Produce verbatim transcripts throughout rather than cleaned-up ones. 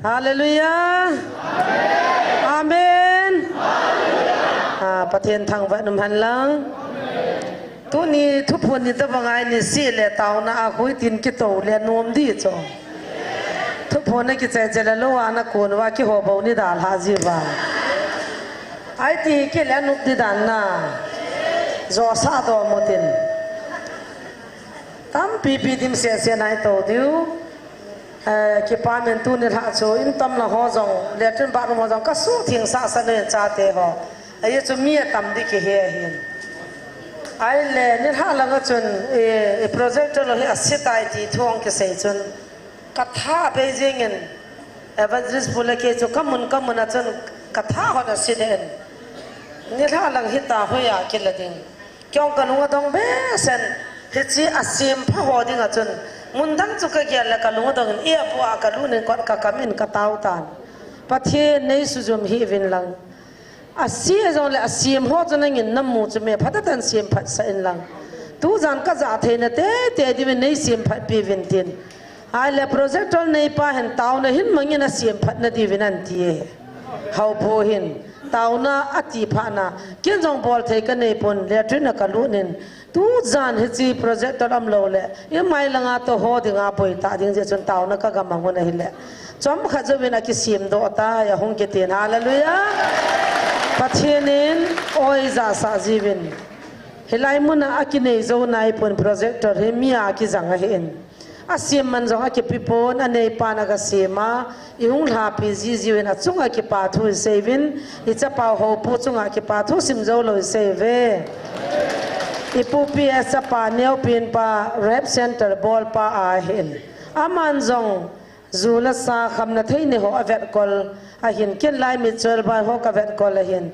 Hallelujah. Amen. Ah, Pathen thangvah in um hen lang. Tuni thuphon ni tabang ahi, sih le taona a khuitin kitou le nom di chu. Thuphon na kichai chai le lou a na kon uva kihou bou ni dalha jiuva. Ahi ti kile nup di dan na. Josa do mutin. Tampi pi dim se se nai tou diu. Eh, kipa min tuni lha chu in tam la ho jong, latrine bathroom ho jong, ka su thing sa sa ne chate ho. Ahi chu mi atam di kihe hin. Ahi le, ni lha langa chun, eh, eh, projector lo hi asit tai ti thu hung kisei chun. Ka tha bei jing in, Evangelist Pu le kei chu ka mun ka mun a chun, ka tha hon asit in. Ni lha lang hita hoiya kila ding. Kei jong ka lung adong behseh in, hiche asem pha ho dinga chun, mun dang chu ka gel le ka lung adong in, airport a ka lut in kot ka kam in ka tao tan. Pathen nei sujum hih uvin lang. Ase jong le asem ho chu nangin namu chu me phatah in sem phat sah in lang. Tujan ka ja theina tete diuvin nei sem phat pi uvin tin. Ahi le projector nei pa hin taona hin mangin asem phat na diuvin ahin ti e. Houpu hin taona ati phat na, ken jong bol thei ka nei pon, latrine a ka lut in, tujan hiche projector um lou le, i mai langa tou ho dinga boi ta ding jeh chun taona ka ga mang un ahi le. Chomkhat jouvin akisem doh tai, ahung kitin, hallelujah. Pathen in oi ja sah jiuvin. Hilai muna akinei jou nai pon projector hi mi a kijang ahi in. Asem man jong akipe pon, anei pan aga sem a, i hung lhapi ji jiuvin achunga kipa thu i sei uvin, i chapau Houpu chunga kipa thu sim jou lou i sei uve. I pupi a chapa neopen pa rehab center bol pa ahin. Aman jong ju le sa khamna theina ho avet kol ahin, ken lai mi chol bai ho ka vet kol ahin.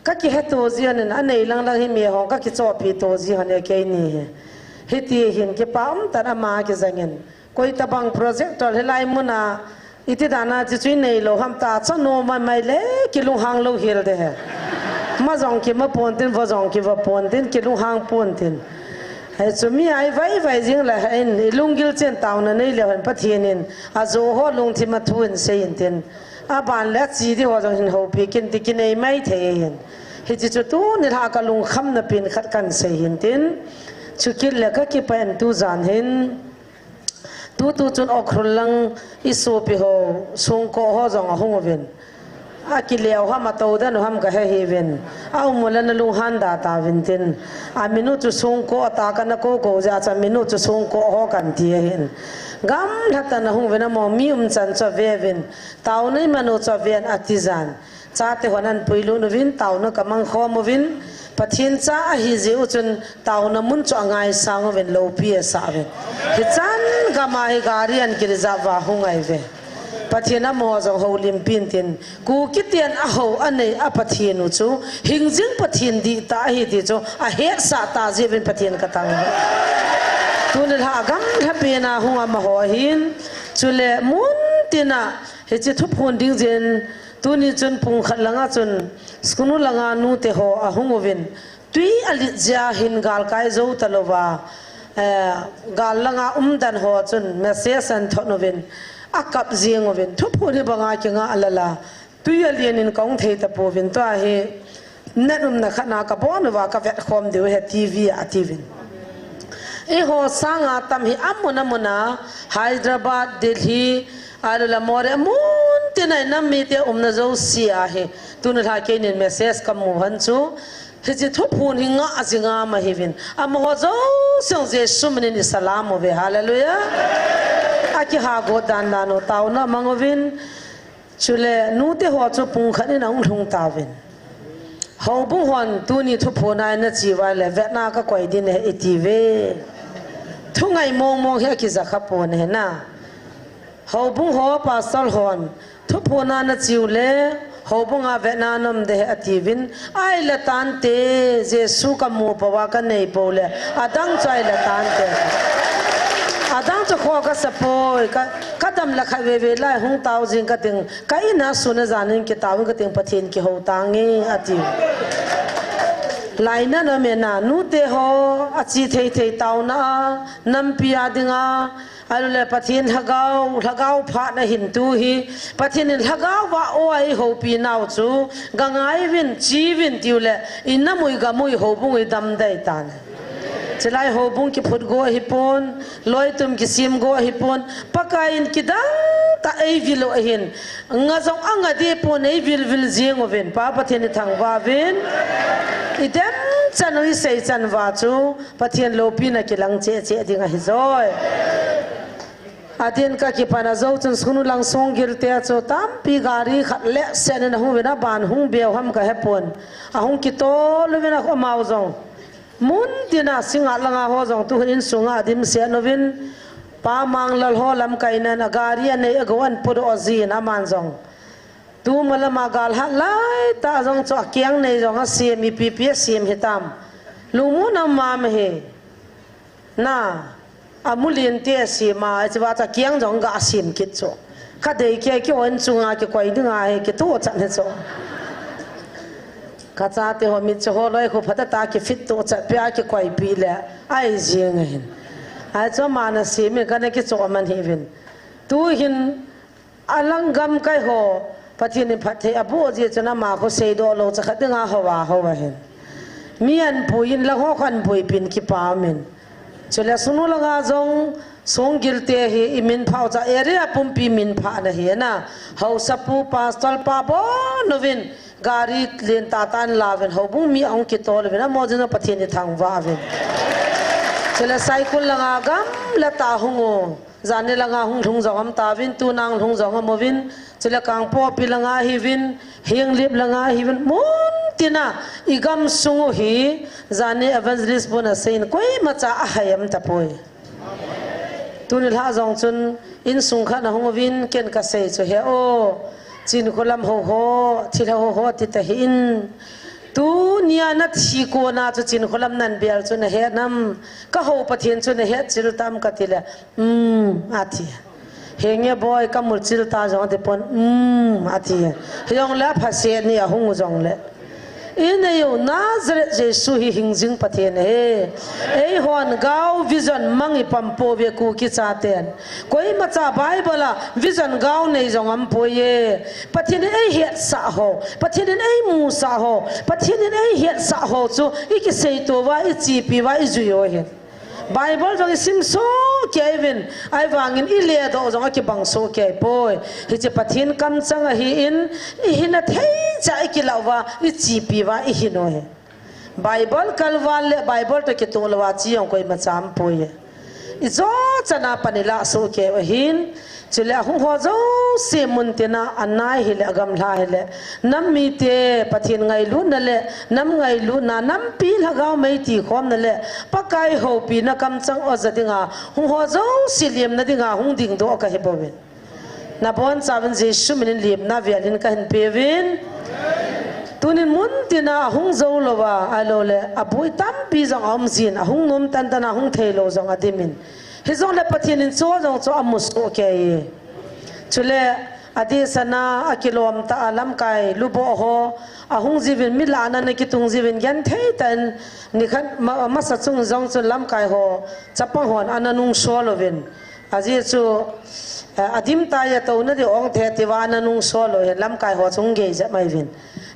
Ka kihe to ji hon in, anei lang lang hi mi hon ka kichopi to ji hon e keini hi. Hiti hin kipa um tan ama kijang in. Koi tabang projector hilai muna, iti dan a chi chu i nei lou ham ta, cha no mai mai le, kilunghang lou hel de he. Ma jong kima pon tin, va jong kiva pon tin, kilunghang pon tin. Hichu mi a i vai vai jing le hin, i lunggil chen taona nei le hon Pathen in, ajo ho lungthim a thu in sei in tin. Aban le achi di ho jong hin houpi kin ti kinei mai thei hin. Hiche chu tuni lha ka lungkhamna pen khat kan sei hin tin. Chukit le ka kipa in tujan hin. Tutu chun Ukhrul lang i sopi ho, songko ho jong ahung uvin. Akileo ham atou den u ham ka he hih uvin. Aum u le na lunghan da tauvin tin. Amin u chu songko ata kana ko ko jeh a chu amin u chu songko ho kan ti ahin. Gamlha tah in ahung uvin amaho mi um chan chu ave uvin. Taona i man u chu aven ati jan. Chate hon ahin puilut uvin, taona ka mang khom uvin. Pathen cha ahi jeh u chun taona mun chu angaisang uvin, loupi asah uvin. Hichan gam a hi gari ahin ki reserve a hung ahi uve. Pathen amaho jong houlimpi in tin. Kuki ten ahou anei a Pathen u chu, hingjing Pathen dihtah ahi ti chu, ahetsah tah jeh uvin Pathen ka thangvah e. Tuni lha gamlha pen a hung amaho ahin, chule mun tin a, hiche thuphon ding jeh in, tuni chun pung khat langa chun, school langa nute ho ahung uvin, tui alet jeh a hin galkai jou talouva, eh, gal langa umdan ho chun message ahin thot uvin, akap jeng uvin, thuphon hi banga kinga lala, tui alen in kahung thei tapouvin, tua hi net umna khat na kabon uva kavet khom diu ahi TV a atiuvin. Eiho sanga tam hi amun amun a, Hyderabad, Delhi, ahilou le Moreh, amun tin a i nam mite umna jouse a hi. Tuni lha keinin message kamu hon chu. Hiche thuphon hi ngah jing a ma hiuvin. Amaho jouse jong Jesu minin i salam uve. Hallelujah. Akiha got dan dan u taona mang uvin. Chule nute ho chu pung khat in ahung lhung tauvin. Houbung hon tuni thuphon a nache uva le vetna kakoi ding ahi atiuve. Thu ngai mong mong hi akija kha pon ahi na. Houbung ho pastor hon thuphon a nache u le houbung a vetna naum ding ahi atiuvin. Ahile tante, Jesu kamu pou a kanei pou le, adang chu ahile tante. Adang chu kho kasa poi, ka, kadam le khatvei vei lai hung tao jing kating, ka in a sun a jan in kitao in kating Pathen kihou tange, ati. Lainat aum e na, nute ho, ache thei thei taona a, nampi a dinga, Alu le Pathen lhagao, lhagao phat na hin tu hi, Pathen in lhagao va o a eihopi nau chu, ga ngai vin, chi vin tiu le, i nam ui, gam ui, houbung ui dam dai tan. Chilai houbung kiphut go hi pon, loitum kisim go hi pon, Pakai in kidang ta ei vil u ahin, nga jong anga di pon ei vil vil jing uvin, Pa Pathen i thangvah vin, i dem chan u i sei chan va chu, Pathen loupina kilang cheh cheh ding ahi joi. Adin ka kipan a jou chun sunu lang song gil te chu tampi gari khat le sen in ahung vin a ban hung beu ham ka he pon. Ahung kitol uvin a amau jong. Mun tina singa langa ho jong tu hin sunga dim sen uvin. Pa Manglal ho lamkai nan a gari a nei a go an pu do jin aman jong. Tu malama gal hat lai ta jong chu a kiang nei jong a sim, ipi pi a sim hitam. Lungmon a mam hi. Na, a mulin te a sim a, a chiva chu a kiang jong ga sim kit chu. Ka dei kia ki on chunga kikoi dinga hi, kitu chan hi chu. Ka chate ho mit chu ho loi khu phat a ta kifit tu chat pia kikoi pi le. Ai jing hin. Ai chu mana sim in ka na kicho man hi vin. Tu hin Alang gamkai ho, Pathen in phatthei aboh jeh chun ama khu seidoh lou chakhat dinga hou a hou ahin. Mi an pui in lang ho khan pui pin kipa min. Chule sunu langa jong song gil te hi i min phah u cha area pumpi min phah na hi na. Haosapu pastor pa bon uvin gari len tata an la uvin houbung mi ahung kitol uvin amaho jong Pathen i thangvah uvin. Chule Saikul langa gamla ta hung u. Janhi langa hung lhung jong um tauvin, tuna hung lhung jong um uvin, chule Kangpokpi langa hiuvin, Henglep langa hiuvin, mun tina i gamsung u hi, janhi evangelist pun asei in, koima cha ahai um tapoi. Tuni lha jong chun, insung khat na hung uvin, ken ka sei chu he o, Chinkholam ho ho, thilha ho ho, ti ta hi in. Tunia na thi kona chu Chinkholam nan bel chu na he nam, ka hou Pathen chu na he chil tam ka ti le, Um, ati. Henge boi ka mul chil ta jong ati pon, um, ati. Hijong le apha se ni ahung jong le. I nei u Nazareth Jesu hi hing jing Pathen ahi. Eihon gao vision mang i pam pouve Kuki chaten. Koima cha Bible a vision gao nei jong um poi e. Pathen in ei hetsah ho. Pathen in ei musah ho. Pathen in ei hetsah ho chu i kiseito uva, i chepi uva, i jui u ahi. Bible jong i sim soh kei uvin, ahivangin i ledoh jong a kibang soh kei poi. Hiche Pathen kamchang ahin, i hinna thei cha i kilah uva, i chepi uva, i hin u ahi. Bible kalval le Bible toh kitoh louva che jong koima cha um poi. I jo chan a pan i lah soh kei u ahin, Chule ahung ho jouse mun tina anai hile, agamla hile, nam mite Pathen ngailutna le, nam ngailutna, nampi lhagao mei tikhomna le, Pakai houpina kamchang oja dinga, hung ho jouse lemna dinga, hung dingdoh kahi bouvin. Nabonchauvin Jesu minin lemna velin kahin peuvin. Tunin mun tina ahung jou louva, ahilou le, aboi tampi jong aum jin, ahung nom tantan a hung thei lou jong adimin. Hijongle Pathen in chu jong chu amu soh kei. Chule, adeh sana, akilom tah a lamkai, luboh ho, ahung jiuvin, mi lahna ana kitung jiuvin, genthei tah in, nikhat ma-, masa chung jong chun lamkai ho, chapang hon ana nungsol uvin. Ajeh chu, eh, adim tai atouna di ong thei tiuva ana nungsol u hin, lamkai ho chung gei jep mai uvin.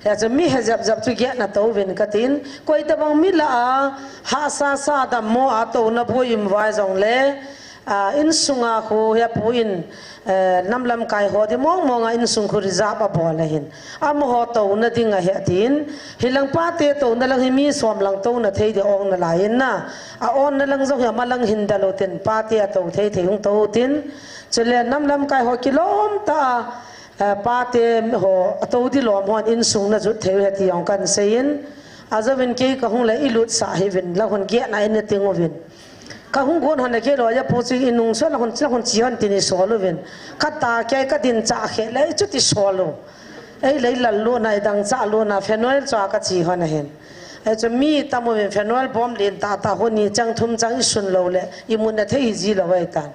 Hijeh chun mi he jep jep chu gei na tou uvin katin, koi tabang mi lah a, hahsa sa dammo a touna boi um uva jongle, Ah, insunga khu hi apu in, eh, nam lamkai ho di mong mong a insung khu reserve abol ahin. Amaho touna ding ahi atin. Hilang pate touna lang hi mi som lang touna thei di ong nalai in na. A onna lang jong hi ama lang hin dalou tin pate atou thei thei hung tou tin. Chule nam lamkai ho kilom tah a, eh, pate ho atou di lom hon insung najut thei u ahi ti jong kan sei in. Ajouvin kei kahung le ilutsah hih uvin, la hon gei na in nating uvin. Kahung gon hon a kei loi apu chu inung sol a hon, chila hon che hon tin isol uvin. Kata kei kadin cha khe le, ichuti sol u. Ei le ilal lona, idang cha lona, phenol chu a kache hon ahin. Ei chu mi tam uvin phenol bom len tah tah hon ni chang thum chang isun lou le, imut na thei ji lou ahitan.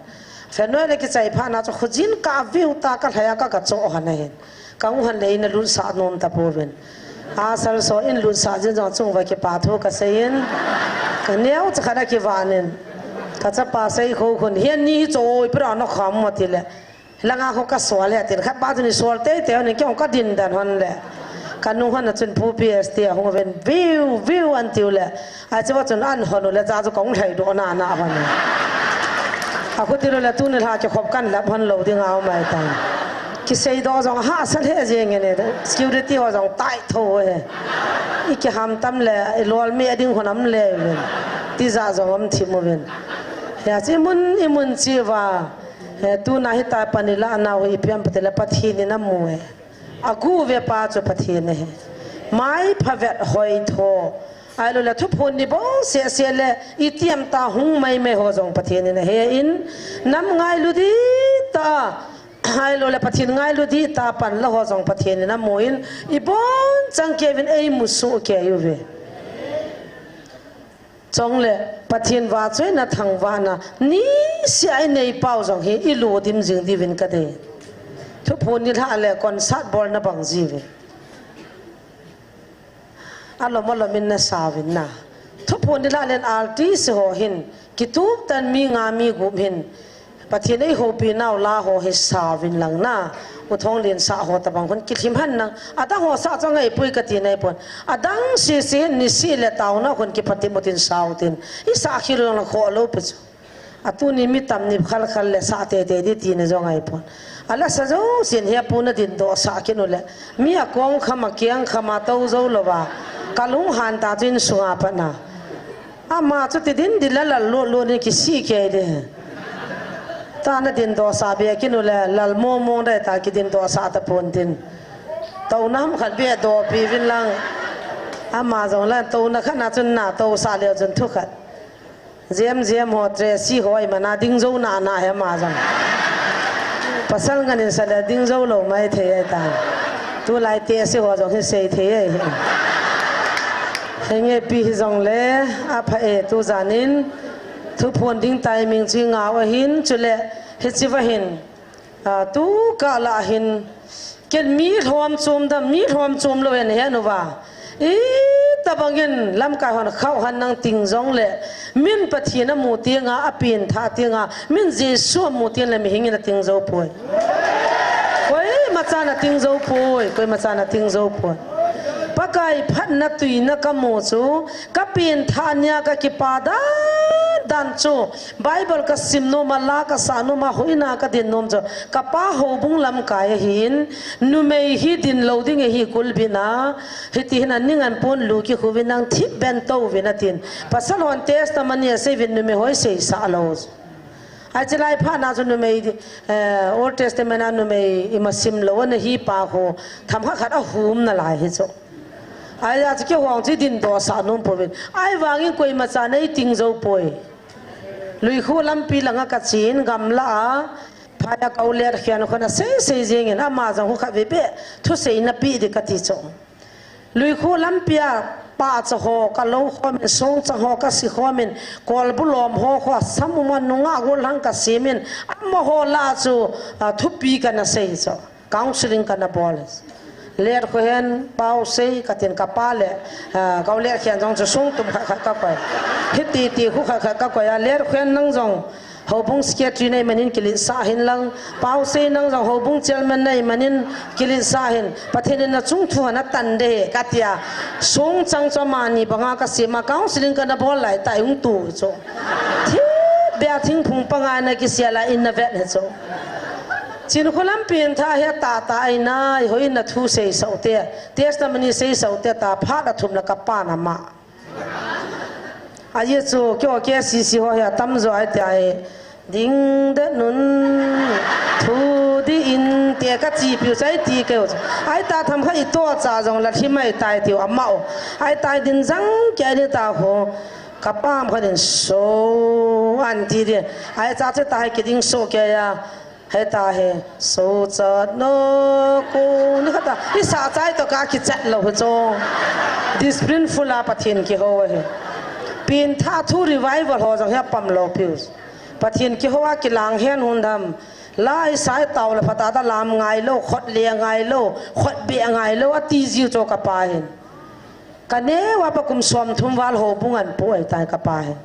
Phenol le kichai phat na chu khojin ka view ta kalhai a ka kacho hon ahin. Kahung hon le ina lutsah nom tapouvin. Asal so in lutsah jin jong chung uva kipa thu kasei in. Ka neo cha khat a kivan in. Kachapa sei kho khun, "Hian ni hi choi, pura na kham ma," ti le. Langa kho ka sual le, tin khat pa chun i sual tei tei, ni kong ka din dan hon le. Ka nung hon a chun pu P S T a hung ven, "Viu, viu," an tiu le. A chu va chun an hon u le, cha chu kong hlei do na na hon. A khu ti lo le, "Tuni hla ki khop kan lap hon lo ding a mai tan." Ki sei do jong ha sa le je nge ne, security ho jong tai tho he. I ki ham tam le, i lol mi a ding hon am le ven. Ti za jong am thi mu ven. Ya chi mun, i mun chi va. He, tuna hita pani la nau hi piam pate la Pathen in a mu e. A gu ve pa chu Pathen e he. Mai pha vet hoi tho. Ai lo le thuphun ni bo se se le i tiam ta hung mai mai ho jong Pathen in a he in. Nam ngai lu di ta. Ai lo le Pathen ngai lu di ta pan la ho jong Pathen in a mu in. I bon chang kevin ei mu su ke yu ve. Chong le, Pathen va choi na thang va na, ni sia i nei pau jong hi, i lu dim jing di vin ka de. Thuphun ni hla le, concert bol na bang ji ve. A lom a lom in na sa vin na. Thuphun ni hla le, artist ho hin, ki tup tan mi nga mi gup hin, Pathen ei hopi nau la ho hi sa vin lang na. U Thong Lin sa ho ta bang khun ki thim han nang. A dang ho sa chang ei pui ka ti nei pon. A dang si si ni si le tau na khun ki pati mu tin sau tin. I sa khi lo lang kho lo pi chu. A tu ni mi tam ni khal khal le sa te te di ti na jong ei pon. A la sa jo sin he pu na din do sa ki nu le. Mi a kong kham a kiang kham a to jo lo va. Ka lung han ta chin sunga pa na. Ama chu ti din di la lal lu lu ni ki si ke de. Ta na din do sa be ki nu le lal mo mo de ta ki din do sa ta pon din. To nam khat be do pi vin lang. Ama jong la to na khat na chun na to sa le chun thu khat. Jem jem ho tre si ho ai mana ding jo na na he ma jong. Pasal ngan in sa le ding jo lo mai thei ai ta. Tu lai te si ho jong hi sei thei ai. Henge pi hi jong le, a pha e tu janin, thuphon ding timing chu ngau ahin, chule, hichi va hin, a, tu ka la hin, ken mi hlom chom dam, mi hlom chom lo en he nu va. I tabangin lamkai hon khau han nang ting jong le, min Pathen a mu tianga, a pin tha tianga, min Jesu a mu tiang le mihing in a ting jo poi. Koima chan a ting jo poi, koima chan a ting jo poi. Pakai phatna tuina ka mu chu, ka pin tha nia ka kipa dan dan chu, Bible ka sim nom a, la ka sa nom a, hoina ka din nom chu, ka pa houbung lamkai ahin, numei hi din lo ding ahi kulbin a, hiti hin a ning an pon lu ki khu vin nang thip ben to vin a tin. Pasal hon testimony a sei vin numei hoi sei sa lo. Ai chi lai pha na chu numei, eh, Old Testament a numei ima sim lo na hi pa ho tham kha khat a hum na lai hi chu. Ai ya chu ki hong chi din do sa nom po vin. Ai vangin koima chan ei ting jo poi. Lui khu lampi langa ka chin gamla a, phaya ka u Let Khian khun a sei sei jingin ama jong khu khat ve be thu sei na pi di ka ti chu. Lui khu lampi a pa cha ho ka lo khom in, song cha ho ka si khom in, kol bu lom ho kho a sam um a nunga gol hang ka sim in, ama ho la chu, a, thupi ka na sei chu. Counseling ka na bol. Let khu hen pau sei ka tin ka pa le, a, ka u Let Khian jong chu sung tum khat khat ka koi. Hiti ti khu khat khat ka koi a, Let khu hen nang jong houbung secretary nei manin kilit sa hin lang, pau sei nang jong houbung chairman nei manin kilit sa hin, Pathen in na chung thu na tan de ka tia, sung chang chu mani banga ka sima counseling ka na bol lai tai hung tu chu. Thi bia thing phung pangai na ki sia la in na vet he chu. Chin khu lampi in tha he ta ta ai nai, hoi na thu sei sau te, testimony sei sau te ta phat a thum la ka pa na ma. A ye chu, kyo ke si si ho he a tam zo ai te ai. Ding de nun, thu di in te ka chi piu chai ti ke u. Ai ta tham kha i to cha jong la thi mai tai tiu ama o. Ai tai din jang ke ni ta ho. Ka pam kha din so an ti di. Ai cha che ta hai ki ding so ke ya. Heta he, so chat no ko, ni khata, i sa chai to ka ki chat lo ho cho. Discipline full a Pathen kiho he. Pin tha thu revival ho jong he pam lo pius. Pathen kiho a kilang hen hun dam. Lai sai tau le phata ta lam ngai lo, khot le ngai lo, khot be ngai lo, a ti jiu cho ka pa hin. Ka neu a pa kum som thum val houbung an pu ai tai ka pa hin.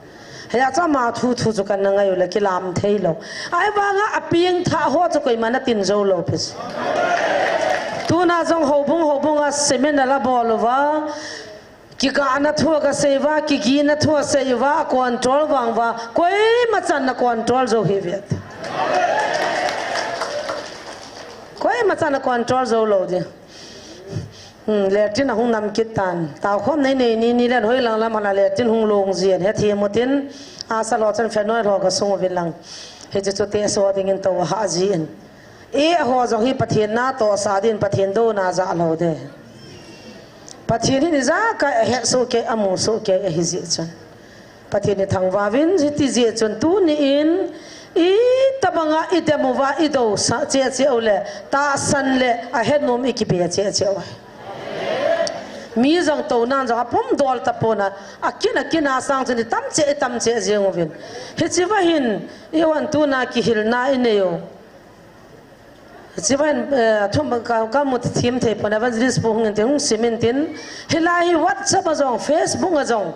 Acha ama thu thu chu kana ngai u le kilam thei lou. Ahivanga a pengthah ho chu koima na tin jou lou pi chu. Tuna jong houbung houbung a seminar a bol uva, kigahna thu a kasei uva, kigihna thu a sei uva, a control vang uva, koima chan na control jou hih uve. Koima chan na control jou lou ding. Hmm, latrine ahung nam kit tan. Taokhom nei nei ni ni len hoilang lam hana latrine hung long jin. Hethem utin, asa lou chan phenol ho kasung uvin lang. Hiche chu test ho dingin tou ahah jin. Eiho jong hi Pathen natohsah din Pathen douna ja lou ding. Pathen hin ijakai ahet soh kei, amu soh kei ahi jeh chun. Pathen ithangvah uvin, hiti jeh chun tuni in, itobanga idem uva, idousah cheh cheh u le, tahsan le ahet nom ikipe cheh cheh u ahi. Mi jong tounan jong apum dol tapon a, akin akin a sang chun itam cheh, itam cheh jeng uvin. Hiche va hin, eiho tuna kihilna inei u. Hiche va hin, eh, thum ka, kamu thim thei pon, evangelist pu hung in tin, hung sim in tin. Hilai hi WhatsApp a jong, Facebook a jong.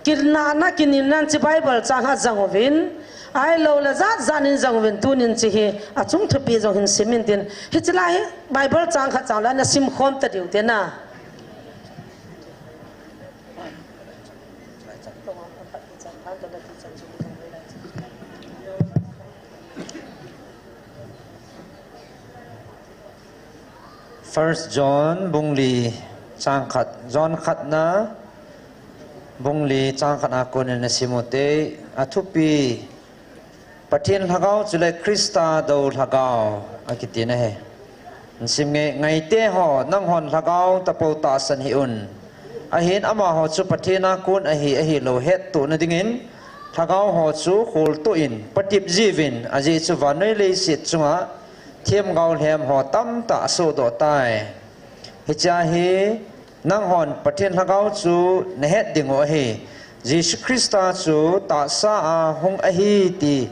Kinahna, kinimna hiche Bible chang khat jang uvin. Ahilou le jat jat in jang uvin, tunin hiche hi achung thupi jong hin sim in tin. Hiche lai hi Bible chang khat chang le na sim khom ta diu te na. First John bung li chang khat, John khatna bung li chang khat a kon in na sim u te, athupi, Pathen lhagao chule Christa dou lhagao akiti na ahi. Sim nge, ngaite ho, nanghon lhagao tapou tahsan hih un. Ahin amaho chu Pathen a kon ahi, ahilou hettohna dingin, lhagao ho chu kholtoh in patep jiuvin, ajeh chu vannoi leiset chunga themgao lhem ho tamtah asohdoh tai. Hichea hi nanghon Pathen lhagao chu nahet dingu ahi. Jesu Christa chu tahsa a hung ahi ti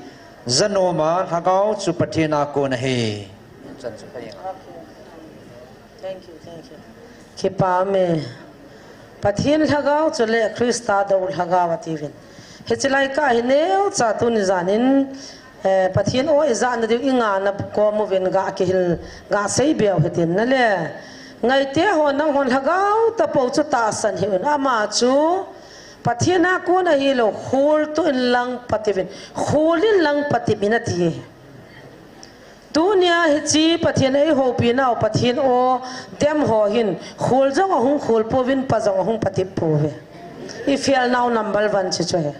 janom a lhagao chu Pathen a kon ahi. Thank you, thank you. Kipah e. Pathen lhagao chule Christa dou lhagao atiuvin. Hiche lai kah hi neocha tuni jan in, eh, Pathen o ijahna diu ingana kom uvin ga kihil, ga sei beu hitin nale. Ngaite ho nanghon lhagao tapou chu tahsan hih un. Ama chu Pathen a kon ahilou, kholtoh in lang patep in, khol in lang patep in ati. Tunia hiche Pathen eihoupinau, Pathen o dem ho hin, khol jong ahung khol pouvin, pa jong ahung patep pouve. Ifelnau number one chu chu ahi.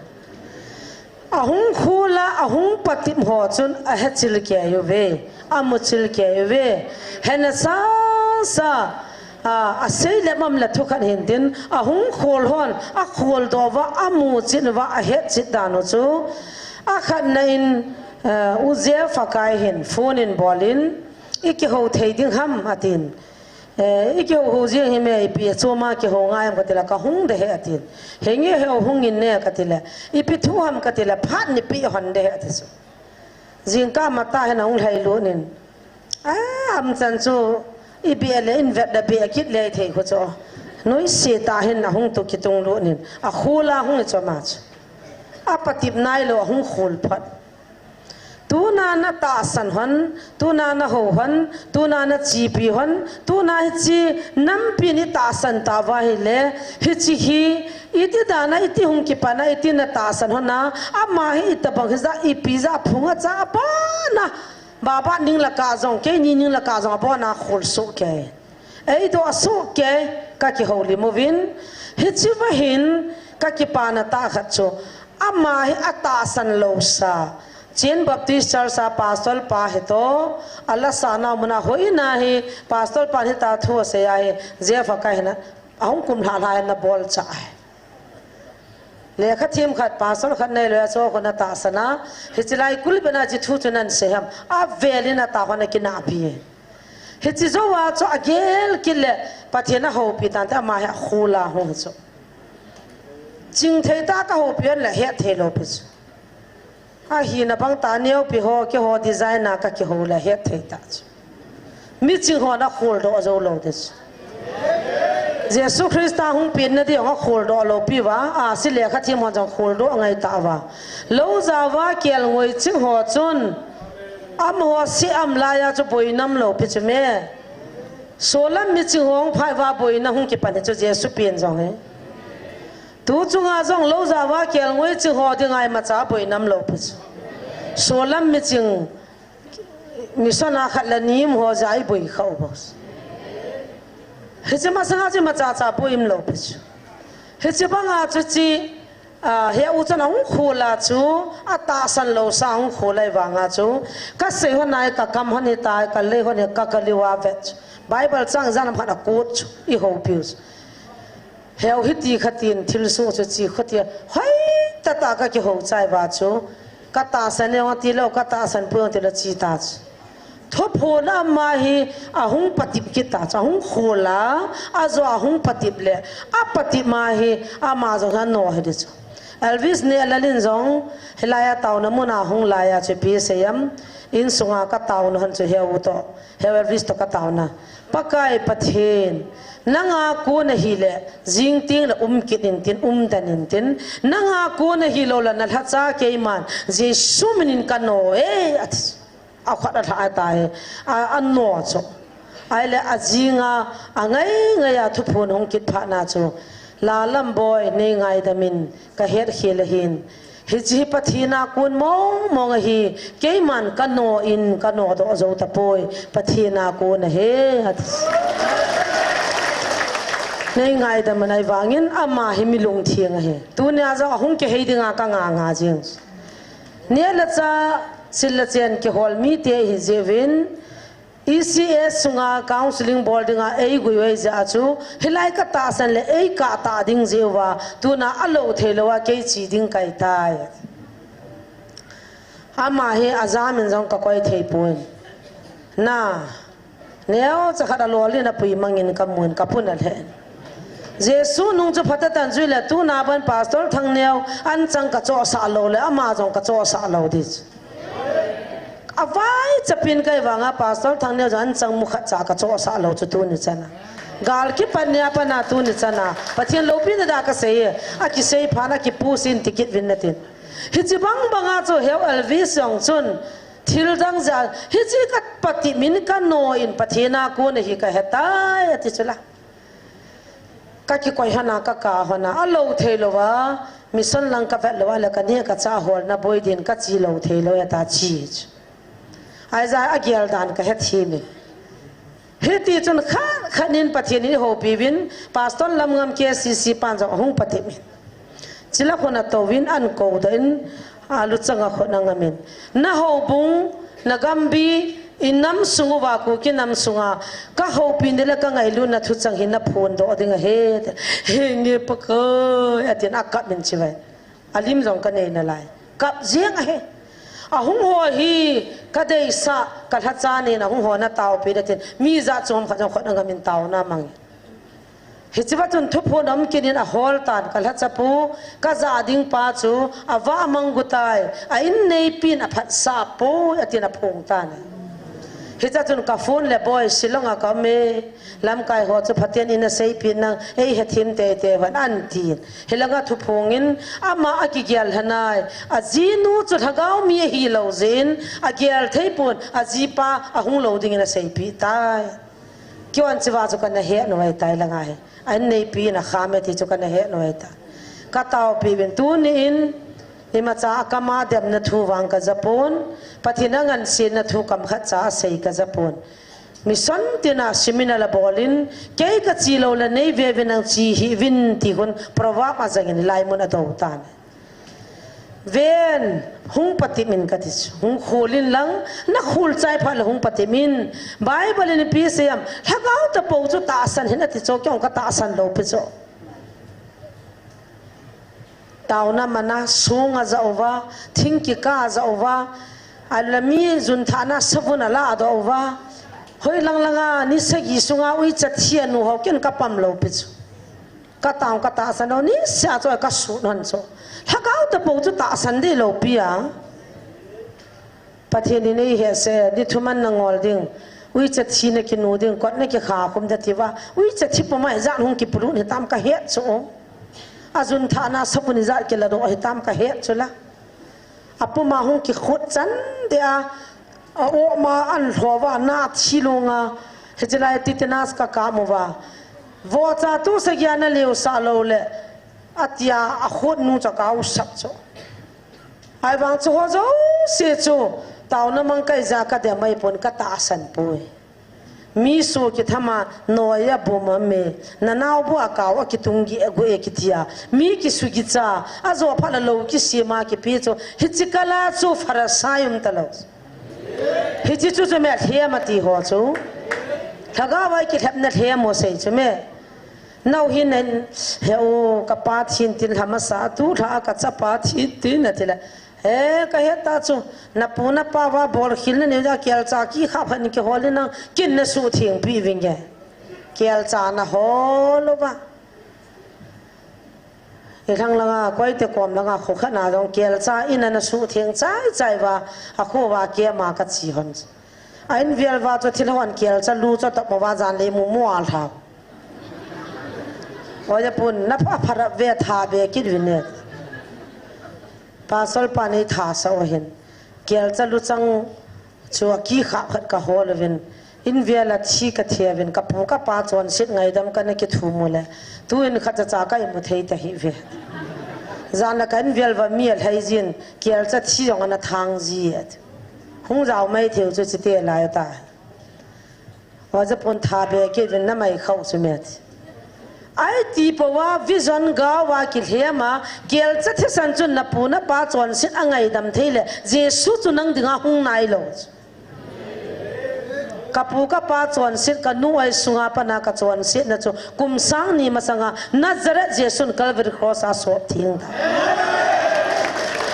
Ahung khol a, ahung patep ho chun ahechil kei uve, amuchil kei uve. Hena sasa, a, asei le mam le thu khat hintin, ahung khol hon, akholdoh uva, amuchit uva, ahetchit dan u chu. Akhatna in, eh, U Jeff Akai hin phone in bol in, ikihou thei ding ham atin. Eh, ikihou hou jeng him e, ipi achom a kihou ngai ham katile, kahung ding ahi atin. Henge hou hung in ne katile, ipi thu ham katile, phat nipi hon ding ahi ati chu. Jingkah matah hin ahung lhailut in. A, amchan chu, ibeh le, invet da beh kit le thei khu chu. Noise tah hin ahung tu kitung lut in. Akhol a hung hi chu ama chu. Apatep nailou, ahung khol phot. Tuna natahsan hon, tuna nahou hon, tuna nachepi hon, tuna hiche nampi in itahsan tauva ahile, hiche hi, iti dan a, iti hung kipan a, iti natahsan hon a, ama hi itobang hija, ipi ja, phung acha abon a, Baba ning lakah jong, keini ning lakah jong abon a khol soh kei. Eidoh soh kei, kakihoulim uvin, hiche va hin kakipana tah khat chu, ama hi atahsan lousa. Chin Baptist Church a pastor pa hitoh, ala sana muna hoi na hi, pastor pa hita thu asei ahi, Jeff Akai hina, ahung kum lha lha hina bol cha ahi. Lekha thim khat, pastor khat neilou a chu khun atahsan a, hiche lai kulbeh na hiche thu chu nan sei ham, avel in atahsan a kinahpi. Hiche jou a chu agel kit le, Pathen ahoupi tante ama hi akhol a hung hi chu. Chingthei tah a kahoupi hon le het thei lou pi chu. Ahina bang tah neopi ho, keiho design a kakihou le het thei tah chu. Miching hon akholdoh jou lou ding chu. Jesu Christa hung penna ding a kholdoh lou pi uva, ahsi lekha thiem hon jong kholdoh angai tauva. Lou jao va kelngoi ching ho chun, amaho si am laiya chu boina um lou pi chu me. Solam miching ho hung phai uva boina hung kipan hi chu Jesu pen jong hi. Tu chunga jong lou jao va kelngoi ching ho dinga imacha boina um lou pi chu. Solam miching mission a khat le ni um ho jeh a iboi khah u bou. Hiche masanga chu imacha cha boi um lou pi chu. Hiche banga chu chi, ah, he u chun ahung khol a chu, atahsan lou sa ahung khol a ahivanga chu, kasei hon a kakam hon hitai, kalei hon hi kakaliu a vet chu. Bible chang ijat ham khat a quote chu, ihoupiu chu. Heu hiti khatin thilsoh chu chi khuti a, hoi tata kakihou chai uva chu, katahsan e jong tilou, katahsan poi jong tilou chi ta chu. Thuphon ama hi ahung patep kit ta chu, ahung khol a, ajo ahung patep le, apatep ma hi ama jong hi ano hi di chu. Elvis Nehlalin jong, hilai a taona mun a hung laiya chu ipi asei em, insunga kataona hon chu heu toh, heu Elvis toh kataona. Pakai Pathen, nanga kon ahile, jing teng le um kit intin, um den intin, nanga kon ahilou le, nalhacha keiman, Jesu minin kano e, ati. Akhat alha tai, a, ano chu. Ahile ajinga, angai ngaiya thuphon hung kit phat na chu. Lalam boi, nei ngaidam in, kahet khel ahin. Hiche hi Pathen a kon mong mong ahi, keiman kano in, kano doh jou tapoi, Pathen a kon ahi, ati. Nei ngaidam in ahivangin, ama hi mi lungtheng ahi. Tunia jong ahung kihei dinga kanga nga jing. Neh le chah, sil le chen kihol mite ihi jeh uvin, E C S sunga counseling bol dinga eigui u ahi jeh a chu, hilai katahsan le eikah tah ding jeh uva, tuna alou thei lou a kei che ding kahi tai. Ama hi ajam in jong kakoi thei poi. Na, neocha khat alol in apui mangin kamun, kapun alhen. Jesu nung chu phatah tan jui le tuna ban Pastor Thangneo anchang kachohsah lou le, ama jong kachohsah lou di chu. Avaichapin kei vanga Pastor Thangneo jong anchang mu khat cha kachohsah lou chu tuni chana. Gal kipat nia pat a tuni chana. Pathen loupina dia kasei e. Akisei phat a kipuisin tikit vin natin. Hiche bang banga chu heu Elvis jong chun thil dang jeh a, hiche kapatep in kano in Pathen a kon ahi kahe tai ati chu la. Kakikoi hon a, kakah hon a, alou thei lou a, mission lang kavet lou a le kaneh kachah holna boi din kache lou thei lou e tia che chu. Ahijeh a agel dan kahe thim in. Hiti chun khat khat in Pathen in ihoupi uvin, Pastor Lamngam K C C pan jong ahung patep in. Chule khut atouvin akou doh in, aluchang a khut angam in. Na houbung, na gambi, i nam sung uva Kuki nam sunga, kahoupi ding le kangailutna thucheng hi naphondoh ding ahi. Henge Pakai, atin akap in chibai. Alim jong kanei nalai. Kap jeng ahi. Ahung ho hi, kadeisah, kalhacha nin ahung ho nataopi ding tin. Mi jat chom khat jong khut angam in taona amang. Hichea chun thuphon aum kit in ahol tan, kalhacha pu, kajah ding pa chu, avah mang gu tai, a in neipin aphatsah poi, atin aphong tan. Hichea chun ka phone le boi Shillong a ka um e, lamkai ho chu phaten in aseipin nang, eihethem teitei uvin atin. Hilanga thuphong in, ama akigel lhanai, ajinu chu lhagao mi ahilou jeh in, agel thei pon, ajipa ahung lou dingin aseipeh tai. Keiman chua chu kana het nuvai tai langa hi. A in neipi in akham e ti chu kana het nuvai tai. Kataopi uvin tuni in, imacha akam a demna thu vang kaja pon, Pathen in angansena thu kam khat cha asei kaja pon. Mission tina seminar abol in, kei kache lou le neive uvin nang che hih uvin ti hun proverb a jangin laimun adou tan. Ven, hung patep in kati chu. Hung khol in lang, nakhol chai phat le hung patep in. Bible in ipi asei em, lhagao tapou chu tahsan hih in ati chu, kei jong katahsan lou pi chu. Taona mana, song aja uva, thing kikah aja uva, alami jun thahna savun aladoh uva. Hoilang langa, ni sagi sunga uicha thi anu ho kei jong kapam lou pi chu. Katao, katahsan lou, niseh a chu kasut hon chu. Lhagao tapou chu tahsan deh lou pi a. Pathen in eihetsah e, ni thuman nangol ding. Uicha thi nakinu ding, kot nakikha khum ding atiuva. Uicha thi puma ijat hung kipulut hitam kahet chu. Ajun thahna sabun ijat kiladoh hitam kahet chu la. Apuma hung kikhut chan ding a, a-op ma anlhou va, nathi lunga, hichelai tetanus kakap uva. Vohcha tung sagia naleusah lou le, atia akhut nu chu akausap chu. Ahivang chu ho jouse chu, taona mang kaija kadem ahipon katahsan poi. Mi su kithama, noiya buma me, nanao bu akao akitung gi agu e kitia. Mi kisugicha, ajo phat la lou kisima kipi chu, hiche kala chu Pharisai umtalou. Hiche chu chu me lhem ati ho chu. Lhagao vai kilhepna lhem ho sei chu me. Nau hin nen, he u, kapa thin tin lhamasa, tu lha kachapa thin tin atile. He, kahet ta chu, napu napa va bolkhel nanei uva, kelcha kikhap khat nikihol in nang, kin nasuhtheng pi vinge. Kelcha nahol uva. Ilhang langa, Koite kom langa, khokhat na jong, kelcha in ana suhtheng chaichai uva, akho uva kema kache hon. A-in vel uva chu thilha hon kelcha lu chu atop uva jan le mumu alhau. Oja pun, napha pharap ve tha be kit vin e. Pastor pa nei thasah u hin. Kelcha luchang chu akikhap khat kahol uvin. In vel a thi kathe uvin. Kapu kapa chonset ngaidam kana kithum u le. Tuin khat cha cha ka imu thei tahih ve. Jan la ka in vel uva mi alhai jin. Kelcha thi jong ana thang ji. Hung jao mai thei u chu chite lai ta. Oja pun tha be kit vin namai khau chu me ati. Aiti pouva vision gao va kilhem a, kelcha thisan chun napu napa chonset angaidam thei le, Jesu chu nang dinga hung nailou. Kapu kapa chonset kanu oi sunga pana kachonsetna chu, kum sang ni masanga Nazareth Jesun Calvary Cross a asop theng ta.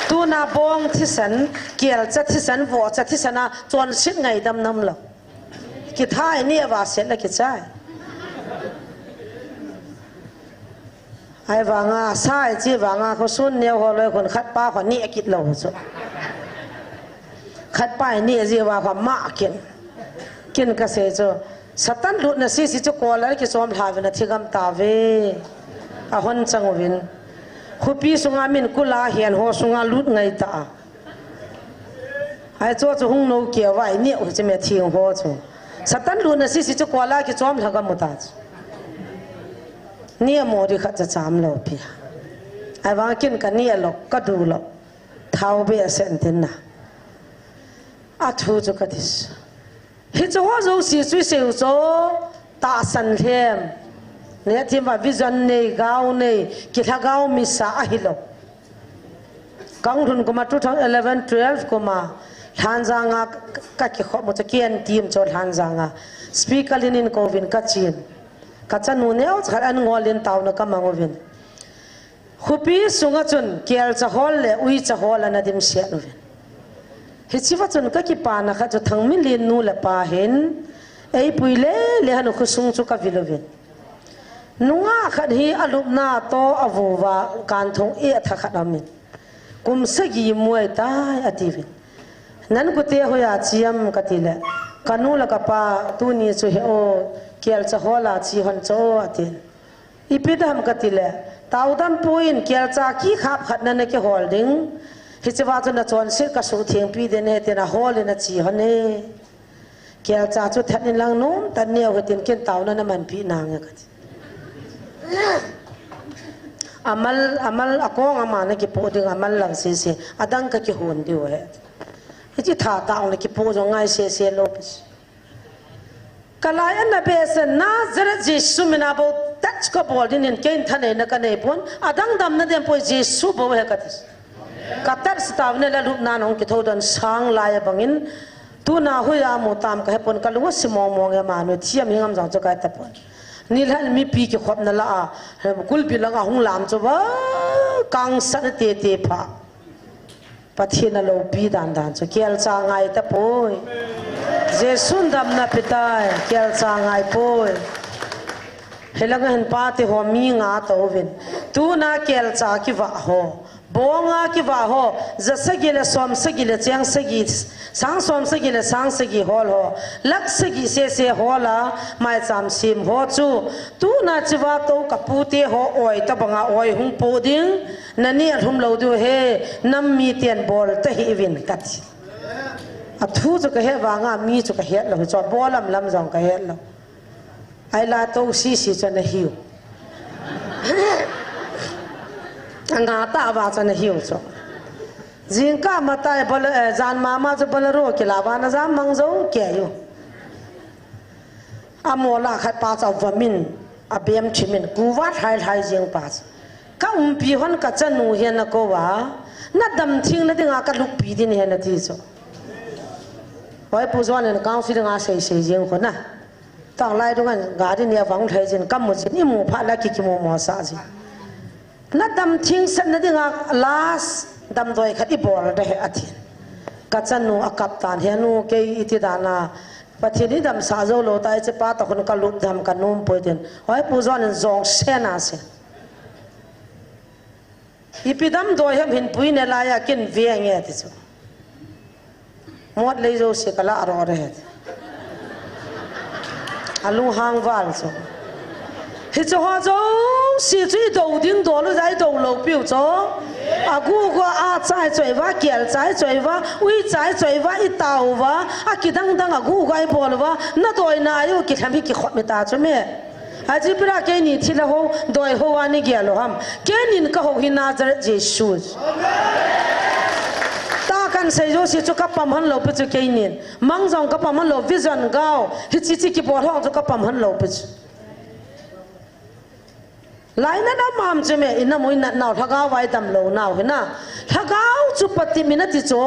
Tuna bong thisan, kelcha thisan, vohcha thisan a chonset ngaidam nam lou. Kithai ni ava set la kichai. Ahivanga, sai chi vanga, khosun neo ho loi khun khat pa kho ni akit lou chu. Khat pa ni ji va kho ma kin. Kin kasei chu. Satan lutna sisi chu kola kichom lha uvin athigam tauve. Ahon chang uvin. Khopi sunga min kula hian ho sunga lut ngai ta. Ai chu chu hung nou kia vai ni u chi me thing ho chu. Satan lutna sisi chu kola kichom lha ka mu ta chu. Ni a mo ri khat cha cham lou pi. Ahivang kin ka ni a lou, ka du lou. Thau be a sen tin na. Athu chu ka dis. Hichu ho jouse chu isei u chu tahsan lhem. Nethim va vision nei, gao nei, kilhagao misa ahilou. Kanglhun kuma two thousand eleven twelve kuma Lhanjang a ka, ka kikhop u chu ken team chu Lhanjang a. Speaker lin in kouvin kachen. Kachanu neo khat an ngol in taona kamang uvin. Khopi sunga chun kelcha hol le uicha hol ana dimset uvin. Hichea chun ka kipana khat chu Thangminlen nu le pa hin eipui le le hanu khosung chu ka vil uvin. Nungah khat hi alupna toh avuva kanthong e atha khat amin. Kum sagi muai tai atiuvin. Nan kute hoiya che am kati le. Kanu le kapa tuni chu he o kelcha hol a che hon cho atin. Ipi dam kati le, taodam pui in kelcha kikhap khat nana kihol ding. Hichea chu nachonset kasuhtheng pi ding ahi tin ahol in ache hon e. Kelcha chu that in lang nom tan neo hitin ken taona naman pi nange kati. Amal, amal akong ama nakipoh ding amal lang sese. Adang kakihon diu ahi. Hiche tha tah nakipoh jong ngai sese lou pi. Kalai ana behseh Nazareth Jesu mina bou touch kabol ding in kei in thaneina kanei pon, adang damna dem poi Jesu bou ahi kati. Ka touch taona le lupna nahung kithou don sang lai abang in, tuna hoiya mu tam kahe pon kalung asi mong mong e manu thiam hingam jong chu kai tapon. Nilhah in mipi kikhopna lah a, kulpi langa hung lam chu va, kangsan tete pha. Pathen aloupi dan dan chu kelcha ngai tapoi. Jesun damna petai, kelcha ngai poi. Hilanga hin pate ho mi nga touvin. Tuna kelcha kivah ho. Bonga kiva ho, za sagi le som sagi le cheng sagi, sang som sagi le sang sagi hol ho, lakh sagi sese hol a, maicham sem ho chu, tuna chiva to ka pute ho oi tabanga oi hung po ding, nani alhum lou diu he, nam miten bol tahih uvin kati. Athu chu kahet vanga mi chu kahet lou, chu bol lam lam jong kahet lou. Aila to sisi chu ana hiu. Anga tah va chu ana hiu chu. Jingkah matai bol, eh, jan mama chu Bolero kila va na jam mang jo kei u. Amola khat pa chu avamin, abem thimin, kuva thlai thlai jing pa chu. Ka umpi hon ka chanu hi ana kou va, na dam thing na dinga ka luppi din hi ana ti chu. Hoi pu John in council dinga sei sei jing khu na. Tanglai dunga gari nia vang lhai jin, ka mu jin, i mu phat la ki, ki mu mo sa jin. Na dam thing sat na dinga last damdoi khat i bol de he atin. Ka chanu a kap tan, he nu kei iti dana, Pathen i damsah jou lou tai, hiche pa toh khun ka lup dam ka nom poi tin. Hoi pu John in jong sena se. Ipi damdoi ham hin pui ne laiya kin ve nge ti chu. Mot lei jouse ka la ro re. Alunghang val chu. Hiche ho jouse chu i do ding dol u ja i do lou piu chu. Agu gu a chai choi va, kel chai choi va, ui chai choi va, i tau va, akidang dang agu gu a i bol va, na doina a u kilhem hi kikhop mi ta chu me. Aji pira keini thilha ho, doi ho ani gel u ham. Keinin ka ho hi Nazareth Jesu. Ta kan sei jouse chu ka pam hon lou pi chu keinin. Mang jong ka pam hon lou, vision gao, hichi chi kibol hong chu ka pam hon lou pi chu. Lainat a mam chu me, ina mui nat nau, lhagao vai dam lou nau hina. Lhagao chu patip mi nati chu,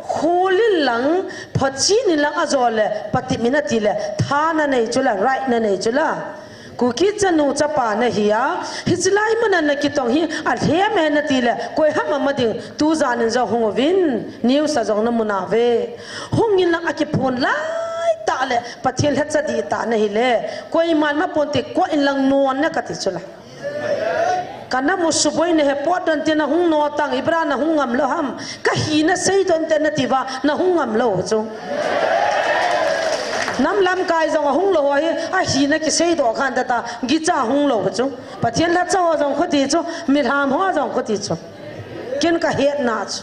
khulin lang, phachi ni lang a jo le, patip mi nati le, tha na nei chu la, right na nei chu la. Kuki chanu chapa na hi a, hichi lai mana na kitong hi, alhem e nati le, koi ham ama ding, tu janin jong hung uvin, news a jong na mu na ve. Hungin lang akiphun lai ta le, Pathen lhacha di ta na hi le, koiman ma pon ti ko in lang non na kati chu la. Ka na mu suboi na he pot don ti na hung no tang ibra na hung ngam lou ham. Ka hina sei don te na ti va na hung ngam lou chu. Nam lamkai jong a hung lou ho hi, ahina kisei do khan ta ta, gicha hung lou chu. Pathen lhacha ho jong khuti chu, milham ho jong khuti chu. Kin ka het na chu.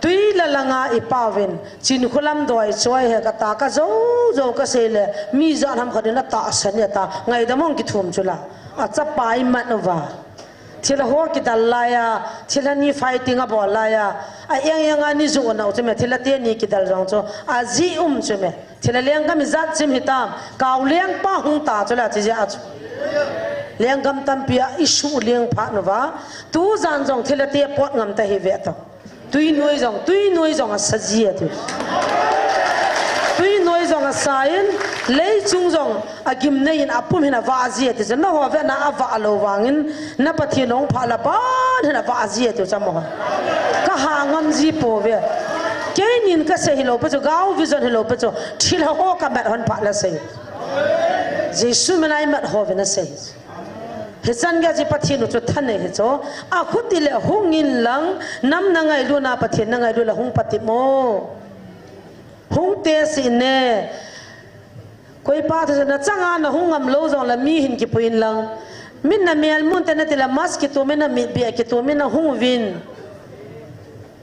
Tui la langa i pauvin, Chinkholam doi choi he ka ta ka jo jo ka sei le, mi ja lam khat in a ta sa ni ta, ngaidam hong kithum chu la, a chapa i mat uva. Thilha ho kidal laiya, thilha ni fighting a bol laiya, a eng eng a ni ju nau chu me, thilha teni kidal jong chu, aji um chu me. Thilha lenggam i jat chim hitam, kau lengpa hung ta chu la chi ja chu. Lenggam tampi a i su leng phat uva, tu jan jong thilha te pot ngam ta hi ve ta. Tui noi jong, tui noi jong a sa ji ati. Tui noi jong a sa in, lei chung jong a gim nei in a pum hin a va ji ati. Na ho ve na a va lou vangin, na Pathen hong pha la pan hin a va ji ati chamo. Ka ha ngam ji po ve. Keinin ka sei hi lou pe chu, gao vision hi lou pe chu, thilha ho ka mat hon pha la sei. Jesu min a i mat ho ve na sei. Hichan gei a chi Pathen u chu thanei hi chu. A khuti le hung in lang, nam na ngailu na Pathen na ngailu le hung patip mo. Hung te si ne. Koi pa thu na changa na hung ngam lou jong la mi hin kipui in lang. Min na mel mun te na ti la mas kitu min na mit bia kitu min na hung vin.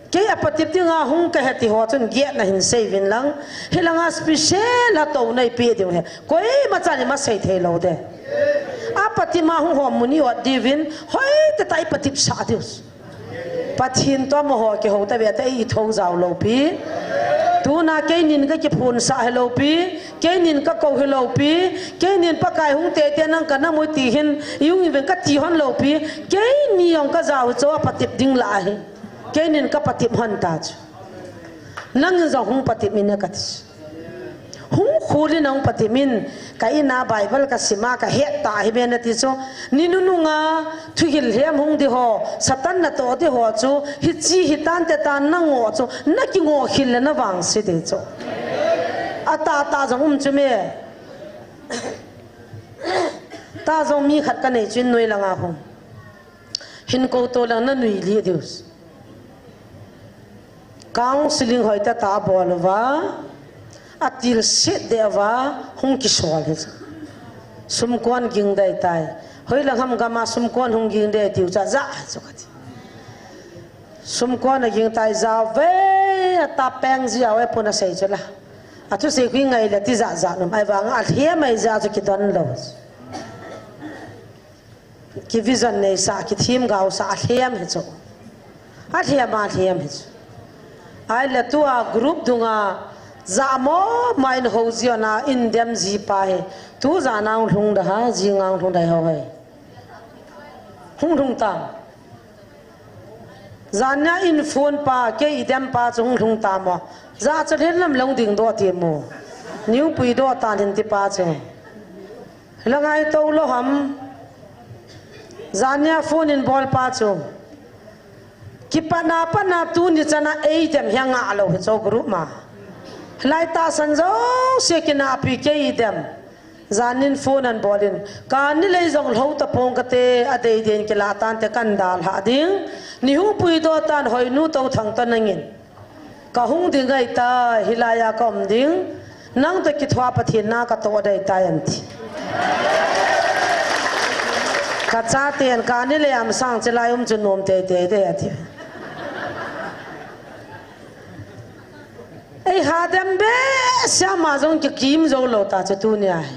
Kei a patip dinga hung ka he ti ho chun giat na hin sei vin lang. Hi langa special a to nei pi ding he. Koima chan i ma sei thei lou de. A patip ma hung ho muni ot di vin. Hoi te ta i patip sa diu. Pathen to mo ho ke ho ta ve ta i tho jau lou pi. Tuna keinin ka kiphun sa he lou pi. Keinin ka ko he lou pi. Keinin Pakai hung te te nang ka na mui ti hin. I hung i ven ka ti hon lou pi. Keini jong ka jau cho a patip ding la hi. Keinin ka patip hon ta chu. Nang in jong hung patip min na ka ti. Hung khulin hung patip min, ka ina Bible ka sima ka het ta hi be na ti chu. Ni nununga thuhil hem hung di ho, Satan na to di ho chu, hichi hitan te tan na ngo chu, na kingo khil le na vang si di chu. A ta ta jong um chu me. Ta jong mi khat ka nei chu in noi langa hung. Hin ko to lang na nui li diu. Counseling hoitah tah abol uva, atilsit deh uva, hung kisol hi chu. Sumkon ging dei tai. Hoilang ham gam a sumkon hung ging dei tiu cha ja hi chu kati. Sumkon aging tai, jao ve, atapeng jao e pun asei chu la. Athusei khu ngai le ti ja ja nom. Ahivang a alhem ahi ja chu kidon lou. Ki vision neisa, kithim gaosa, alhem hi chu. Alhem, alhem hi chu. Ahile tua group dunga, ja mo ma in ho jiona, in dem ji pa hi. Tu ja nang lhung da ha, ji ngang lhung da ho hai. Hung lhung tam. Jan nia in phone pa, kei i dem pa chu hung lhung tam o. Ja chu lhin lam long ding doh ti mo. Niu pui doh tan hin ti pa chu. La ngai to lou ham. Jan nia phone in bol pa chu. Kipana pana tuni chana ei dem hi anga lou hi chu group ma. Lai tahsan jouse kinapi kei i dem. Jan in phone an bol in, kani lei jong lhou tapong kate, adei dei in kila tante kan dalha ding. Nihung pui doh tan Hoinu to thang to nangin. Ka hung ding ahi ta, hilai a ka um ding. Nang to kithua Pathen na ka to dei tai an ti. Ka chaten kani lei am sang chelai um chu nom tei tei dei ati. Ei ha dem behseh a ama jong kikim jou lou ta chu tunia hi.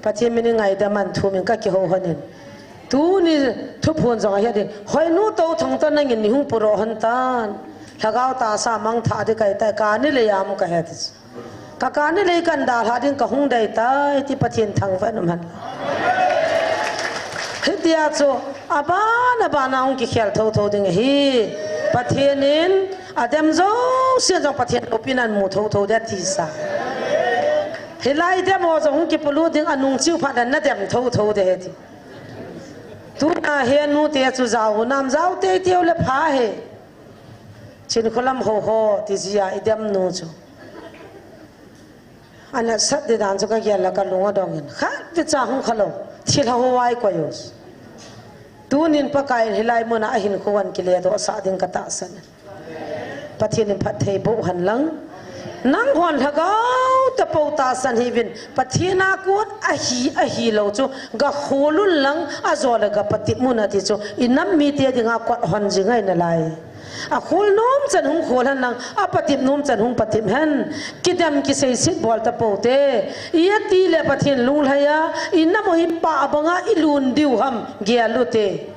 Pathen min in ngaidam an thu min ka kihou hon in. Tuni thuphon jong ahi ding. Hoinu to thang to nangin nihung puro hon tan. Lhagao tahsa mangthah ding kahi tai, kani lei am kahe ti. Ka kani lei kan dalha ding ka hung dei tai ti Pathen thangvah in um hen. Hitia chu aban aban a hung kikhel thotho ding ahi. Pathen in adem jouse jong Pathen loupina amu thotho ding ati sa. Hilai dem ho jong hung kipolut ding anung chiu phat le na dem thotho ding ahi ti. Tuna hi nute chu jao nam jao teitei u le pha hi. Chinkholam ho ho ti jia i dem nu chu. Ana sat ding dan chu ka gel la ka lung adong in. Khat vecha hung kha lou. Thilha ho vai koi u. Tunin Pakai in hilai muna ahinkho an kile doh sah ding ka tahsan. Pathen in phatthei boh hen lang. Nanghon lhagao tapou tahsan hih uvin. Pathen a kon ahi, ahi lou chu. Ga khol un lang, ajou le ga patep un ati chu. I nam mite dinga kot hon jing ahi nalai. Akhol nom chan hung khol hen lang, apatep nom chan hung patep hen. Kidem kiseiset bol tapou te. I ati le Pathen lunglhai a, i nam u hi pah banga i lun diu ham gel u te.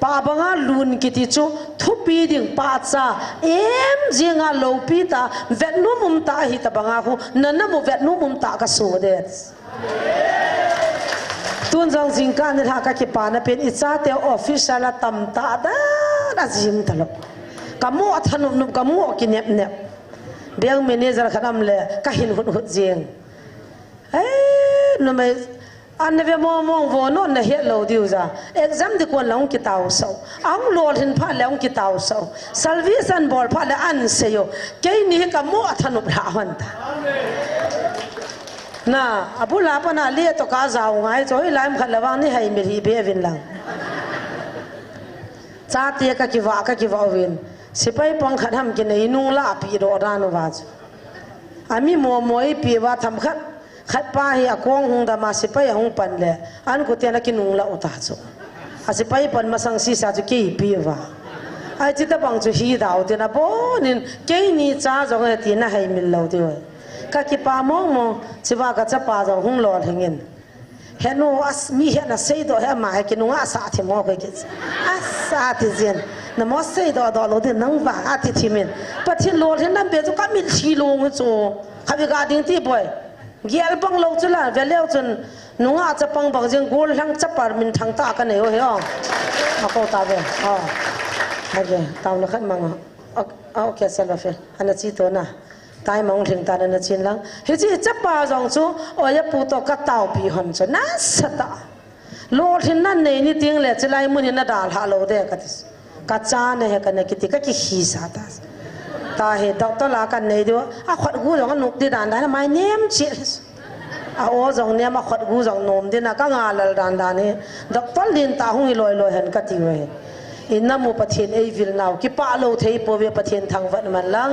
Pah banga lun kiti chu thupi ding pahcha, em jinga loupi ta, vetnom um ta ahi ta banga khu, na nam u vetnom um ta ka so det. Tun jong jingkah nilhah ka kipana pen i chate officer a tamtah dan a jing talou. Ka mo a thanop nop, ka mo a kinep nep. Bank manager khat am le ka hin hut hut jing. Eh, numei, an na ve mo mong vo non na het lou diu ja. Exam di kon la hung kitao sau. Ahung lolhin phat le hung kitao sau. Salvation bol phat le an sei u. Keini hi ka mo a thanop lha hon ta. Na, abul a pat na le to ka jao ngai chu, hilai am khat la vang ni hai mi hi be vin lang. Chate ka kivah, ka kivah uvin. Sipai pang khat ham kinei nung la api doh dan uva chu. Ami mo mo ipi uva tham khat, khat pa hi akong hung dam a sipai ahung pan le, an kuten akinung la u ta chu. A sipai pan masang sisa chu kei ipi uva. Ai chita bang chu hi dau tin abonin, keini cha jong e ti na hai mil lou ti oi. Ka kipa mong mong, chiva ka chapa jong hung lolhing in. He nu, as, mi he na seidoh he ama he kinunga sa thim ho koi kit. Asa ti jin. Na mo seidoh doh lou din nang vang ati thim in. Pathen lolhin nam be chu ka mit thi lung chu. Khavi ga ding ti boi. Gel bang lou chu la, ve leu chun nunga chapang bang jing gol hlang chapar min thang ta ka nei u hi o. A ko ta ve. O. Age, tau na khat mang o. Ok, ok, sel va fe. Ana chi to na. Tai mong hling ta na na chin lang. Hichi chapa jong chu, oi a pu to ka taupi hon chu. Na sa ta. Lolhin na nei ni ting le, chilai mun hi na dalha lou de ka ti. Ka cha ne he ka ne kiti ka kihisa ta. Ta he doctor la ka nei diu. A khot gu jong a nup di dan dan mai nem chi. A aw jong nem, a khut gu jong nom ding a ka ngalal dan dan hi. Doctor lentah hung hi loi loi hen kati uve. Inam u Pathen eivil nau, kipah lou thei pouve, Pathen thangvah man lang.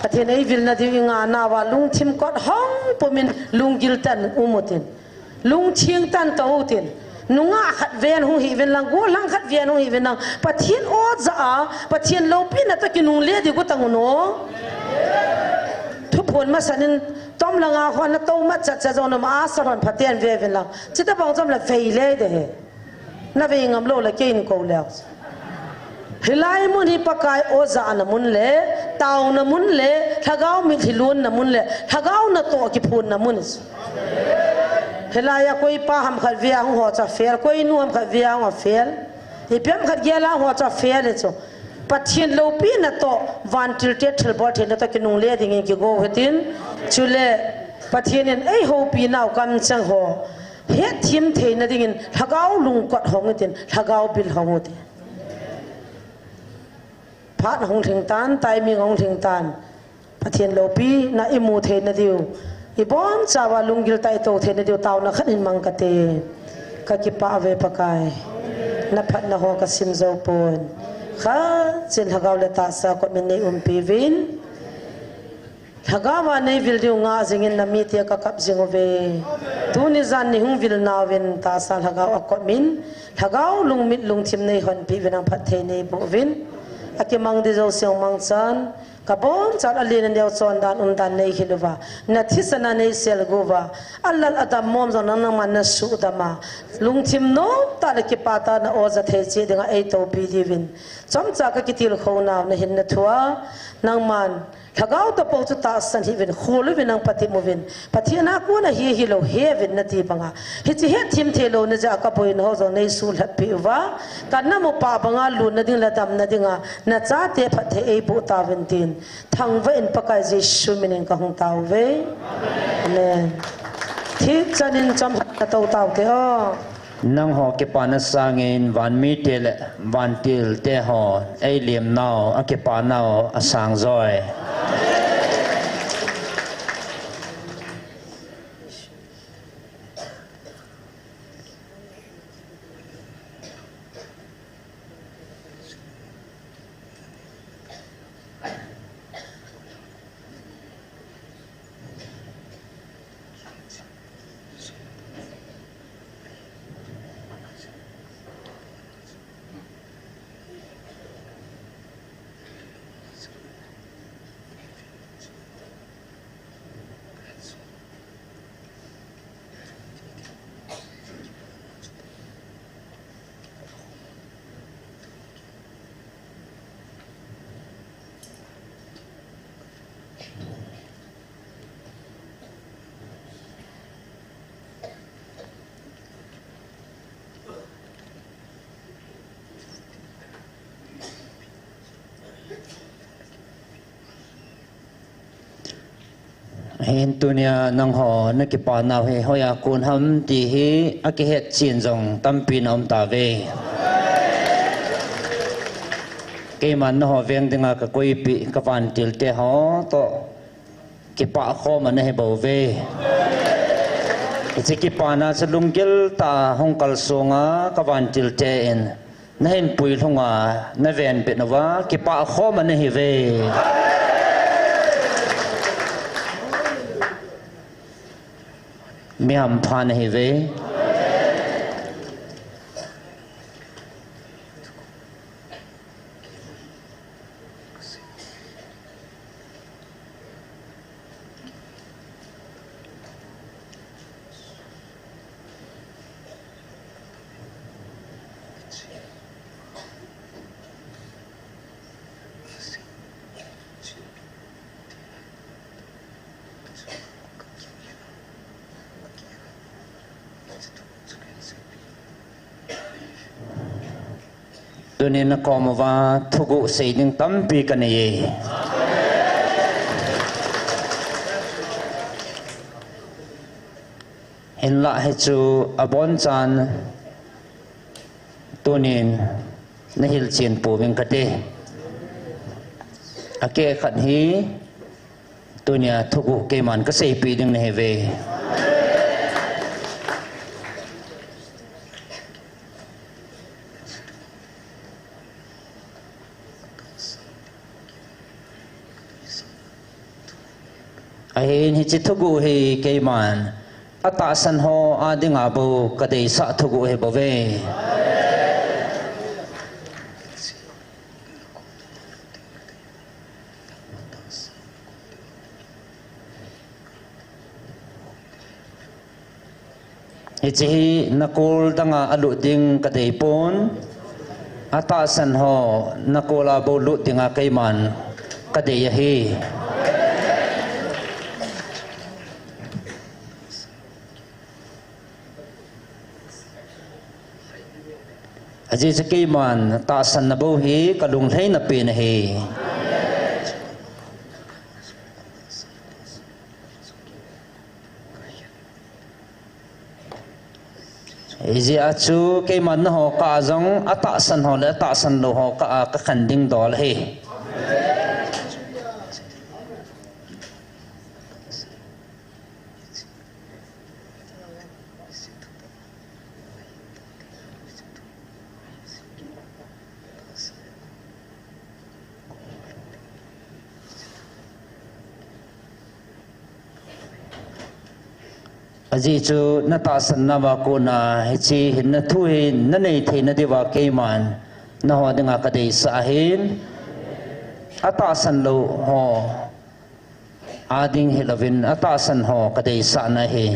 Pathen eivil na diu i ngah nauva lungthim kot hong pumin lunggil tah in um utin. Lungthim tah in tou utin. Nungah khat ven hung hi uvin lang, gollhang khat ven hung hi uvin lang. Pathen aw jah a, Pathen loupina toh kinungle ding got tang un aw. Thuphon masan in tom langa khon na tou mat chat chat jong na ma sa hon phaten ve uvin lang. Chita bang jom la vei le de he. Na vei ngam lou le kei in kou le. Hilai mun hi Pakai aw jahna mun le, taona mun le, lhagao mitlhi lonna mun le, lhagao natoh kiphonna mun. Hilai a koi pa ham khat via hung ho cha fel, koi nu ham khat via hung a fel. Ipi ham khat gel a hung ho cha fel e chu. Pathen loupina toh, vantil te thilbol theina toh kinungle dingin kigo u hitin. Chule, Pathen in eihoupi nau kamcheng ho. Hetthem theina dingin, lhagao lungkot hong utin, lhagao bil hong utin. Phat hung lhing tan, timing hung lhing tan. Pathen loupina imu theina diu. Ibon chauva lunggil tah in itou theina diu, taona khat in mang kate. Ka kipah uve Pakai. Na phatna ho ka sim jou pon. Khat chin lhagao le tahsa kot min nei umpi uvin. Lhagao a nei vil diu ngah jingin na mite ka kap jing uve. Tuni jan ni hung vil nauvin tahsa lhagao a kot min. Lhagao lungmit lungthim nei honpi uvin, nang phatthei nei boh uvin. A kimang ding jouse hung mang chan. Ka bon chan a len a neo chon dan um dan nei hil uva. Na thisan a nei sel gu uva. A lal a dam mom jong nang nangman na sudam a. Lungthim nom tah le kipah tah in na aw ja thei cheh dinga ei toupi diuvin. Chomcha ka kitilkhou nau na hinna thu a. Nangman Lhagao tapou chu tahsan hih uvin, khol uvin, nang patim uvin. Pathen a kona hi hilou, he uvin nati banga. Hiche hetthem thei louna jeh a ka boina ho jong nei sulhap peh uva. Ka nam u pa banga lutna ding le damna dinga, na chate phatthei ei boh tauvin tin. Thangvah in Pakai Jesu minin ka hung tao uve. Amen. Thichan in chomkhat na tou taute o. Nangho kipana sangin vanmite le vantilte ho eilim nau, akipah nau asang joi. Ahin tunia nangho nakipah nau hi hoiya kon ham ti hi akihet chen jong tampi na um tauve. Keiman nangho veng dinga kakoipeh kavantilte ho toh kipah khom ana hi bouve. Hiche kipana chu lunggil tah a hung kalsonga kavantilte in nahin puilhunga navenbit uva kipah khom ana hiuve. Mi hampha ana hiuve. Tunin nakom uva thuguh sei ding tampi kanei e. Hinlah hichu abonchan tunin nahilchen pouving kate. Akeh khat hi Tunia thuguh keiman kaseipeh ding nahiuve. Ahin hiche thuguh hi keiman atahsan ho adinga bou kadeisah thuguh ahibouve. Hiche hi nakol danga alut ding kadeipon, atahsan ho nakola bou lut dinga keiman kadei ahi. Ajeh chu keiman tahsanna bou hi kalunglhaina pen ahi. Hijeh a chu keiman nangho kah a jong atahsan ho le atahsan lou ho kah a kakhen ding dol ahi. Ajeh chu natahsan nauva kona hiche hinna thu hi nanei theina diuva keiman nangho dinga kadeisah ahin, atahsan lou ho ading hilouvin atahsan ho kadeisahna ahi.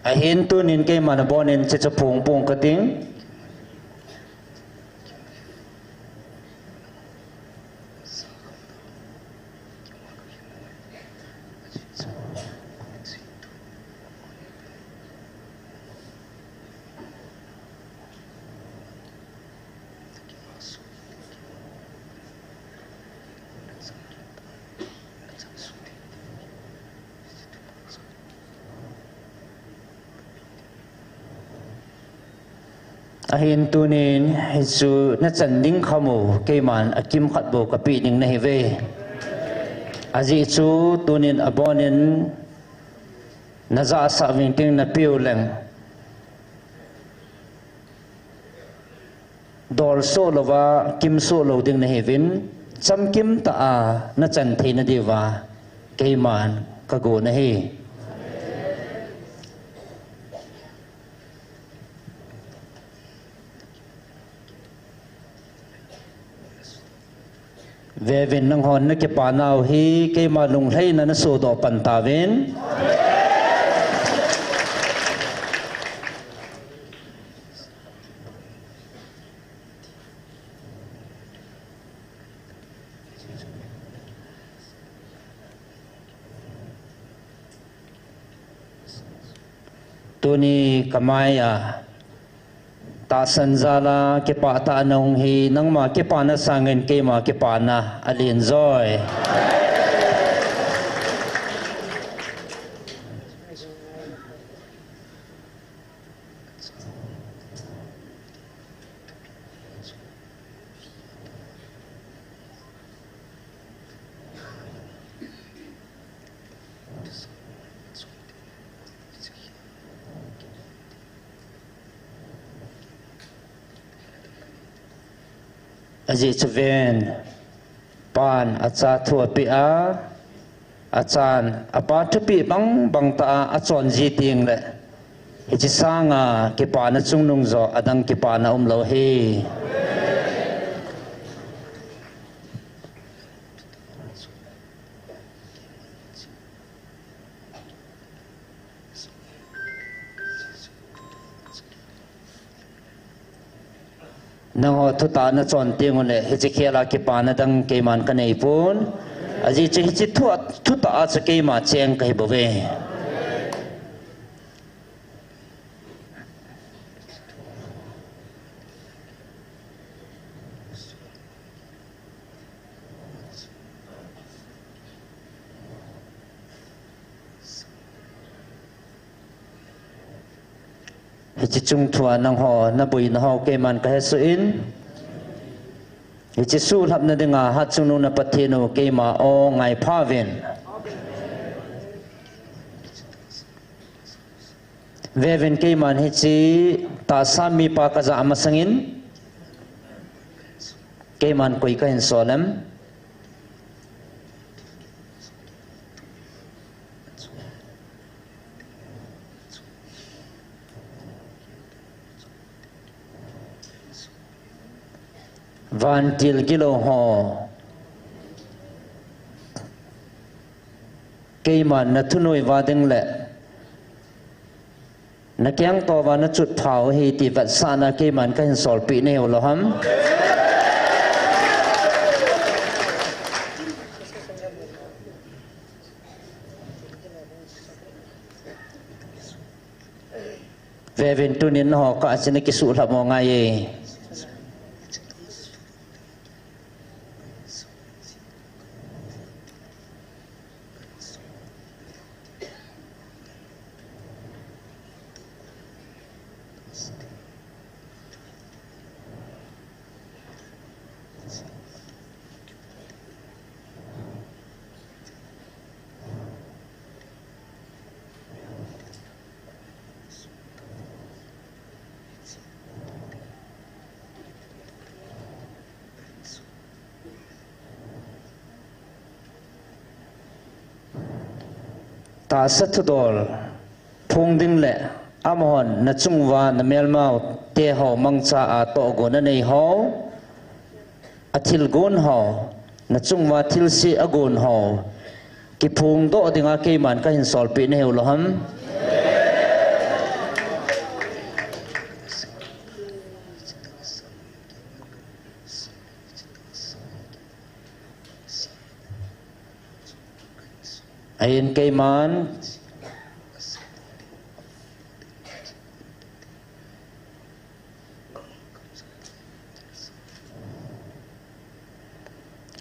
Ahin tunin keiman abonin hiche chu phong phong kating. Ahin tunin hichu nachan ding kham u keiman akimkhat bou kapeh ding nahiuve. Ajeh chu tunin abonin najahsah vingting napeh u leng, dolsoh louva kimsoh lou ding nahiuvin, chamkim tah a nachan theina diuva keiman kagon ahi. Veuvin, nanghon nakipanau hi keima lunglhaina nasodoh pan tauvin. Tuni kamai a tahsan jal a kipah tah a nahung hi, nangma kipana sangin keima kipana alen joi. Ajeh chu ven, pan acha thu apeh a, achan apa thupeh bang bang tah a achon ji teng le, hiche sanga kipana chungnung joh adang kipana umlou ahi. Nangho thutah nachon teng uleh, hiche khel a kipana dang keiman kanei pon. Ajeh chu hiche thu a, thutah a chu keima cheng kahi bouve. Hiche chungthua nangho naboina ho keiman kahesoh in, hiche suhlhapna dinga hatchungnung na Pathen u keima o ngaipha uvin. Veuvin, keiman hiche tahsa mipa kajah masangin keiman koi kahin sol em? Vantil gilou ho, keiman nathunoi uva ding le nakeng touva nachutphau hi ti vetsahna keiman kahin solpeh nahiu lou ham? Veuvin, tunin nangho kah a chun nakisuhlhap mo ngai e. Tahsa thudol phong ding le amahon nachunguva namelmao teho mangcha a tohgon anei ho, athilgon ho, nachunguva thilse agon ho kiphongdoh dinga keiman kahin solpeh nahiu lou ham? Ahin keiman,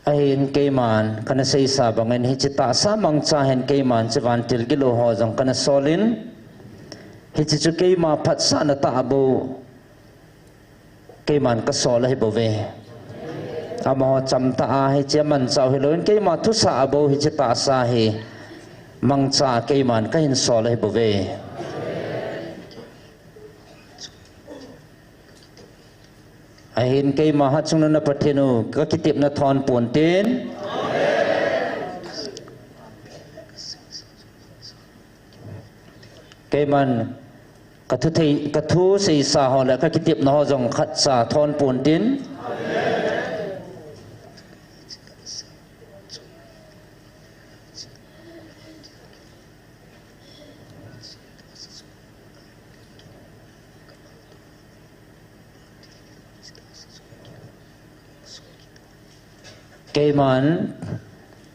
ahin keiman kana seisa bangin hiche tahsa mangcha hin keiman hiche vantil gilou ho jong kana solin, hiche chu keima phatsahna tah bou keiman kasol ahibouve. Amaho chamtah a hiche amanchah u hilouvin keima thusah a bou hiche tahsa hi mangcha a keiman kahin sol ahibouve. Ahin keima hatchungnung na Pathen u kakitepna thonpon tin, keiman kathu thei, kathu seisa ho le kakitepna ho jong khatcha thonpon tin. Keiman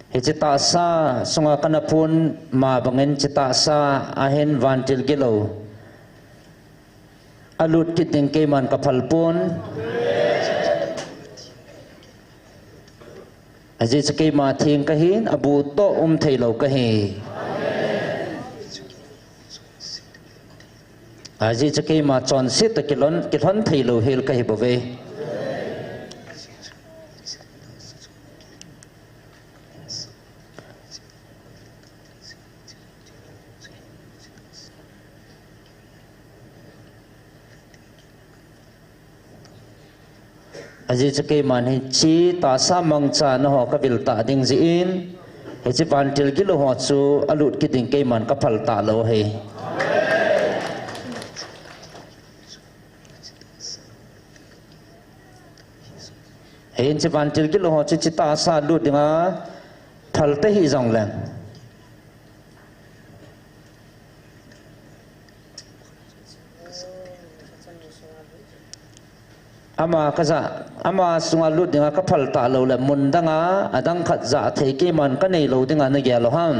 hiche tahsa sunga kana phon ma bangin hiche tahsa ahin vantil gilou alut kit ding keiman kaphalpon. Ajeh chu keima theng kahin, abuh toh umtheilou kahi. Ajeh chu keima chonset toh kilhon, kilhon theilou hel kahibouve. Ajeh chu keiman hiche tahsa mangcha naho kavil tah ding jeh in, hiche vantil gilou ho chu alut kit ding keiman kaphal talou ahi. Ahin hiche vantil gilou ho chu hiche tahsa lut dinga phal tahih jongleng, ama kajah, ama sunga lut dinga kaphal talou le mun danga adang khat jah thei keiman kaneilou dinga nagel u ham?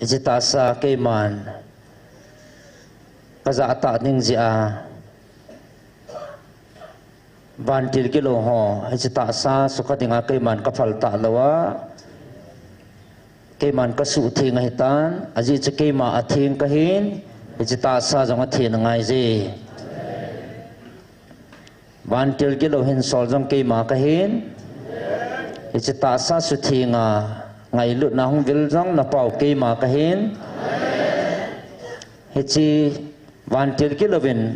Hiche tahsa keiman kajah tah ding jeh a, vantil gilou ho, hiche tahsa sukha dinga keiman kaphal talou a, keiman kasuhtheng ahitan, ajeh chu keima atheng kahin, hiche tahsa jong atheng angaije. Vantil gilou hinsol jong keima kahin, hiche tahsa suthenga ngailutna hung vil jong napao keima kahin, hiche vantil gilouvin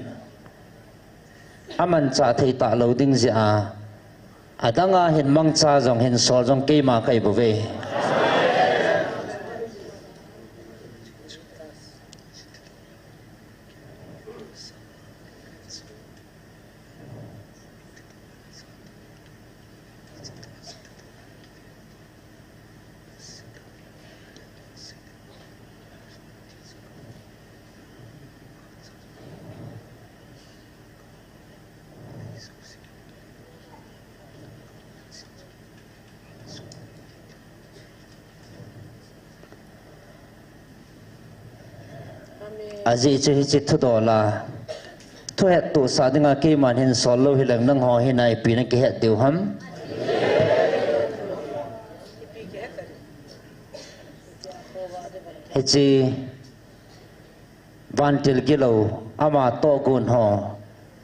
amanchah thei talou ding jeh a, adanga hin mangcha jong hinsol jong keima kahi bouve. Ajeh chu hiche thudol a thuhettohsah dinga keiman hinsol lou hileng nangho hin ipi nakihet diu ham? Hiche vantil gilou, ama tohgon ho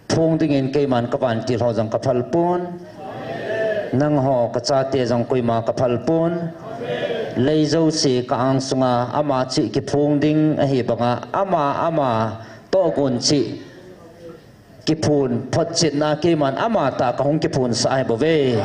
phong dingin keiman kavantil ho jong kaphal pon. Nangho kachate jong koima kaphal pon. Lei jouse ka-ang sunga ama cheh kiphong ding ahi banga, ama, ama tohgon cheh kiphon photchetna keiman amatah kahung kiphonsah ahi bouve.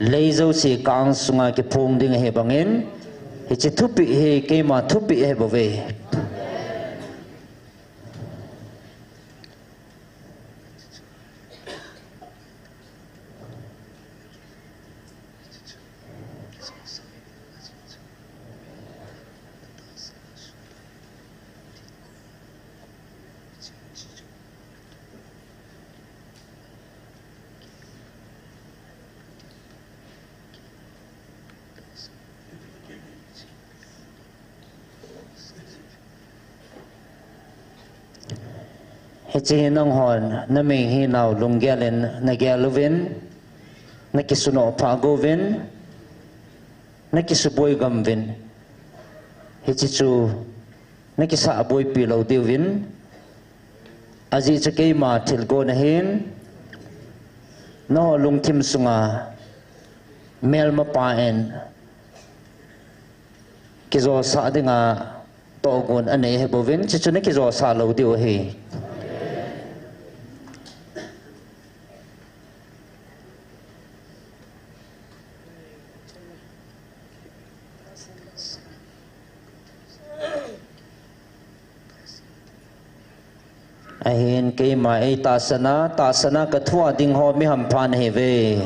Lei jouse ka-ang sunga kiphong ding ahi bangin, hiche thupeh hi keima thupeh ahi bouve. Hiche hi nanghon naming hinau lunggel in nagel uvin, nakisunoh phah gouvin, nakisuboi gam uvin. Hiche chu nakisah boipi lou diuvin, ajeh chu keima thilgon ahin, nangho lungthim sunga melmapa in kijosah dinga tohgon anei ahi bouvin, chuchu nakijosah lou diu ahi. Ahin keima eitahsan a, tahsan a kathua ding ho mi hampha nahiuve.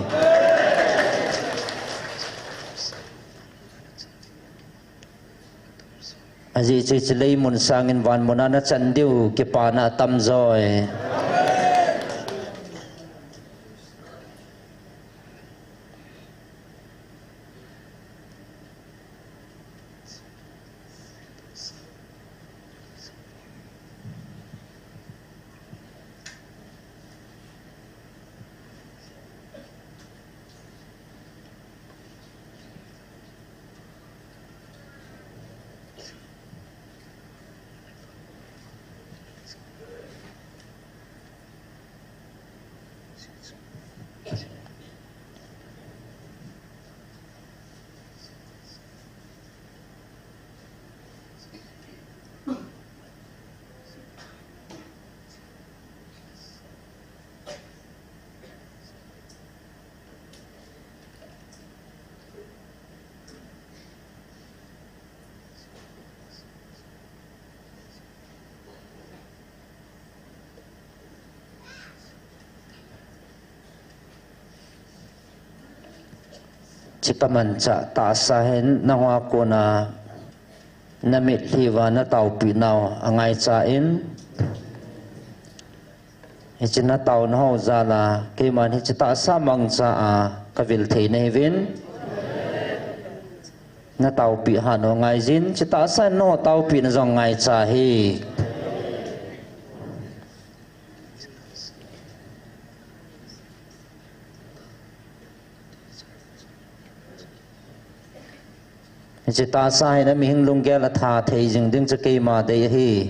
Ajeh chu hiche leimun sangin vanmun a nachan diu kipana atamjoi. Hiche kamanchah tahsa hin nangho a kona namitlhi uva nataopi nau angaicha in, hiche nataona ho jal a keiman hiche tahsa mangcha a kavil thei nahiuvin, nataopi hat u angaijin, hiche tahsa in nangho taopina jong angaicha ahi. Hiche tahsa hin mihing lunggel atha thei jing ding chu keima dei ahi.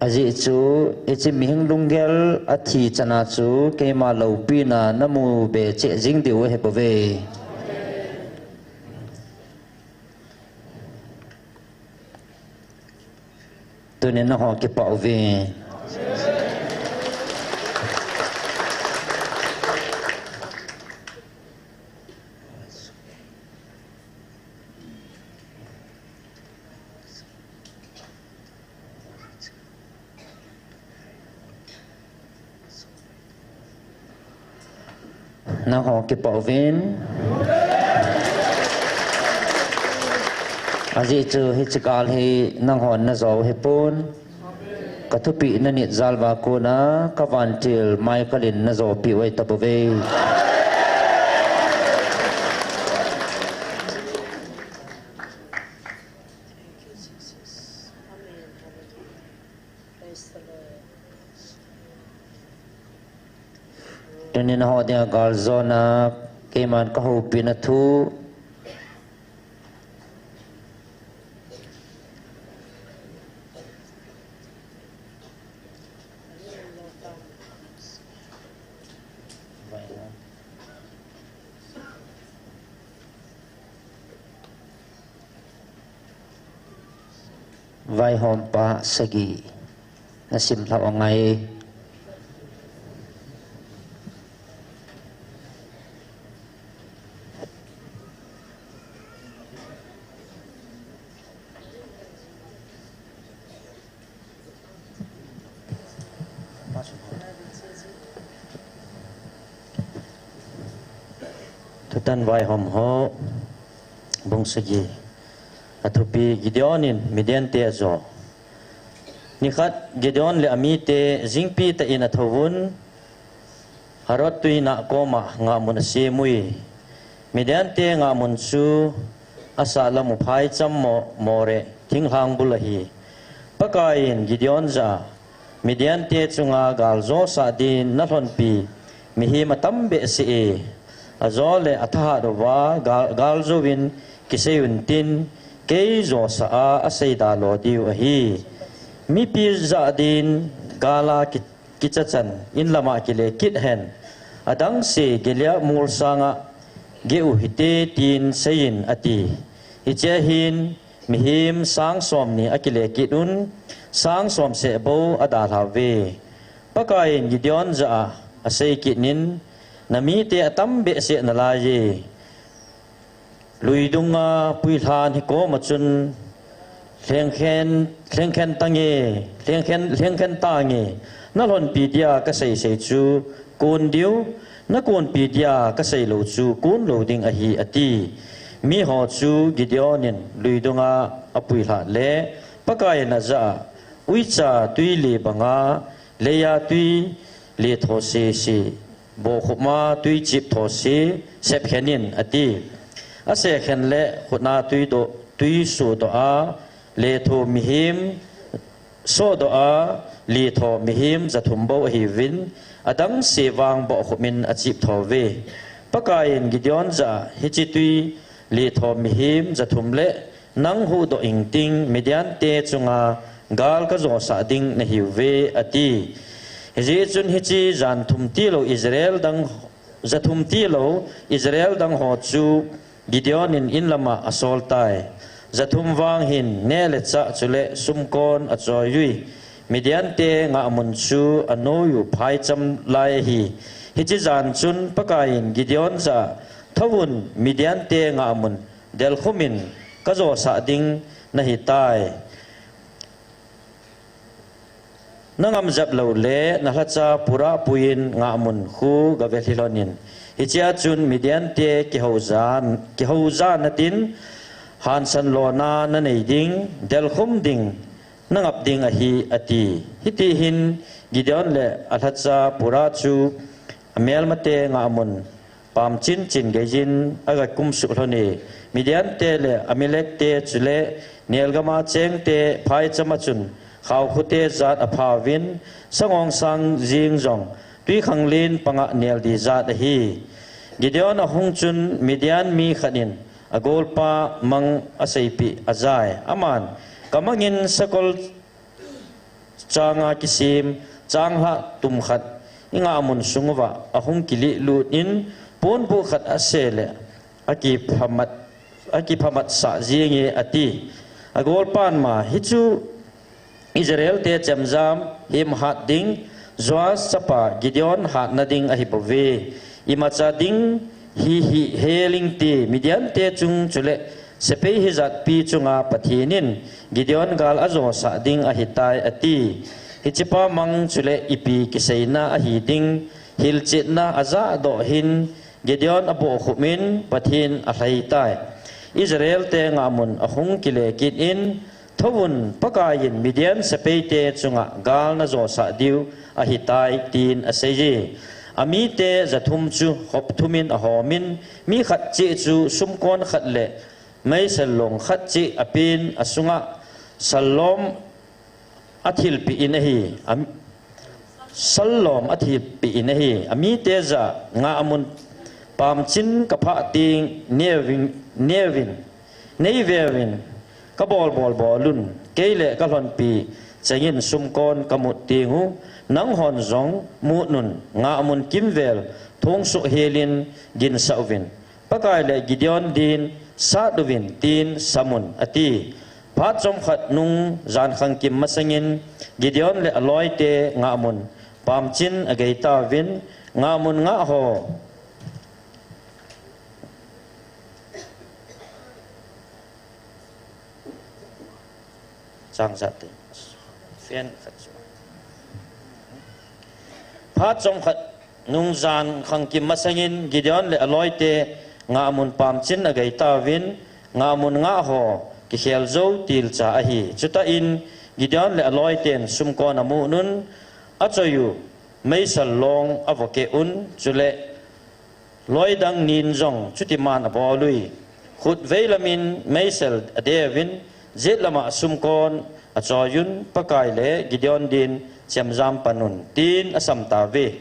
Ajeh chu, hiche mihing lunggel athi chan a chu keima loupina namu be cheh jing diu ahi bouve. Tunin nangho kipah uvin. Nangho kipah uvin. Ajeh chu hiche gal hi nanghon najo u hipon. Kathupeh nanit jal uva kona kavantil Michael in najopi u ahi tabouve. Praise the Lord. Tunin nangho dinga galjona keiman kahoupina thu. Vaihompa sagi nasim lhah u angai. Thutan vaihom ho, bung sagi. Athupi, Gideon in Midian te ajo. Nikhat Gideon le amite jingpi tah in athouvun, Harod tuinah koma ngahmun asemui. Midian te ngahmun chu asahlam u phaicham mo, More thinglhang bul ahi. Pakaiyin Gideon jah a, Midian te chunga galjosah din nalhonpi mihem atam behseh e. Ajole athahat uva gal, galjouvin kisei untin, kei josah a aseida lo diu ahi. Mipi jah din gala ki, kichachan inlama kile kit hen. Adangse gelia mol sanga geh u hite tin seiyin ati. Hichea hin mihem sang somni akile kit un, sang som seh bou adalhauve. Pakaiyin Gideon jah a asei kit in, namite atam behseh nalaiye. Lui dunga puilhan hikoma chun lhengkhen, lhengkhen tange, lhengkhen, lhengkhen tange, nalhonpi dia kaseisei chu kon diu, nakonpi dia kaseilou chu kon lou ding ahi, ati. Miho chu Gideon in lui dunga apuilhat le Pakaiyin ajah a, uicha tuile banga, leia tui letho sese, bokhupma tui chiptho se sepkhen in, ati. Asekhen le khutna tui doh, tui sohdoh a, letho mihem sohdoh a, letho mihem jathum bou ahiuvin, adangse vang bokhupmin achipthouve. Pakaiyin Gideon jah a, hiche tui letho mihem jathum le nang huhdoh ingting Midian te chunga gal kajosah ding nahiuve, ati. Hijeh chun hiche jan thum tilou Israel dang, jathum tilou Israel dang ho chu Gideon in inlama asoltai. Jathum vang hin neh le chah chule sumkon achoiyui. Midian te ngahmun chu anoiyu phaicham lai ahi. Hiche jan chun Pakaiyin Gideon jah a, thouvun Midian te ngahmun delkhumin kajosah ding nahitai. Nangam jep lou le nalhacha purah puiyin ngahmun khu gave lhilhonin. Hichea chun Midian te kihoujan, kihoujan natin hansan lona nanei ding, delkhum ding, nangap ding ahi, ati. Hitihin Gideon le alhacha purah chu amelmate ngahmun pam chinchin geiyin agakum suhlhoni. Midian te le Amalek te chule nelgama chengte phaichama chun khaokhote jat aphauvin, sangongsang jing jong tuikhanglen panga neldi jat ahi. Gideon ahung chun Midian mi khat in agolpa mang aseipeh ajai. Aman, kamangin sakol changa kisem, changlhah tum khat ingahmun sunguva ahung kilihlut in, ponbuh khat ase le akiphamat, akiphamat sah jinge, ati. Agolpan ma, hichu Israel te chemjam hemhat ding, Joas chapa Gideon hatna ding ahibouve. Imacha ding hi, hi heling ti Midian te chung chule sepai hijatpi chunga Pathen in Gideon gal ajosah ding ahitai, ati. Hichepa mang chule ipi kiseina ahi ding, hilchetna ajahdoh hin Gideon abohkhup in Pathen alhaitai. Israel te ngahmun ahung kile kit in, thouvun, Pakaiyin Midian sepai te chunga gal najosah diu ahitai, tin aseije. Amite jathum chu hop thumin ahomin, mi khat cheh chu sumkon khat le meisel long khat cheh apen, asunga sallom athilpeh in ahi. Am-, sallom athilpeh in ahi. Amite jah ngahmun pamchin kaphah teng neuvin, neuvin, neiveuvin, kabol bol bolun, kei le kalhonpi chengin sumkon kamut tengu, nanghon jong mutnun, ngahmun kimvel thongsoh helin ginsah uvin. Pakai le Gideon din sat uvin, tin samun, ati. Phat chomkhat nung jan khangkim masangin Gideon le aloite ngahmun pamchin ageitauvin, ngahmun ngah ho. Chang jat te. Fan khat chu. Phat chomkhat nung jan khangkim masangin Gideon le aloite ngahmun pamchin ageitauvin, ngahmun ngah ho kikhel jou tilcha ahi. Chutah in Gideon le aloiten sumkon amutnun, achoiyu meisel long avokeh un, chule loidang nin jong chutiman abol ui. Khut veilamin meisel adeuvin, jet lama sumkon achoiyun, Pakai le Gideon din chemjam panun, tin asamtauve.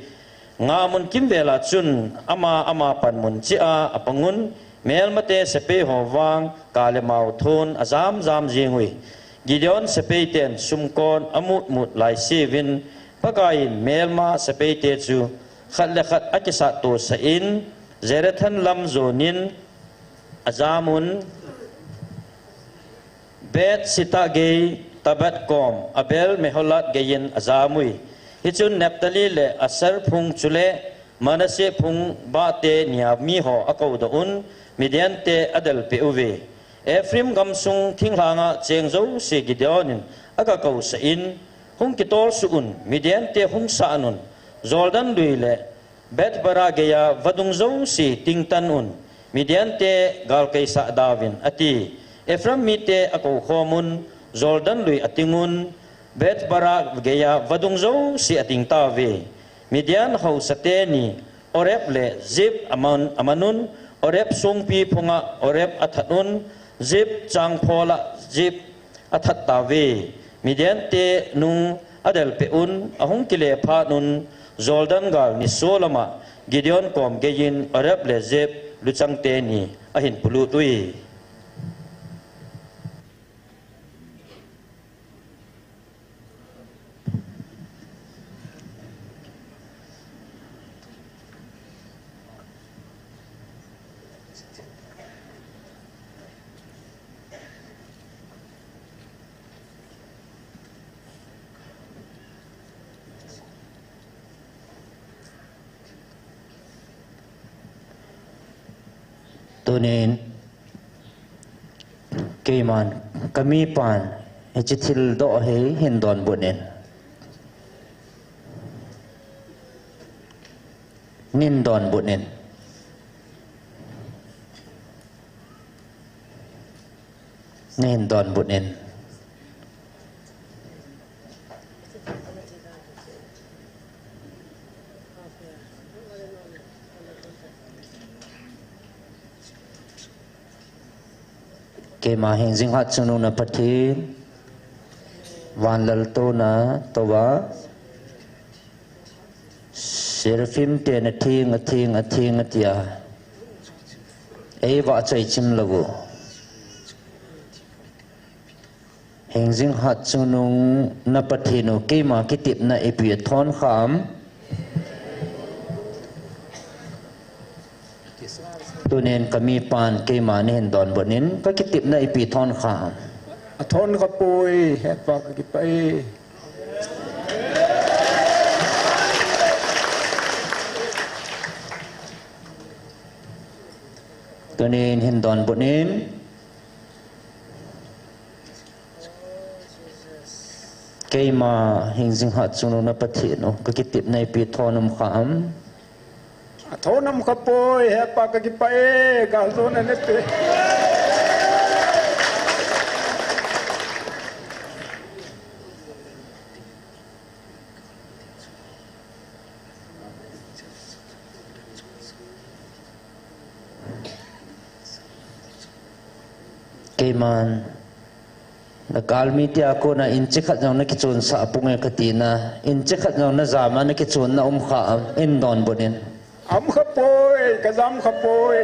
Ngahmun kimvela chun ama, ama panmun cheh a apangun, melmate sepai ho vang kale mao thon ajam jam jing ui. Gideon sepaiten sumkon amut mut laisevin, Pakaiyin melma sepaite chu khat le khat akisat tosah in, Zarethan lam jonin ajamun, Beth Shittah gei Tabbath kom Abel Meholah geiyin ajamui. Hichun Naphtali le Asher phung chule Manasseh phung bahte nia miho akoudoh un, Midian te adelpeh uve. Ephraim gamsung thinglhanga cheng jouse Gideon in agakousah in, hung kitolsuh un, Midian te hung sat un, Jordan lui le Beth-barah geiya vadung jouse tingtan un, Midian te galkeisah dauvin, ati. Ephraim mite akoukhomun, Jordan lui atingun, Beth-barah geiya vadung jouse atingtauve. Midian haosa teni Oreb le Zeeb aman, amanun, Oreb songpi phunga Oreb athat un, Zeeb changphola Zeeb athat tauve. Midian te nung adelpeh un, ahung kile phat un, Jordan gal nisolama Gideon kom geiyin Oreb le Zeeb luchang teni ahin polut ui. Tunin, keiman, kamipan, hiche thildoh hi hin donbut in. Nin donbut in. Nin donbut in. Keima hingjing hatchungnung na Pathen, vanlaltouna touva, seraphim ten atheng, atheng, atheng atia, eivahchoi chim lou u. Hingjing hatchungnung na Pathen u, keima kitepna ipi athon kham. Tunin kamipan keima nahin donbut in, kakitepna ipi thon kham. Athon khapoi, Hepa kakipah e. Tunin hin donbut in. Keima hingjing hatchungnung na Pathen u, kakitepna ipi thon um kham. Athon um khapoi, Hepa kakipah e, galjona neipeh. Keiman, nagalmi tia kona inch khat jong nakichonsah ponge katina, inch khat jong najama nakichonna um kham, hin donbut in. Um khapoi, kajam khapoi.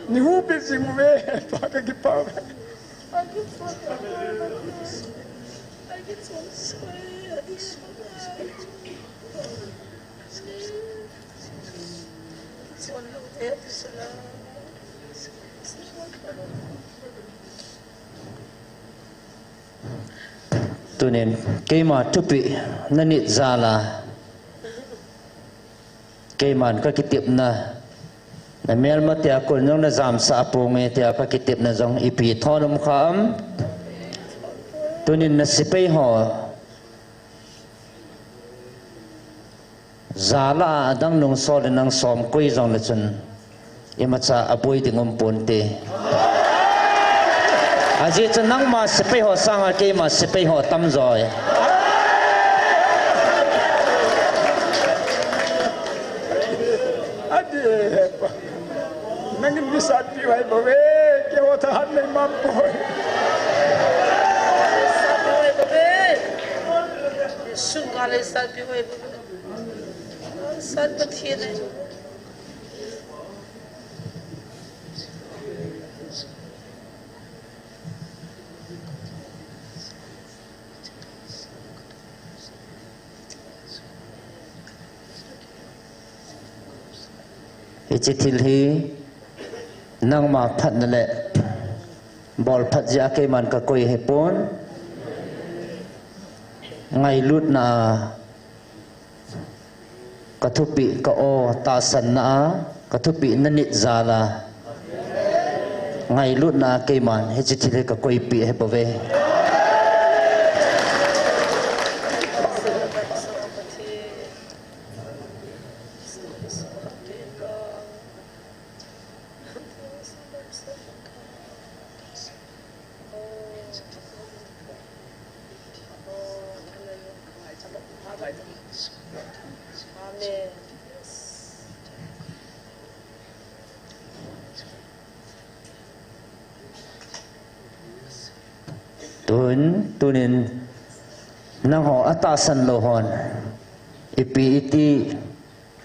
Ni hu pe jing uve, pa kakipah. Tunin, keima thupeh nanit jal a, keiman kakitepna, namelma tia kon jong najamsah ponge tia kakitepna jong ipi thon um kham. Tunin nasepai ho jal a adang nungsol in nang som koi jongle chun imacha aboi ding um ponte. Ajeh chu nangma sepai ho sanga keima sepai ho tamjo e. Adi, Hepa. Nangin mi satpi u ahi bouve, keiho thahat nei mam poi. Satpi u ahi bouve. Jesu min a le satpi u ahi bouve. Sat Pathen ahi. Hiche thil hi nangma phatna le bolphat jeh a keiman kakoi ahipon. Ngailutna a kathupeh ka-o tahsanna a, kathupeh nanit jal a, ngailutna a keiman hiche thil hi kakoipeh ahibouve. Tun, tunin, nangho atahsan lou hon ipi iti,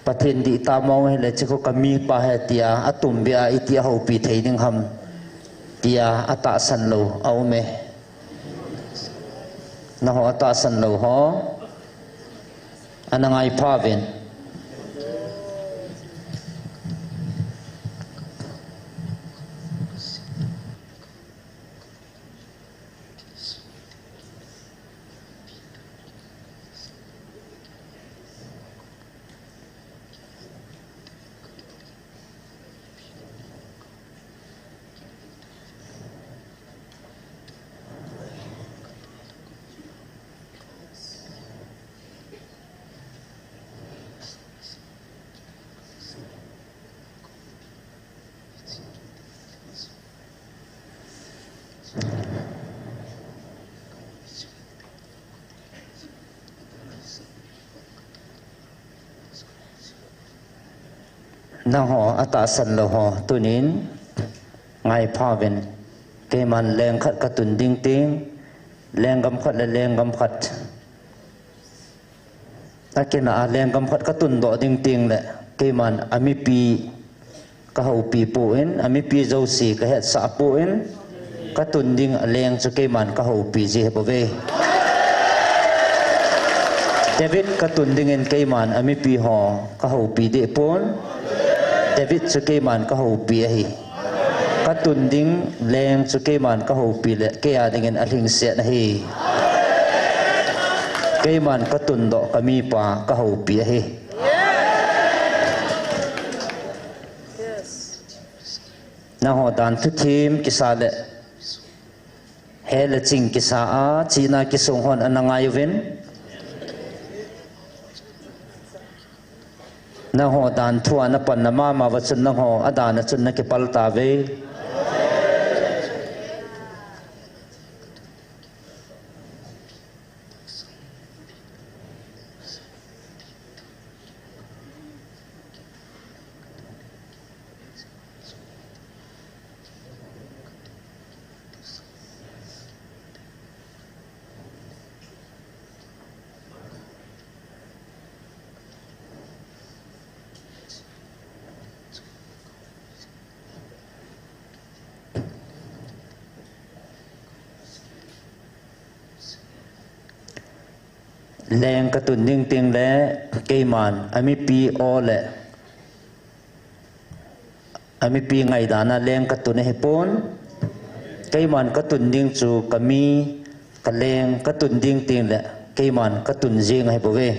Pathen dihtah mong hile, hiche khu kamipa ahi tia, atumbeh a iti ahoupi thei ding ham tia atahsan lou aume. Nangho atahsan lou ho ana ngaipha uvin. Nangho atahsan lou ho tunin ngaipha uvin. Keiman leng khat katun ding ting, lenggam khat le lenggam khat akina a lenggam khat katundoh ding ting le, keiman amipi kahoupi pon, amipi jouse kahetsah pon, katun ding a leng chu keiman kahoupi ji ahi bouve. David katun dingin keiman amipi ho kahoupi deh pon. David chu keiman kahoupi ahi. Katun ding leng chu keiman kahoupi le, kei a dingin alhingset ahi. Keiman katundoh kamipa kahoupi ahi. Nangho dan thuthim kisa le, he le ching kisa a, chihna kisung hon ana ngai uvin. Nangho dan thu a napanna mama uva chun nangho adan a chun nakipal tauve. Leng katun ding ting le, keiman amipi o le amipi ngaidana leng katun ahipon. Keiman katun ding chu kami, kaleng katun ding ting le, keiman katun jing ahi bouve.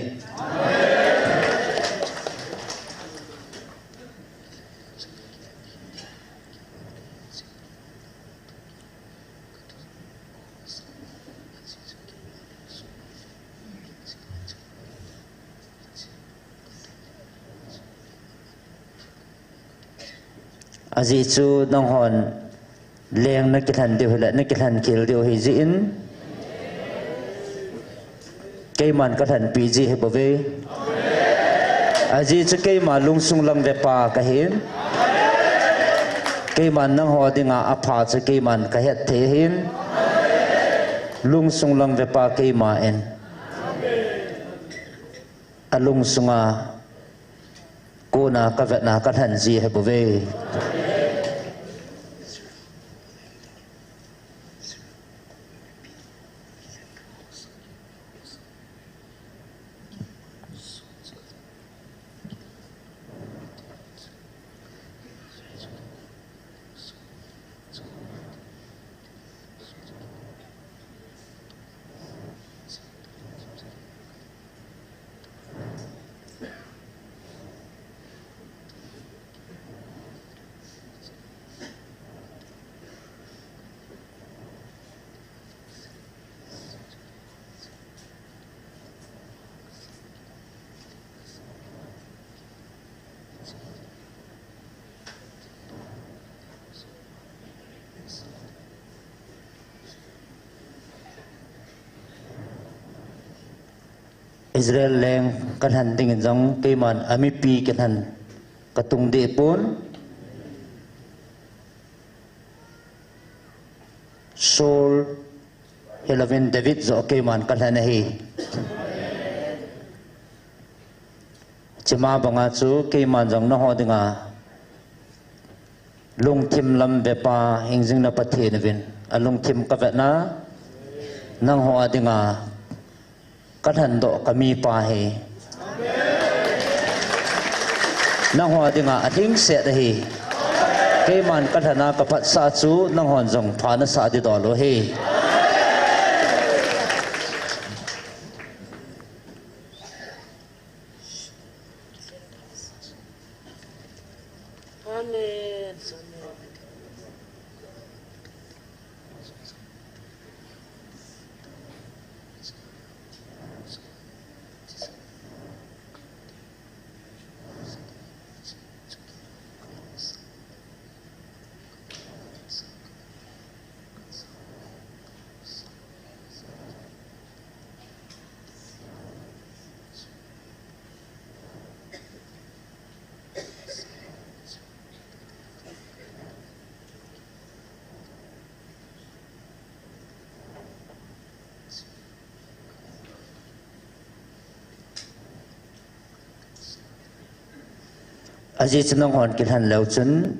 Ajeh chu nanghon leng nakilhen diu hile, nakilhen khel diu ahi jeh in, keiman kalhenpi ji ahi bouve. Ajeh chu keima lungsung lang vepa kahin. Keiman nangho dinga apha chu keiman kahet thei ahin. Lungsung lang vepa keima in alungsunga kona kavetna kalhen ji ahi bouve. Israel leng kalhen dingin jong keiman amipi kalhen katung deh pon. Saul hilouvin David joh keiman kalhen ahi. Chima banga chu keiman jong nangho dinga lungthim lam vepa hingjing na Pathen uvin alungthim kavetna, nangho a dinga kalhendoh kamipa ahi. Nangho a dinga alhingset ahi. Keiman kalhen a kaphatsah chu nanghon jong pha nasah ding dol u ahi. Amen. Ajeh chu nanghon kilhen leu chun,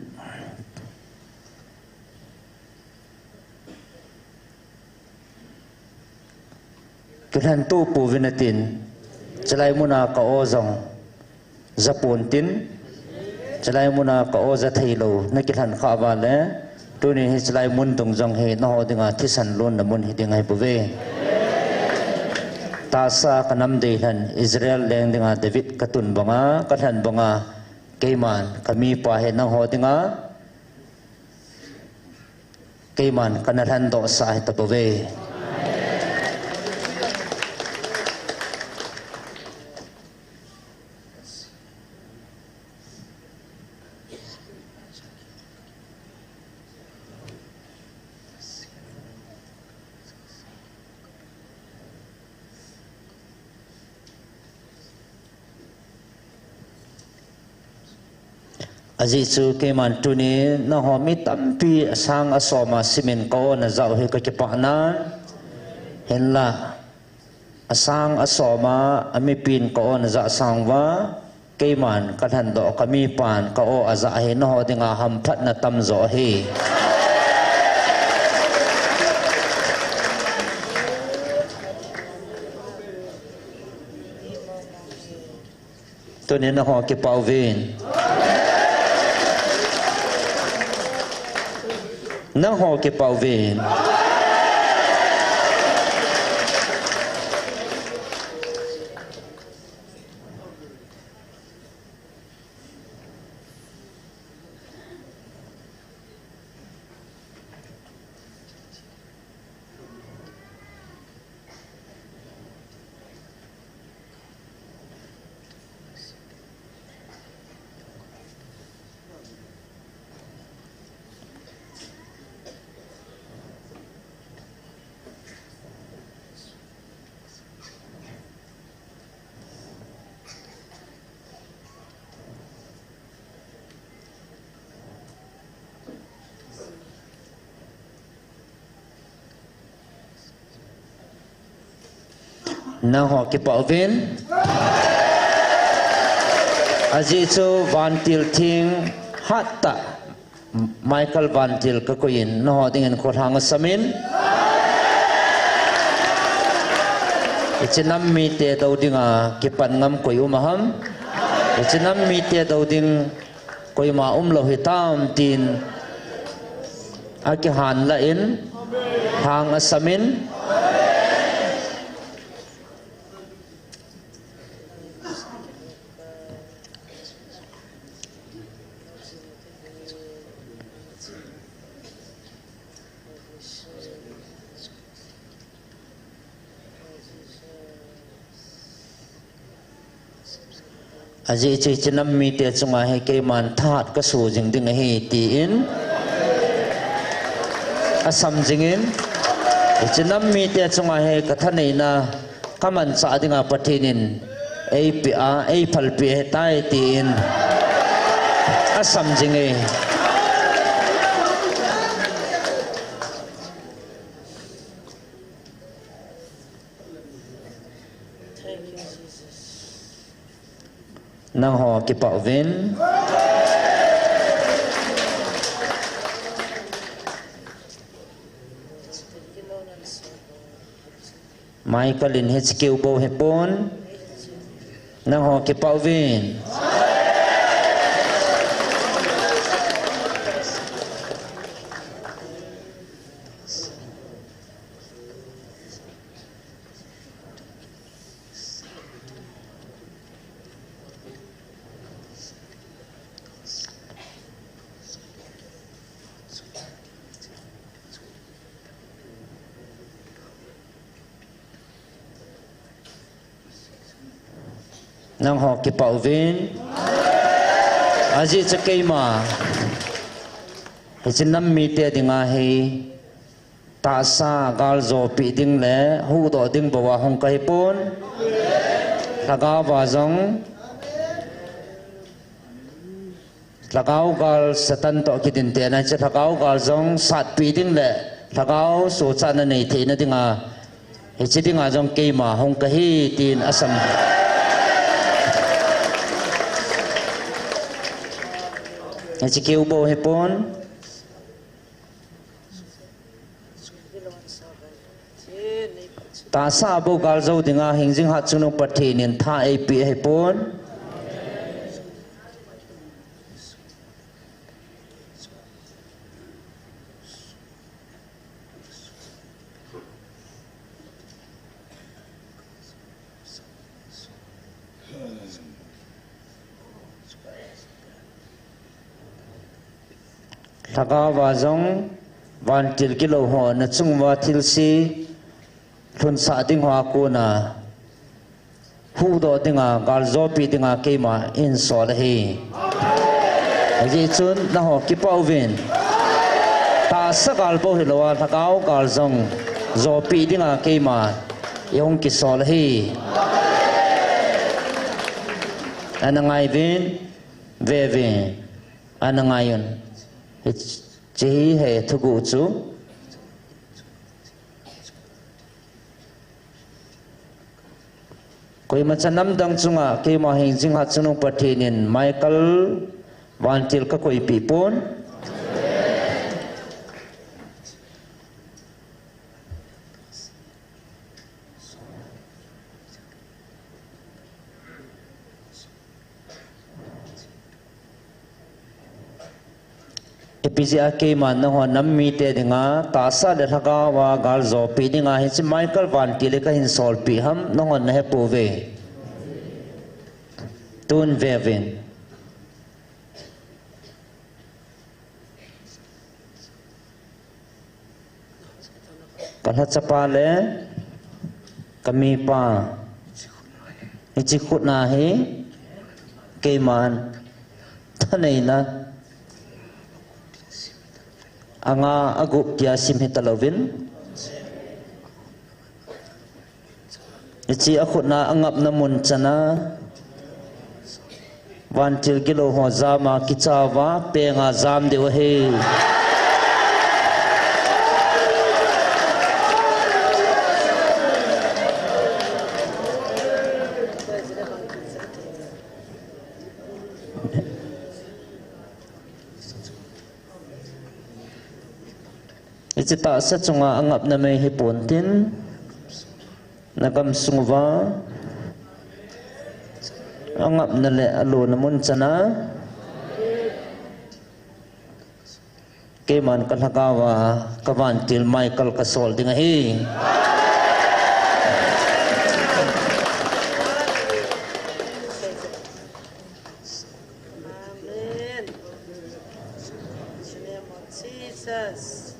kilhen toh pouvin atin, chulai muna ka o jong ja pontin, chulai muna ka o ja theilou, nakilhen khah uva le, tuni hi chulai mun dung jong hi nangho dinga thisan lonna mun hiding ahibouve. Tahsa kanam deilhen, Israel leng dinga David katun banga, kalhen banga, keiman kamipa hi nangho dinga, keiman kana lhendohsah hitapouve. Ajeh chu keiman tuni nangho mi tampi asang asoma simin ka o najah u hi kakipah nan, hinla asang asoma amipin ka o najah sang uva, keiman kalhendoh kamipan ka o ajah hi nangho dinga hamphatna tamjo ahi. Tuni nangho kipah uvin. Nangho kipah uvin. Nangho kipah uvin. Ajeh chu vantil theng hattah Michael Vantil kakoi in, nangho dingin kholhang asamin. Hiche nam mite dou dinga kipan ngam koi um aham? Hiche nam mite dou ding koima umlou hitam tin akihan lah in, hang asamin. Ajeh chu hiche nam mite chunga hi keiman thahat kaso jing ding ahi tin asam jingin, hiche nam mite chunga hi kathaneina kamanchah dinga Pathen in eipeh a, eiphalpeh ahitai tin asam jinge. Nangho kipah uvin. Michael in hiche keu bou hipon. Nangho kipah uvin. Nangho kipah uvin. Ajeh chu keima hiche nam mite dinga hi tahsa galjopi ding le huhdoh ding bou a hung kahipon. Lhagao va jong Lhagao gal Satan toh kidin tena hiche lhagao gal jong satpi ding le lhagao sohchatna nei theina dinga, hiche dinga jong keima hung kahi tin asam. Hiche keu bou hipon. Tahsa bou galjou dinga hingjing hatchungnung Pathen in tha eipeh ahipon. Lhagao va jong vantil gilou ho nachung uva thilse lhunsah ding hoa kona huhdoh dinga, gal jopi dinga keima eihin sol ahi. Hijeh chun nangho kipah uvin. Tahsa gal bou hilouva, lhagao gal jong jopi dinga keima eihung kisol ahi. Ana ngai uvin, ve uvin, ana ngai un. Hiche hi thuguh chu. Koima cha namdang chunga keima hingjing hatchungnung Pathen in Michael vantil kakoipeh pon. Ipi jeh a keiman nangho nam mite dinga tahsa le lhagao a gal jopi dinga hiche Michael vantil hi kahin solpeh ham, nanghon nahepouve. Tun ve uvin. Kalhachapa le kamipa, hiche khut na hi keiman thaneina anga agup tia sim hitalouvin, hiche akhut na angapna mun chana vantil gilou ho jama kichauva penga jam diu ahi. Hiche tahsa chunga angapna mei hipon tin, nagam sunguva angapna le alona mun chana keiman kalhagao a kavantil Michael kasol ding ahi. Amen. In the name of Jesus.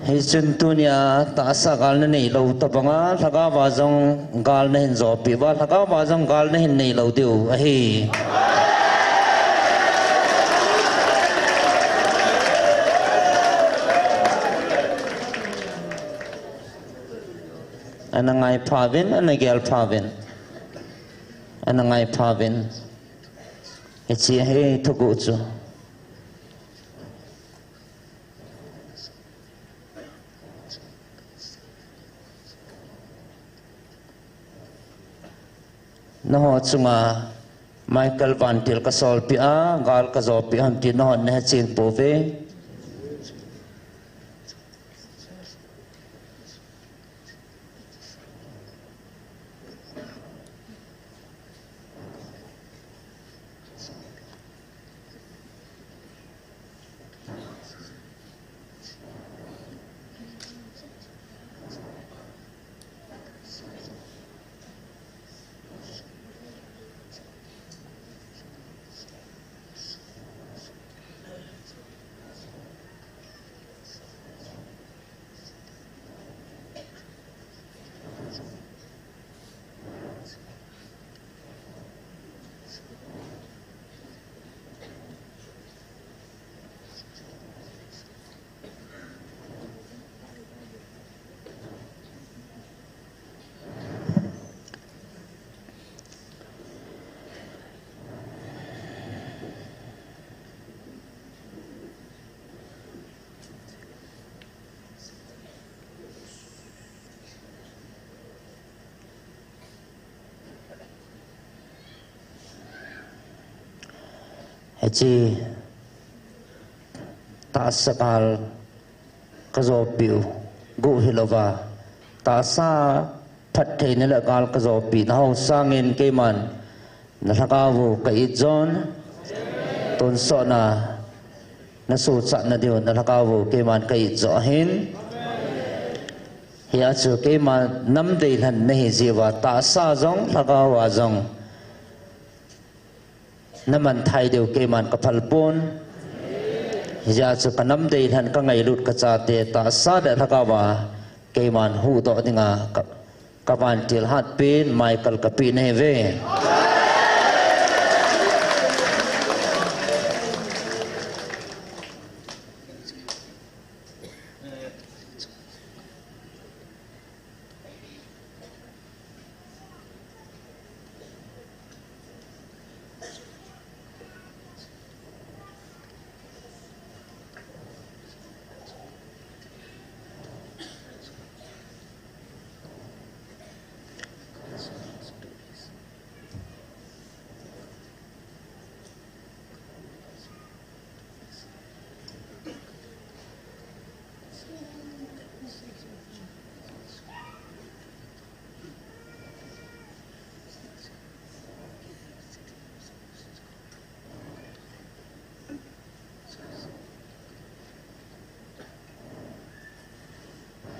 Hichun tunia tahsa gal naneilou tobanga lhagao a jong gal nahin jopi uva, lhagao a jong gal nahin neilou diu ahi. Ana ngaipha uvin, ana gelpha uvin. Ana ngaipha uvin. Hiche hi thuguh chu. Nangho chunga Michael vantil kasolpeh a, gal kajopeh ham ti nangho nahechen pouve. Hiche tahsa gal kajopiu guh hilouva, tahsa phattheina le gal kajopina ho sangin keiman na lhagao u ka-it jon, tonsotna na suhchatna diu na lhagao u keiman ka-it jo ahin. Hia chu keima nam deilhen nahi jeh uva tahsa jong lhagao a jong na manthai diu keiman ka phal pon. Hijeh a chu ka nam deilhen ka ngailut ka chate tahsa le lhagao a keiman huhdoh dinga ka, ka vantil hatpen Michael ka peh nahi uve.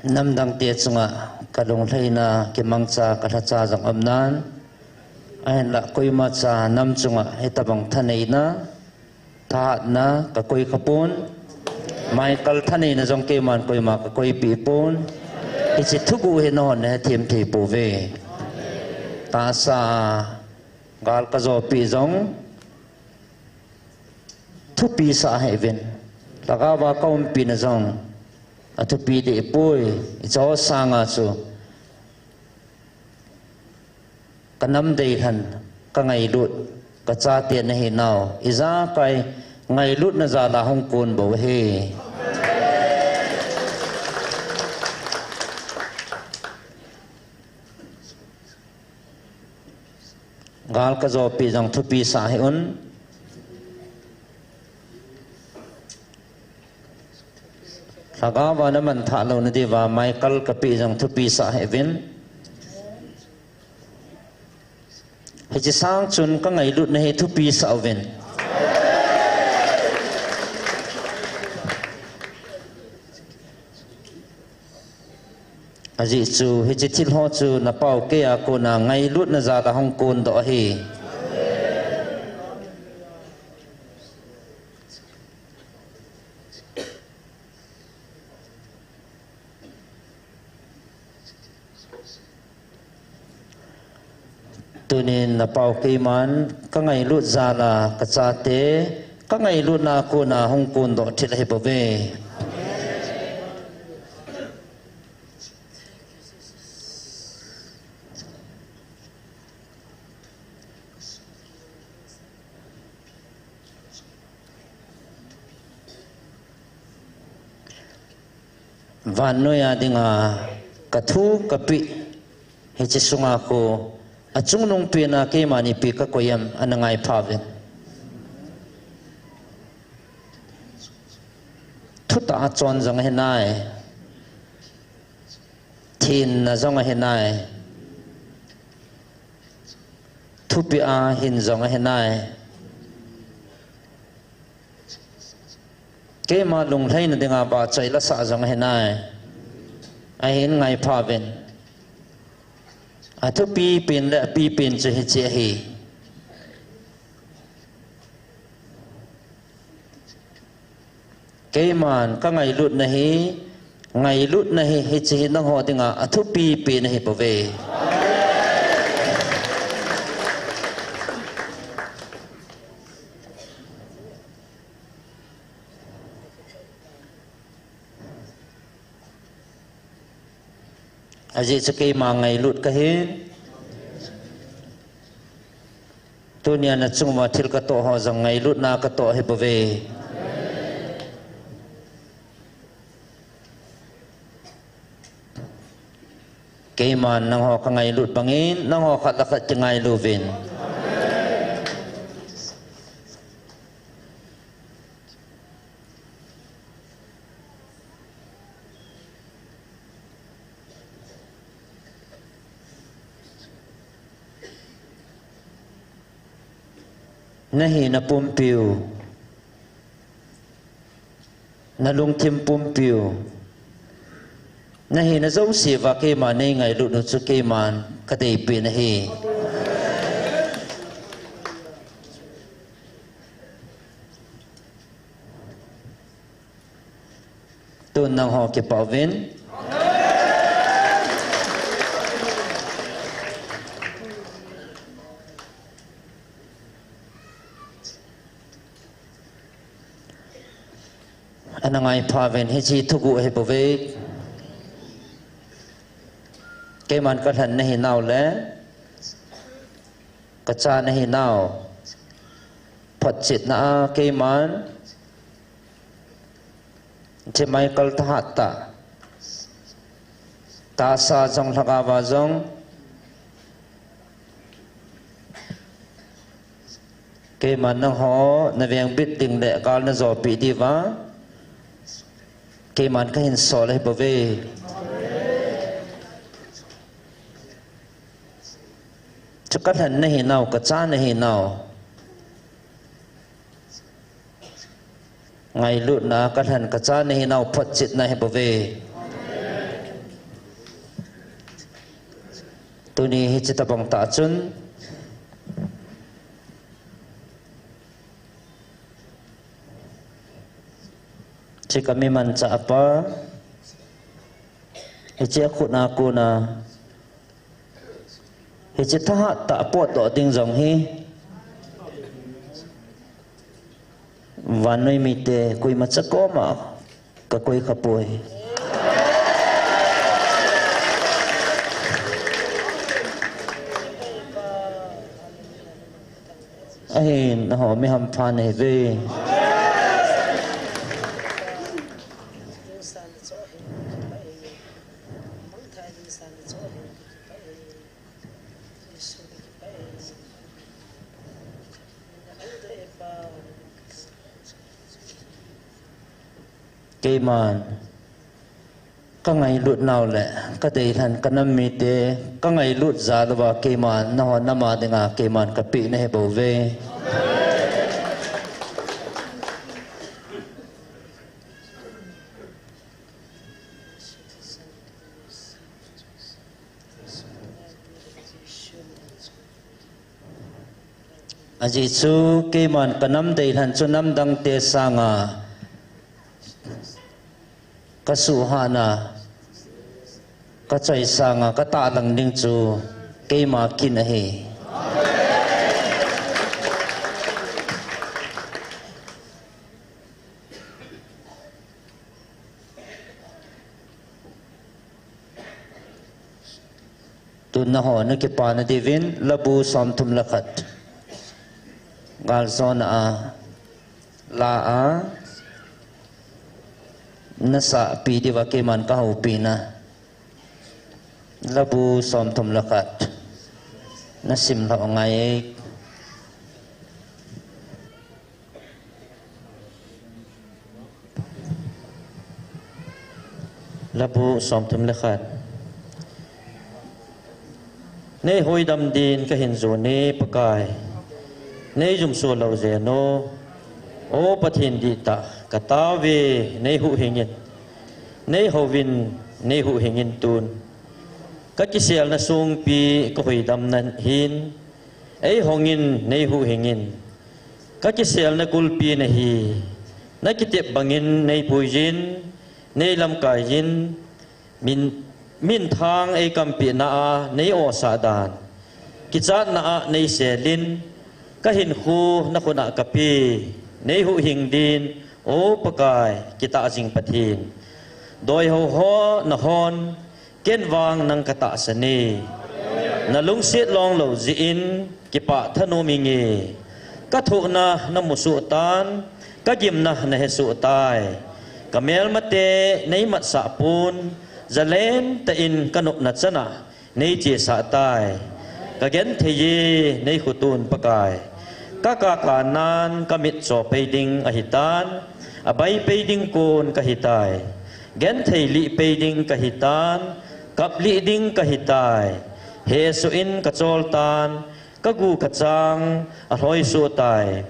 Namdang te chunga ka lunglhaina kimangcha ka lhacha jong aum nan, ahinlah koima cha nam chunga hitabang thaneina, thahatna ka koi khapon, Michael thaneina jong keiman koima ka koipeh pon, hiche thuguh hi nahon nahethem thei pouve. Tahsa gal kajopi jong thupi sah hih uvin. Lhagao a ka umpina jong athupi deh poi. Hiche sanga chu ka nam deilhen, ka ngailut, ka chate nahinau ijakai ngailutna jal a hung kon bou ahi. Gal kajopi jong thupi sah hih un. Lhagao a na manthah louna diuva Michael ka peh jong thupi sah hih uvin. Hiche sang chun ka ngailutna hi thupi sah uvin. Ajeh chu hiche thil ho chu na pao keiya kona ngailutna jal a hung kondoh ahi. Tunin na pao keiman ka ngailut jal a ka chate ka ngailutna kona hung kondoh thil ahi bouve. Vannoi a dinga ka thu ka peh hiche sunga khu achungnung pena keima ipi ka koi em ana ngai pha uvin. Thutah a chon jong ahi nai. Thenna jong ahi nai. Thupeh a hin jong ahi nai. Keima lunglhaina dinga vahchoi lasah jong ahi nai. Ahin ngai pha uvin. Athupi pen le apipen chu hiche ahi. Keiman ka ngailutna hi, ngailutna hi, hiche hi nangho dinga athupi pen ahi bouve. Ajeh chu keima ngailut kahi. Tunia nachung uva thil katoh ho jong ngailutna katoh ahi bouve. Keiman nangho ka ngailut bangin, nangho khat le khat kingailu uvin. Nahina pumpiu, nalungthim pumpiu, nahina jouseuva keima neingailut u chu keiman kadeipeh nahi. Tun nangho kipah uvin. Ana ngaipha uvin, hiche thuguh hi bou ve. Keiman kalhen nahinau le kacha nahinau photchetna a keiman themai kal thahat tah, tahsa jong lhagao va jong, keiman nangho navengbit ding le gal najopeh diuva keiman kahinsol ahi bouve. Chu kalhen nahinau, kacha nahinau, ngailutna kalhen kacha nahinau photchetna ahi bouve. Tuni hiche tobang tah chun, hiche kami manchah pa, hiche akhut a kona, hiche thahat tah potdoh ding jong hi vannoi mite koimacha koma kakoi khapoi. Ahin, nangho mi hampha nahiuve. Keiman kangailut nau le kadeilhen kanam mite kangailut jal uva keiman nangho nam a dinga keiman kapeh nahi bouve. Ajeh chu keiman kanam deilhen chu namdangte sanga kasuhhatna, kachoi sanga katahlang ding chu keima kin ahi. Tun nangho nakipana diuvin Labu somthum le khat galjona a la a nasahpi diuva keiman kahoupi na. Labu somthum le khat nasim lhah u ngai. Labu somthum le khat. Nei hoidam din kahin jon e Pakai, nei jumso lou jeng o. O Pathen dihtah, kataove, nei huhhing in, nei houvin, nei huhhing in tun. Kakiselna songpi kahoidamna hin, ei hongin, nei huhhing in. Kakiselna kulpi nahi, nakitep bangin nei puijin, nei lamkaijin, min, minthang ei kampehna a nei osah dan, kichatna a nei selin, kahinkho nakhut a kape, nei huhhing din, O Pakai, kitah jing Pathen. Doihou ho nahon, ken vang nang katahsan e. Nalungset long lou jeh in, kipah thanom inge. Kathohna namusoh tan, kagimna nahesoh tai. Kamelmate neimatsah pon, jalen tah in kanopna chan a neichesah tai. Kagenthei e, nei khotun Pakai. Kakah kanan kamitcho pei ding ahitan, abai pei ding kon kahitai. Genthei lih pei ding kahitan, kap lih ding kahitai. Hesoh in kachol tan, Ka gu ka chang a hloi suh tai.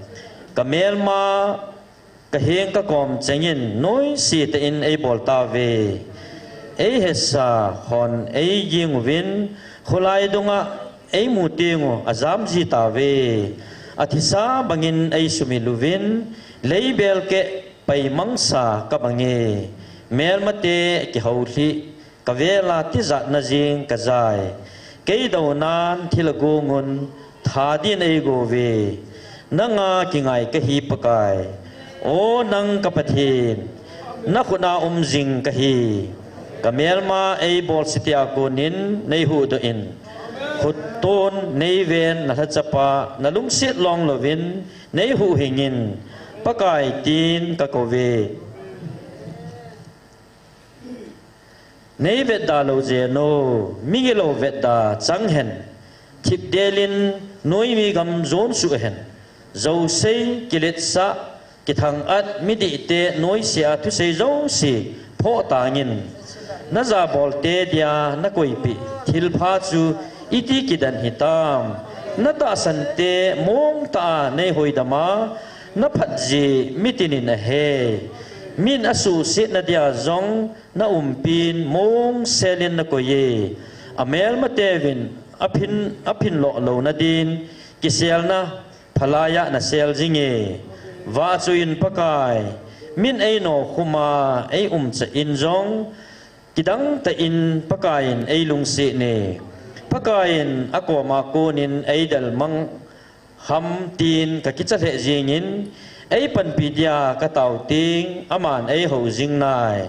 Ka melma ka heng ka kom chengin noise tah in ei bol tauve. Ei hesa hon ei ging uvin, khulai dunga ei mu teng u a jam ji tauve. A thisa bangin ei sumil uvin, leibel keh pai mangsa ka bange. Melmate kihou lhi, ka vela tijatna jing ka jai. Kei donan thil a gung un, tha din ei go uve. Nanga kingai ka hi Pakai. O nang ka Pathen, na khut a um jing ka hi. Ka melma ei bol sitia konin nei huhdoh in. Khut ton nei ven na lhachapa na lungset long louvin nei huhhing in. Pakai tin ka kou ve. Nei vetda lou jeng o, migilou vetda chang hen, thipdel in noimi gam jon suh hen, jousei, kiletsah, kithang-at, midihte noise a thusei jouse phoh tangin, na jabolte dia na koipeh thilpha chu iti kidan hitam, na tahsante mongtah a nei hoidam a, na phatji mitin in ahei, min a suhsetna dia jong na umpin mongselin na koi e. A melmateuvin a phin, a phinloh louna din kiselna phalai a na sel jing e. Vahchoiyin Pakai, min ei nokhum a ei umcha in jong kidang tah in Pakai in ei lungset e. Pakai in a kom a konin ei del mang ham tin ka kicha lheh jingin, ei panpi dia ka tao teng, aman ei hou jing nai.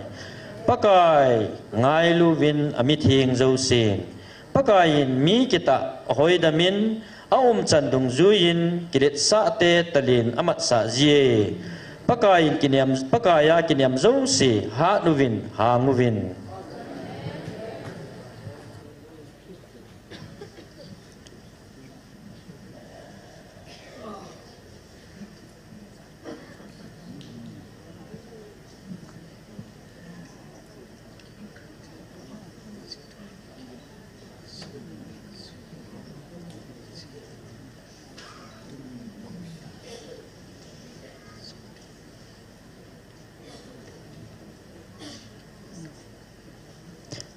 Pakai ngailu uvin a mitheng jousen, Pakai in mi kitah a hoidam in, a umchan dungjuiyin kiletsahte talin a matsah ji e. Pakai in kiniam, Pakai a kiniam jouse hat uvin, hang uvin.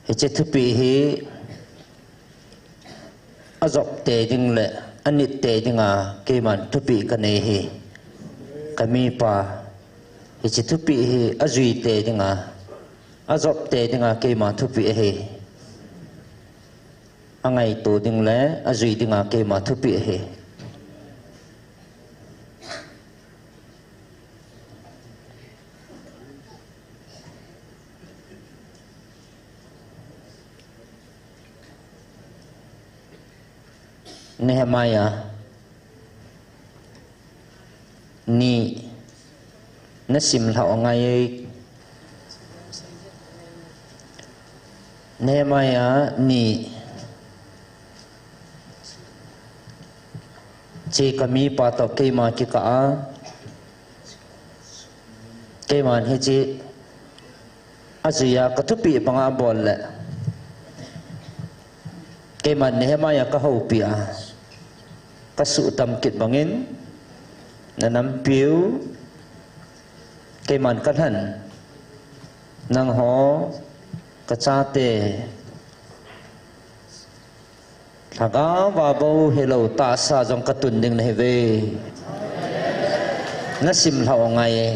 Hiche thupeh hi a jop tei ding le a nit tei dinga keiman thupeh ka nei hi. Ka mipa, hiche thupeh hi a jui tei dinga, a jop tei dinga keima thupeh ahi. A ngaito ding le a jui dinga keima thupeh ahi. Nehemiah ni na sim lhah u angai e. Nehemiah ni che ka mipa toh keima kikah a, keiman hiche a jui a ka thupeh banga bol le, keiman Nehemiah ka houpi a, ka suhtam kit bangin, na nampiu, keiman ka lhan, nangho, ka chate, lhagao a bou hilou tahsa jong ka tun ding nahi uve. Na sim lhah u angai e.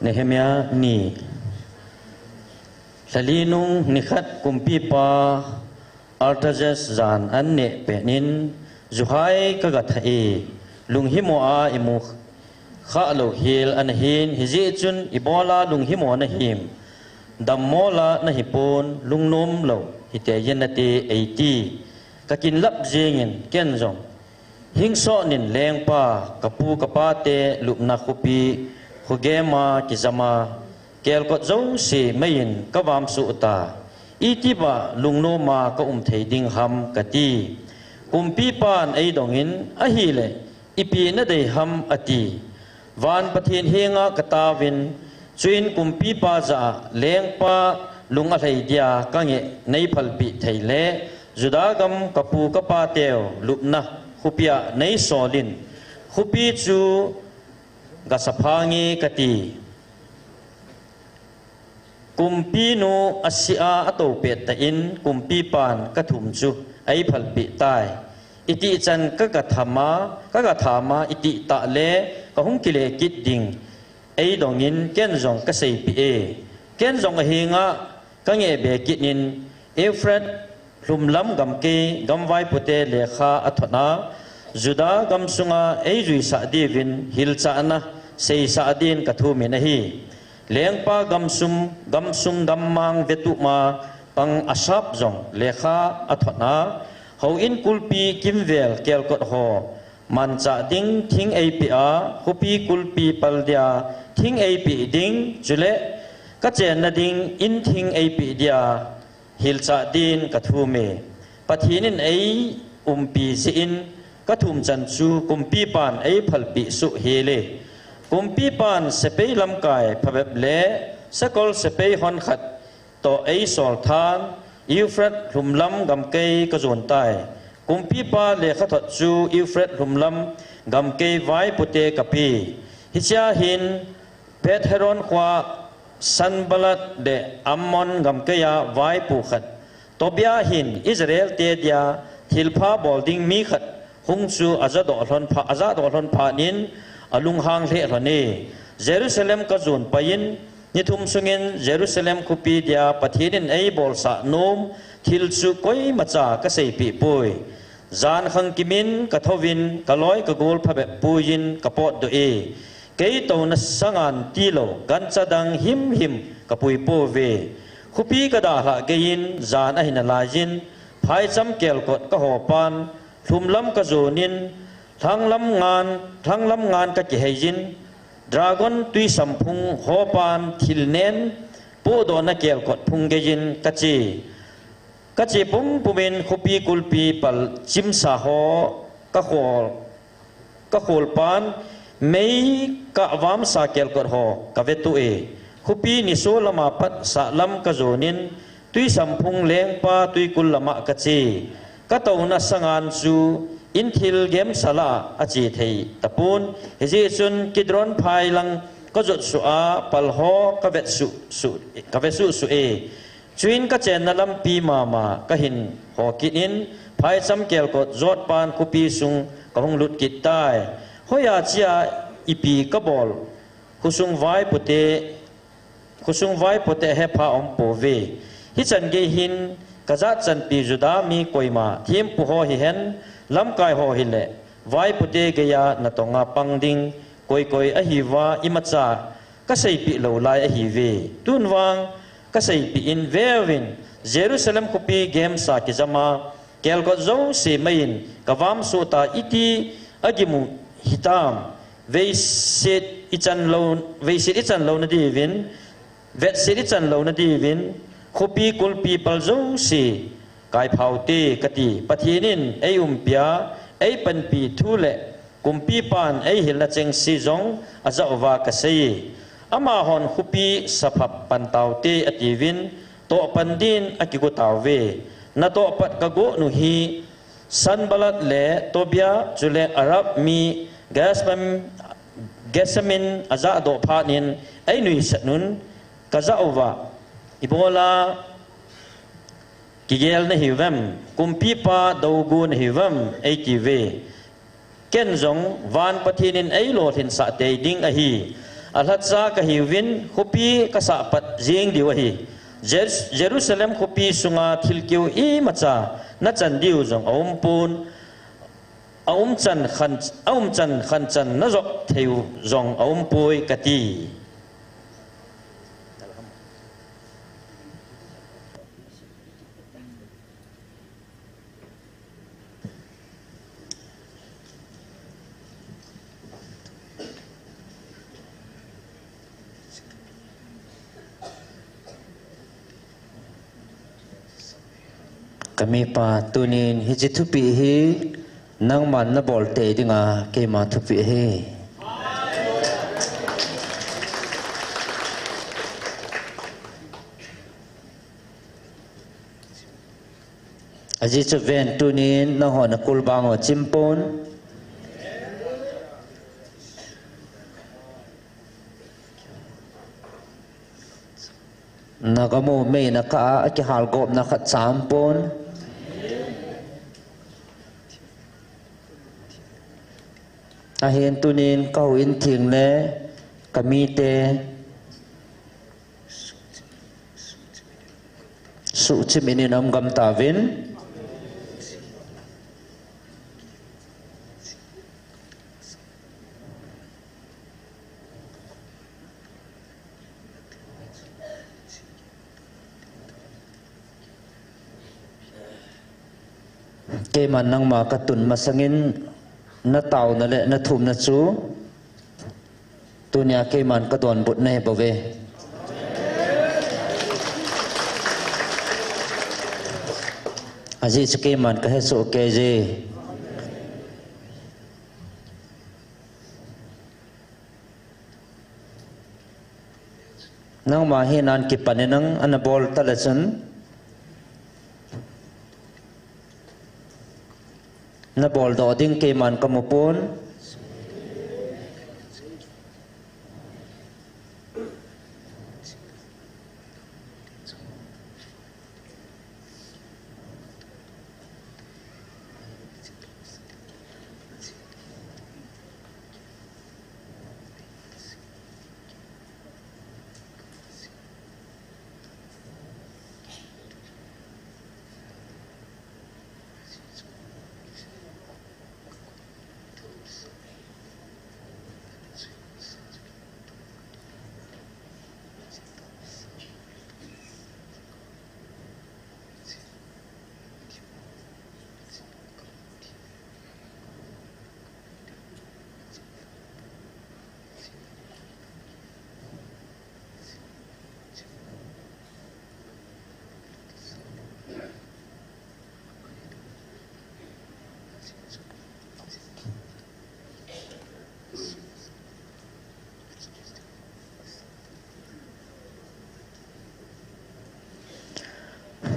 Nehemiah ni. Lhali nung nikhat kumpipa Artaxerxes jan an neh pet in, juhai ka ga thah e, lunghimo a imu khah lou hel ana hin, hijeh chun ibola lunghimo na him, dammo la na hi pon, lungnom lou hite yen nate eiti. Ka kin lap jingin ken jong, hing sot nin lengpa, ka pu ka pate lupna khopi, khogem a kijam a, kelkot jouse mei in ka vam suh ta. Iti ba lungnom a ka um thei ding ham ka ti. Kumpipan ei dongin, ahile, ipi na dei ham a ti. Van Pathen henga ka taovin, chuin kumpipa jah a lengpa lung alhai dia ka ngeh nei phalpeh thei le, Juda gam kapu kapa teu lupna khopi a nei solin, khopi chu gasa phange kati. Kumpi nu asia atou pet tah in kumpipan kathum chu eiphalpeh tai. Itih chan kagathama, kagathama itih tah le kahung kile kit ding eidongin ken jong kaseipeh e. Ken jong ahinga kangeh be kit in Euphrates lhumlam gamkei gamvaipote lekha athot a, Juda gamsunga eijuisah diuvin hilchahna seisah din kathumin ahi. Lengpa gamsung, gamsung gammang vetup ma pang Asaph jong lekha athot a, houin kulpi kimvel kelkot ho manchah ding thing eipeh a, khopi kulpi pal dia thing eipeh ding, chule kachenna ding in thing eipeh dia hilchah din kathum e. Pathen in eiumpi jeh in kathum chan chu kumpipan eiphalpeh soh hel e. Kumpipan sepai lamkai phabep le sakol sepai honkhat toh eisol than, Euphrates lhumlam gamkei kajon tai. Kumpipa lekhathot chu Euphrates lhumlam gamkei vaipote kape. Hichea hin Beth-horon khoa Sanballat le Ammon gamkei a vaipo khat, Tobia hin Israelte dia thilpha bol ding mi khat hung chu ajadoh lhon pha, ajadoh lhon phat in alunghang lheh lhon e. Jerusalem kajon pai in, ni thum sungin Jerusalem khopi dia Pathen in eibolsah nom thil chu koimacha kaseipeh poi. Jan khangkim in kathouvin kaloi kagol phabep puiyin kapotdoh e. Kei touna sangan tilou gancha dang himhim kapui pouve. Khopi kadalhah geiyin jan ahi nalaiyin, phaicham kelkot kahopan, lhumlam kajonin, lhanglam ngan, lhanglam ngan kakiheiyin, dragon twisamphung hopan thil nen pohdohna kelkot phung geiyin kache. Kache pumpumin khopi kulpi pal chimsa ho kakhol, kakholpan, mei kavamsa kelkot ho kavetuh e. Khopi niso lama pat sahlam kajonin, twisamphung lengpa twikul lama kache. Katouna sangan chu inthil gemsa lah a ache thei tapon. Hijeh chun Kidron phai lang kajot suh a, pal ho kavet suh suh, kave suh suh e. Chuin kachenna lampi mama kahin ho kit in, phaicham kelkot jotpan khopi sung kahung lut kit tai. Hoiya chea ipi kabol, khosung vaipote, khosung vaipote ahepha aumpouve. Hichan gei hin kajat chanpi Juda mi koima, thempu ho hihen, lamkai ho hile, vaipote geiya natonga pang ding koi koi ahiuva imacha kaseipeh lou lai ahiuve. Tun vang kaseipeh in, veuvin, Jerusalem khopi gemsa kijama, kelkot jouse meiyin kavamsoh ta, iti agimu hitam, veiset ichan lou, veiset ichan louna diuvin, vetset ichan louna diuvin, khopi kulpi pal jouse kaiphaute kati. Pathen in eiumpia, eipanpi thu le kumpipan eihilna chengse jong ajah uva kasei. Amahon khopi saphap pan taute atiuvin, tohpan din akigo tauve. Natohpat kago nu hi Sanballat le Tobia chule Arab mi Geshem, Geshemin ajahdoh phat in einuisat un kajah uva, ibola kigel nahiuvem, kumpipa dougu nahiuvem, eitiuve. Ken jong van Pathen in eilolhinsah tei ding ahi. Alhacha kahiuvin, khopi kasah pat jeng diu ahi. Jer-, Jerusalem khopi sunga thilkeu imacha nachan diu jong aumpon, aumchan khan, aumchan khanchan najop theiu jong aumpoi kati. Kamipa, tunin hiche thupeh hi nangman nabol tei dinga keima thupeh ahi. Ajeh chu ven tunin nangho na kulbang ho chim pon. Na gam u mei na kah a, akihal gopna khat cham pon. Ahin tunin ka houin theng le ka mite suhchim in in um gam tauvin. Keiman nangma ka tun masangin na tauna le na thumna chu tunia keiman ka donbut nahi bouve. Ajeh chu keiman ka hesoh kei je. Nangma hinan kipan in nang ana bol ta le chun, na boldoh ding keiman ka mu pon.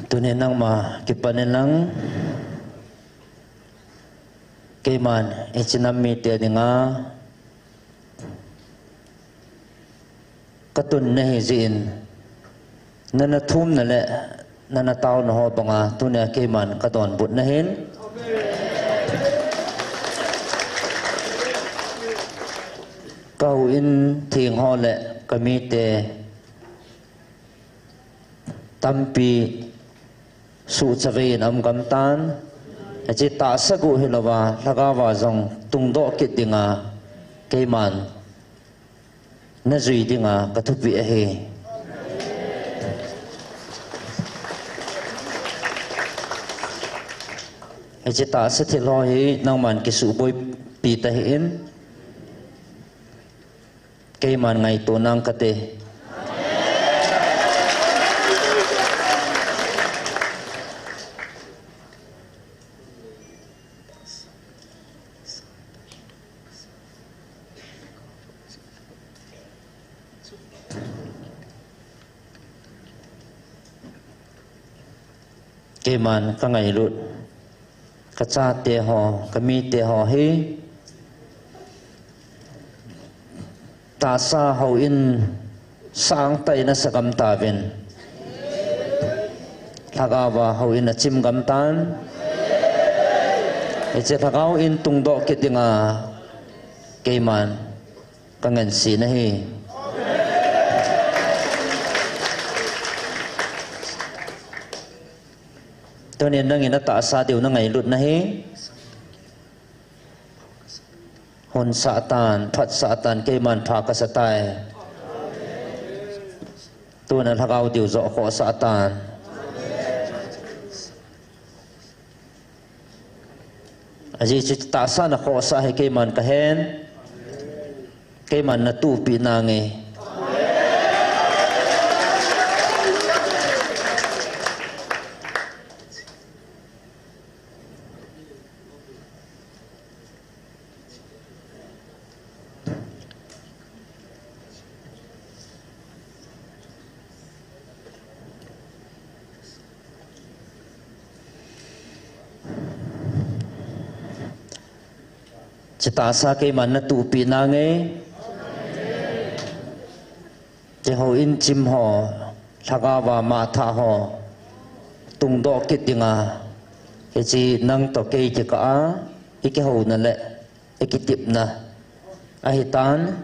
Tuni nangma kipan in lang, keiman hiche nam mite dinga ka tun nahi jeh in, na na thumna le na na tauna ho banga tunia keiman ka donbut nahin. Ka houin theng ho le ka mite tampi suhchavei in um gam tan. Hiche tahsa guh hilouva, lhagao va jong tungdoh kit dinga keiman na jui dinga ka thupeh ahi. Hiche tahsa thil ho hi nangman kisuhboipi tahih in, keiman ngaito nang kate. Keiman ka ngailut, ka chate ho, ka mite ho hi tahsa houin sangtah in a sa gam tauvin, lhagao va houin a chim gam tan. Hiche lhagao in tungdoh kit dinga keiman ka ngensen ahi. Tunin nangin atahsa diu na ngailut nahi. Honsah tan, phatsah tan, keiman pha kasa tai. Tuna lhagao diu joh khohsah tan. Ajeh chu tahsa na khohsah hi keiman ka hen. Keiman na tuhpeh nange. Chutahsa keiman natuhpi nange. Hiche houin chim ho, lhagao va matha ho, tungdoh kit dinga, hiche nang toh kei kikah a, ikihouna le ikitepna ahitan.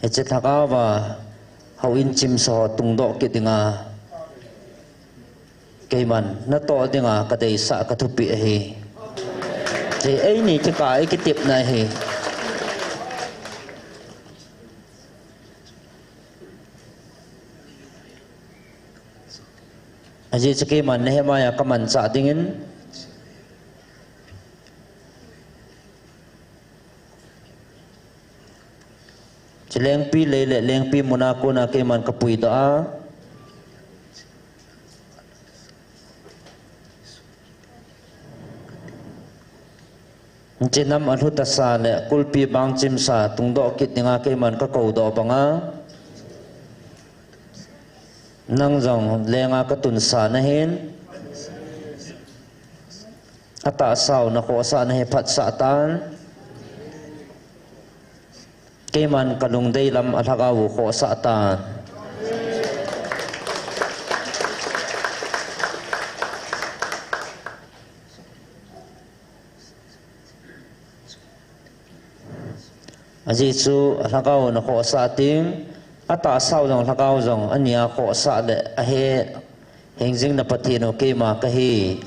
Hiche lhagao va houin chim sa ho tungdoh kit dinga, keiman natoh dinga kadeisah kathupeh ahi. Hiche eini kikah a ikitepna ahi. Ajeh chu keiman Nehemiah kamanchah dingin, hiche lengpi lei le lengpi muna kona keiman kapuidoh a, hiche nam alhutasa le kulpi bangchimsa tungdoh kit dinga keiman kakoudoh banga, nang jong lenga katunsa nahin, atahsau nakhohsah nahi phatsah tan. Keiman kalungdei lam a lhagao u khohsah tan. Ajeh chu alhagao nakhohsah teng, atahsau jong lhagao jong ania khohsah le ahe, hingjing na Pathen u keima kahi.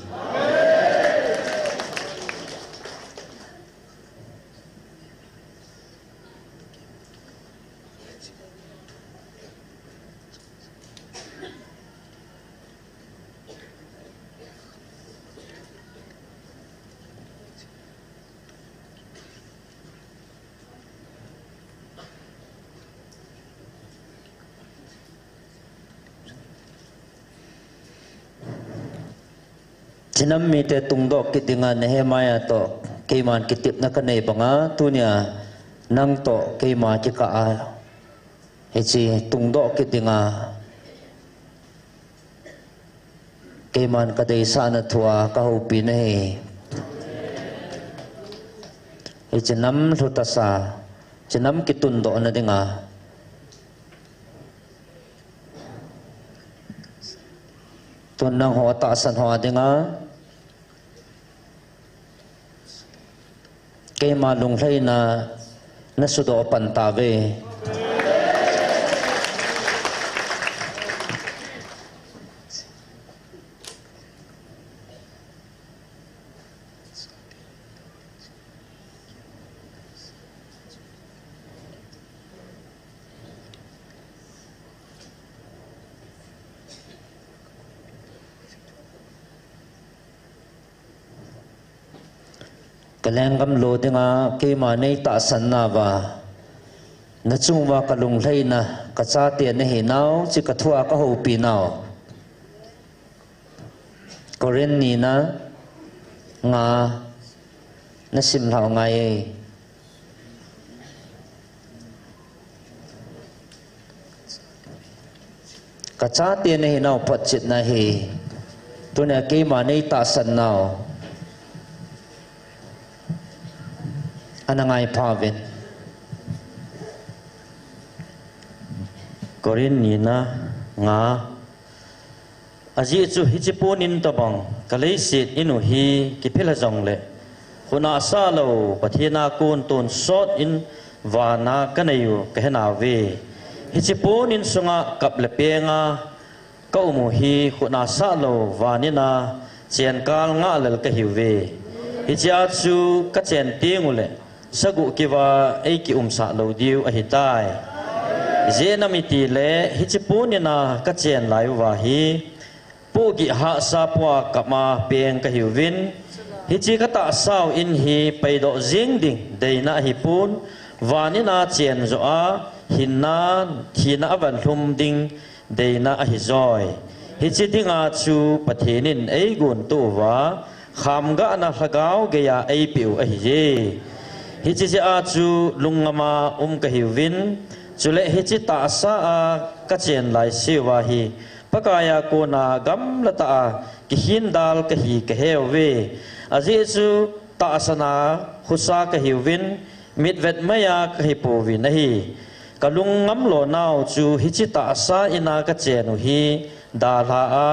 Hiche nam mite tungdoh kit dinga Nehemiah toh keiman kitepna kanei banga, tunia nang toh keima kikah a hiche tungdoh kit dinga keiman kadeisahna thua kahoupi nahi. Hiche nam lhutasa, hiche nam kitundohna dinga, tun nangho tahsan ho dinga keima lunglhaina nasudoh pan tauve. Kalenggam lou dinga keima neitahsan nauva, nachung uva kalunglhaina, kachate nahinau, hiche kathua kahoupi nau. Corinth nina nga nasim lhau ngai e. Kachate nahinau photchetna hi, tunia keima neitahsan nau ana ngai phauvin. Corinth nina nga. Ajeh chu hiche ponin tobang kaleiset in u hi kiphel a jongle, khut nahsah lou Pathen a kon tonsot in vana kanei u kahenauve. Hiche pon insunga kap le penga kaum u hi khut nahsah lou vanin a chenkal ngahlel kahiuve. Hichea chu kachen tengule, saguh keuva eikiumsah lou diu ahitai. Ijeh inem itile, hiche ponin a kachen lai uva hi, pohgih hahsa pua kap a peng kahiuvin, hiche katahsau in hi paidoh jeng ding deina ahipon, vanin a chen joh a hinna, thina avan lhum ding deina ahijoi. Hiche dinga chu Pathen in eigontoh uva, khamgahna lhagao geiya eipeh u ahiye. Hiche jeh a chu lungngama um kahiuvin, chule hiche tahsa a kachen laiseuva hi Pakaiya kona gamlatah a kikhindal kahi kaheuve. Ajeh chu tahsan a khosa kahiuvin, mitvet maiya kahipouvin ahi. Kalung ngamlonau chu hiche tahsa ina kachen u hi dalha a,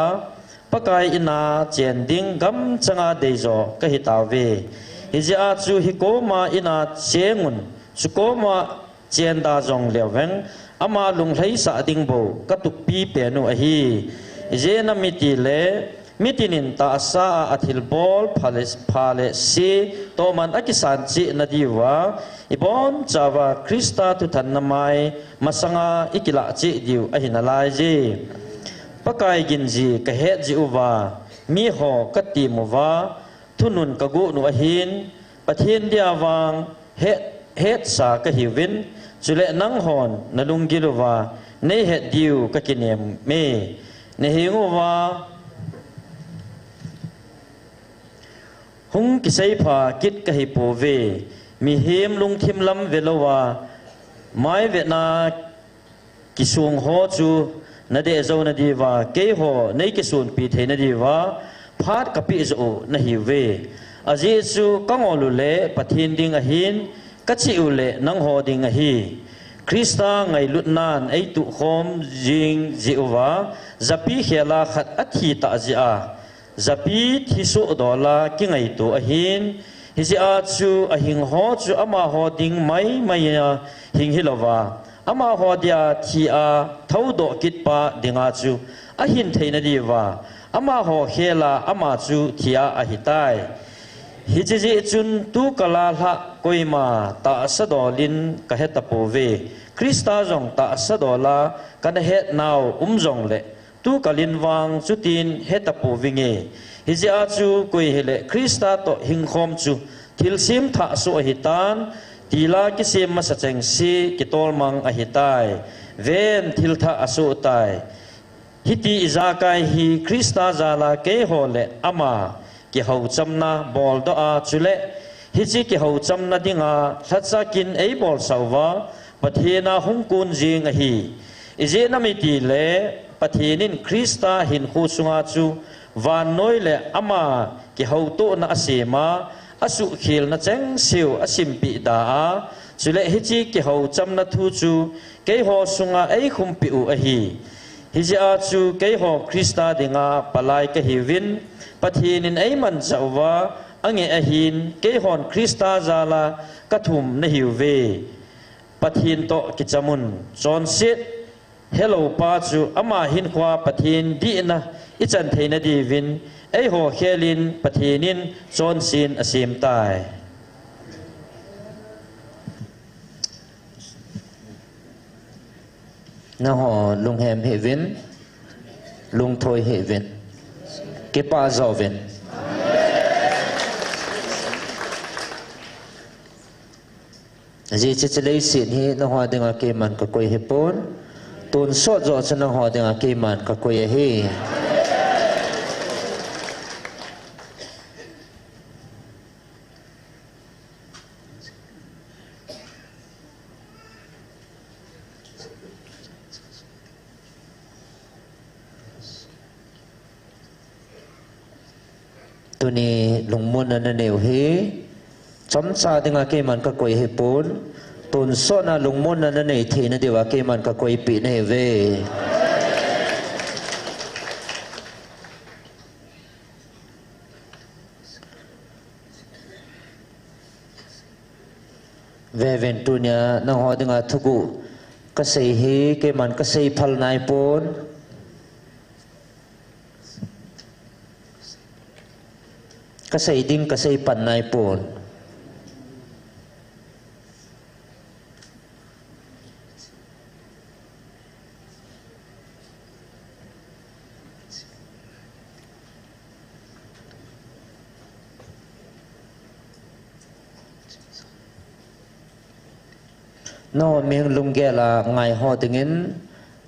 Pakai ina chen ding gamchanga deijo kahitauve. Hijeh a chu hikoma ina chengun, chukoma chenda jongleu veng, ama lunglhaisah ding bou katup pipen u ahi. Ijeh inem itile, mitin in tahsa a athilbol pha le, pha le se tohman akisan cheh nadiuva, ibonchauva Christa thuthanna mai masanga ikilah cheh diu ahi nalaije. Pakai ginji kahet jeh uva, miho katim uva, thunun kagon u ahin, Pathen dia vang het, hetsa kahiuvin, chule nanghon nalunggil uva neihet diu kakineme. Nahenguva hung kiseipha kit kahipouve. Mihem lungthim lam velouva, mai vetna kisung ho chu nadeh jou nadiuva, keiho neikisonpi thei nadiuva, phat kapeh joh u nahiuve. Ajeh chu kangol u le Pathen ding ahin, kachih u le nangho ding ahi. Christa ngailutnan eituhkhom jing jeh uva, japi khela khat athi tah jeh a, japi thisoh dola kingaito ahin, hijeh a chu ahing ho chu amaho ding maimai a hing hilouva, amaho dia thi a thoudoh kitpa dinga chu ahin theina diuva, amaho khela ama chu thi a ahitai. Hiche jeh chun tukal a lhah koima tahsa dolin kahetapouve. Christa jong tahsa dola kanahetnau um jongle, tukal in vang chutin hetapouvinge. Hijeh a chu koi hile Christa toh hingkhom chu thilsem thah soh ahitan, tila kisem masa chengse kitolmang ahitai. Ven, thil thah asohtai. Hiti ijakai hi Christa jala keiho le ama kihouchamna boldoh a, chule hiche kihouchamna dinga lhacha kin eibolsah uva, Pathen a hung kon jeng ahi. Ijeh inem itile, Pathen in Christa hinkho sunga chu vannoi le ama kihoutohna asem a, asuhkhelna chengseu asimpeh da a, chule hiche kihouchamna thu chu keiho sunga eikhumpeh u ahi. Hijeh a chu keiho Christa dinga palai kahiuvin, Pathen in eimanchah uva, angeh ahin, keihon Christa jala kathum nahiuve. Pathen toh kichamun, chonset heloupa chu ama hinkhoa Pathen dihna ichan theina diuvin, eiho khelin Pathen in chonset asemtai. Nangho lunghem hih uvin, lungthoi hih uvin, kipah joh uvin. Ajeh chu hiche leiset hi nangho dinga keiman kakoi ahipon, tonsot joh chu nangho dinga keiman kakoi ahi. Tuni lungmonna nanei u hi, chomcha dinga keiman kakoi ahipon, tonsotna lungmonna nanei theina diuva keiman kakoipeh nahiuve. Veuvin, tunia nangho dinga thuguh kasei hi keiman kasei phal naipon, kasei ding kasei pan naipon. Nangho mihing lunggel a ngaiho dingin,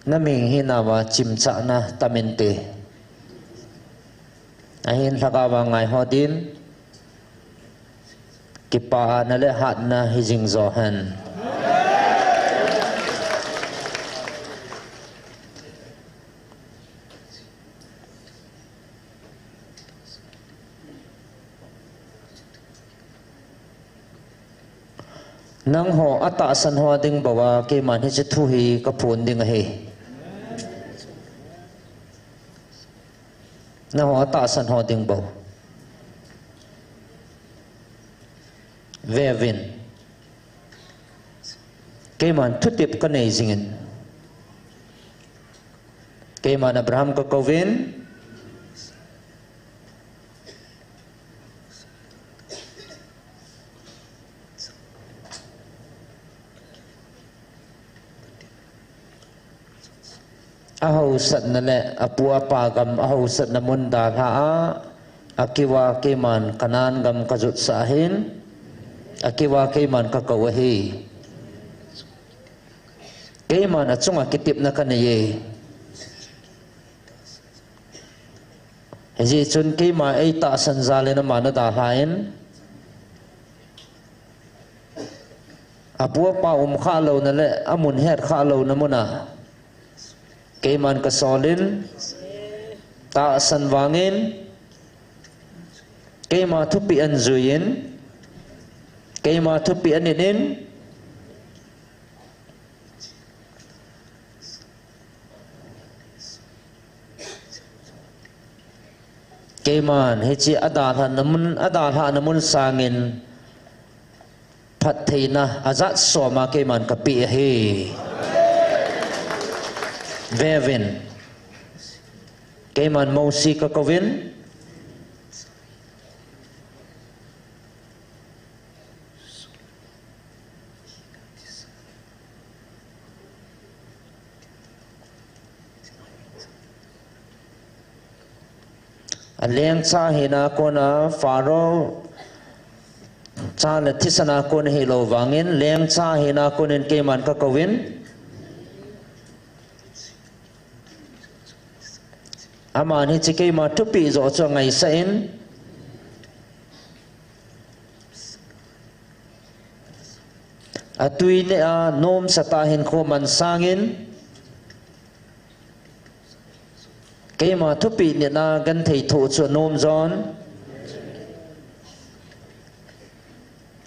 namihing hinauva chimchahna tam inte. Ahin lhagao va ngaiho din, kipana le hatna hijing jo hen. Nangho atahsan ho ding bou a, keiman hiche thu hi kaphon ding ahi. Nangho atahsan ho ding bou. Veuvin. Keiman thutep kanei jingin. Keiman Abraham kakouvin. Ahaosatna le apu apa gam ahaosatna mun dalha a, akiva keiman Canaan gam kajutsah ahin, akiva keiman kakou ahi. Keiman achunga kitepna kanei e. Hijeh chun keima eitahsan jal in aman adalhan, apu apa umkhah louna le amun hetkhah louna muna keiman kasolin, tahsan vangin, keima thupeh ahin juiyin, keima thupeh ahin nein, keiman hiche adalhahna mun, adalhahna mun sangin phattheina ajat som a keiman kapeh ahi. Veuvin. Keiman Mosi kakouvin. Alengcha hina kona Pharaoh cha le thisan a kon hilou vangin, lengcha hina konin keiman kakouvin. Aman hiche keima thupeh joh chu angaisah in, atwi neh a nomsatah a hinkho man sangin, keima thupeh nehna genthei thoh chu anom jon.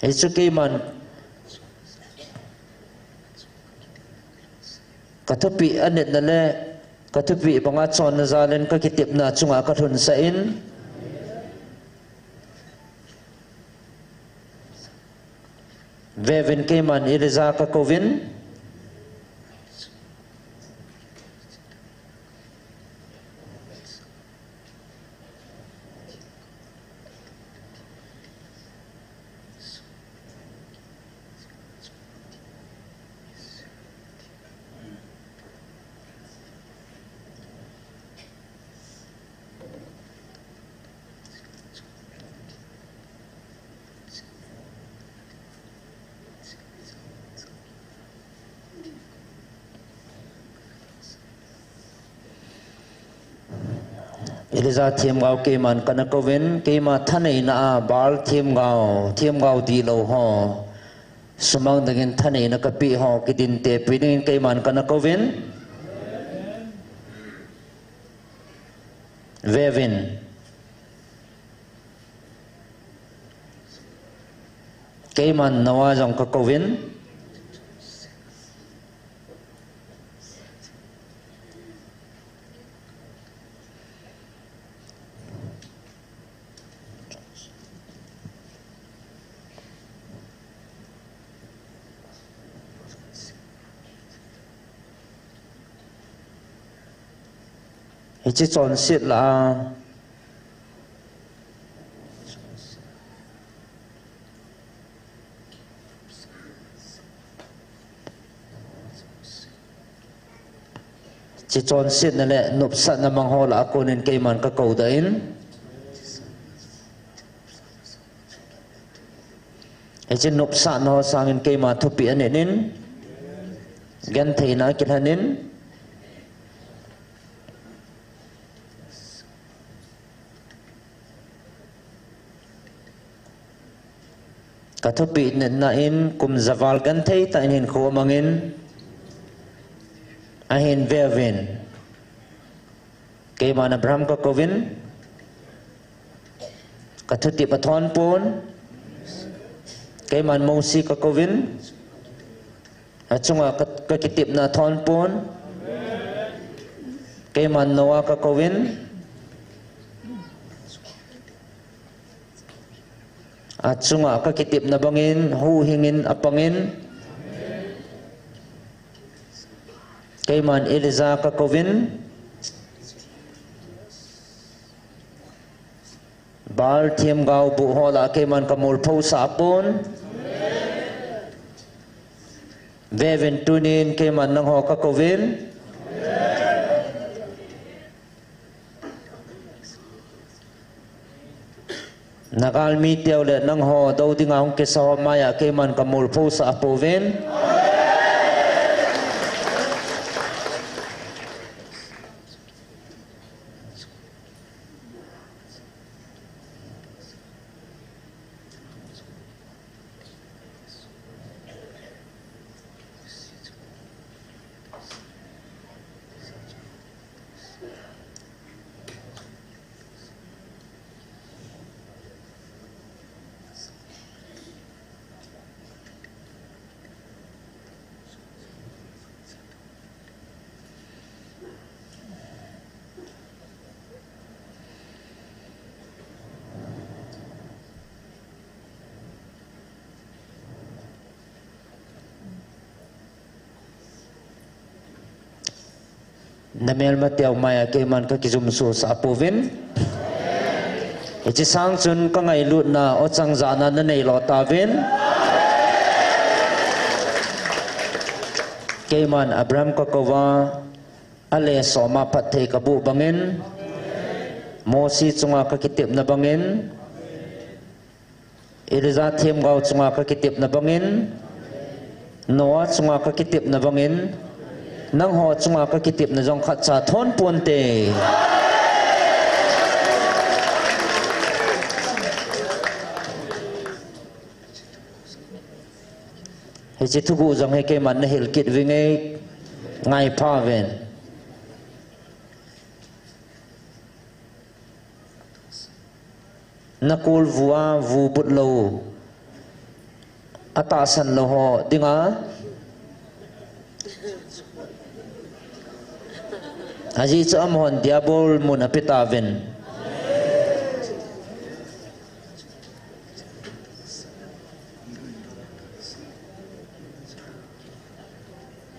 Hichu keiman kathupeh anetna le kathupeh banga chonna jal in kakitepna chunga kalhunsah in, veuvin keiman Elijah kakouvin. Elijah themgao keiman kana kouvin, keima thaneina a Baal themgao, themgao dihlou ho sumang dingin thaneina kapeh ho kidintepi dingin keiman kana kouvin. Veuvin. Keiman Noah jong kakouvin. Hiche chonset lah a, hiche chonsetna le nopsahna mang ho lah a konin keiman kakoudoh in. Hiche nopsahna ho sangin keima thupeh anenin, gentheina akilhanin, kathupeh netna in kum javal genthei tah in hinkho amangin, ahin veuvin. Keiman Abraham kakouvin, kathutep athon pon, Keiman Mosi kakouvin, achunga ka, kakitepna athonpon. Keiman Noah kakouvin, achunga kakitepna bangin huhhingin apangin. Keiman Elijah kakouvin, Baal themgao buh ho lah a keiman kamolphosah pon. Veuvin, tunin keiman nangho kakouvin, nagalmi teu le nangho dou dinga hung kisa ho maiya keiman kamolphosah pouvin. Namelmateu maiya keiman kakijumsosah pouvin. Hiche sang chun kangailutna ochang jana nanei lo tauvin. Keiman Abraham kakouva, ale soma phatthei kabuh bangin, Mosi chunga kakitepna bangin, Elijah themgao chunga kakitepna bangin, Noah chunga kakitepna bangin, nangho chunga kakitepna jong khatcha thonponte. Hiche thuguh jong hi keiman nahil kit vinge, ngaipha uvin. Nakolvu a vu but lou, atahsan lou ho dinga, ajeh chu amahon Diabol mun ape tauvin.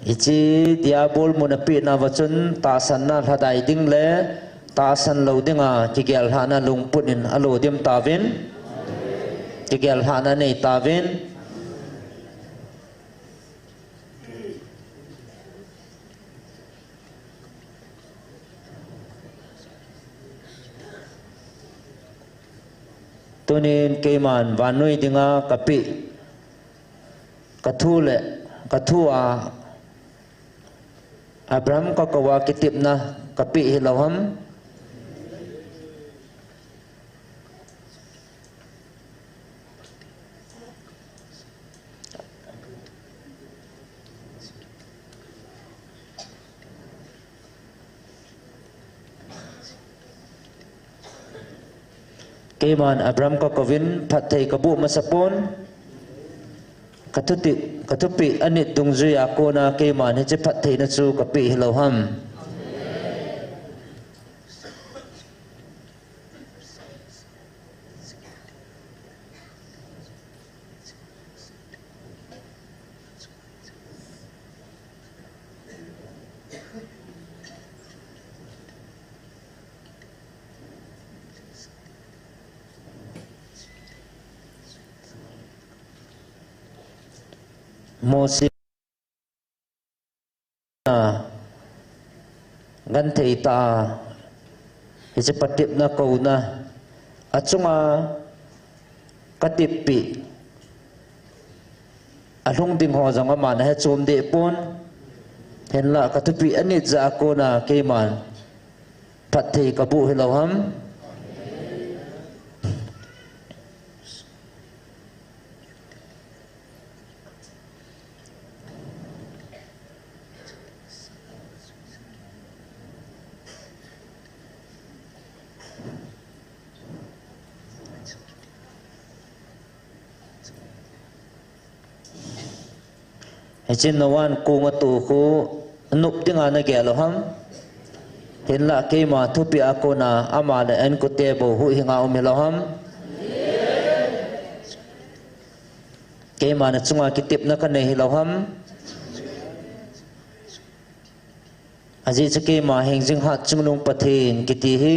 Hiche Diabol mun apehnauva chun tahsanna lhadai ding le tahsan lou dinga kigel lhahna lungput in alo dim tauvin, kigel lhahna nei tauvin. Tunin keiman vannoi dinga kapeh, kathu le, kathua Abraham kakouva kitepna kapeh hilou ham? Keiman Abraham kakouvin, phatthei kabuh masapon, kathuti, kathupeh anit dungjuia kona keiman hiche phattheina chu kapeh hilou ham? Mosi a, genthei tah a, hiche patepna kouna, achunga katepeh, alhung ding ho jong aman ahe chom deh pon, hinlah kathupeh anit jeh a kona keiman phatthei kabuh hilou ham? Hichun Noah in kong atoh khu nop dinga nagel u ham? Hinlah keima thupeh a kona ama le a inkote bou huhhinga um hilou ham? Keima nachunga kitepna kanei hilou ham? Ajeh chu keima hingjing hatchungnung Pathen kiti hi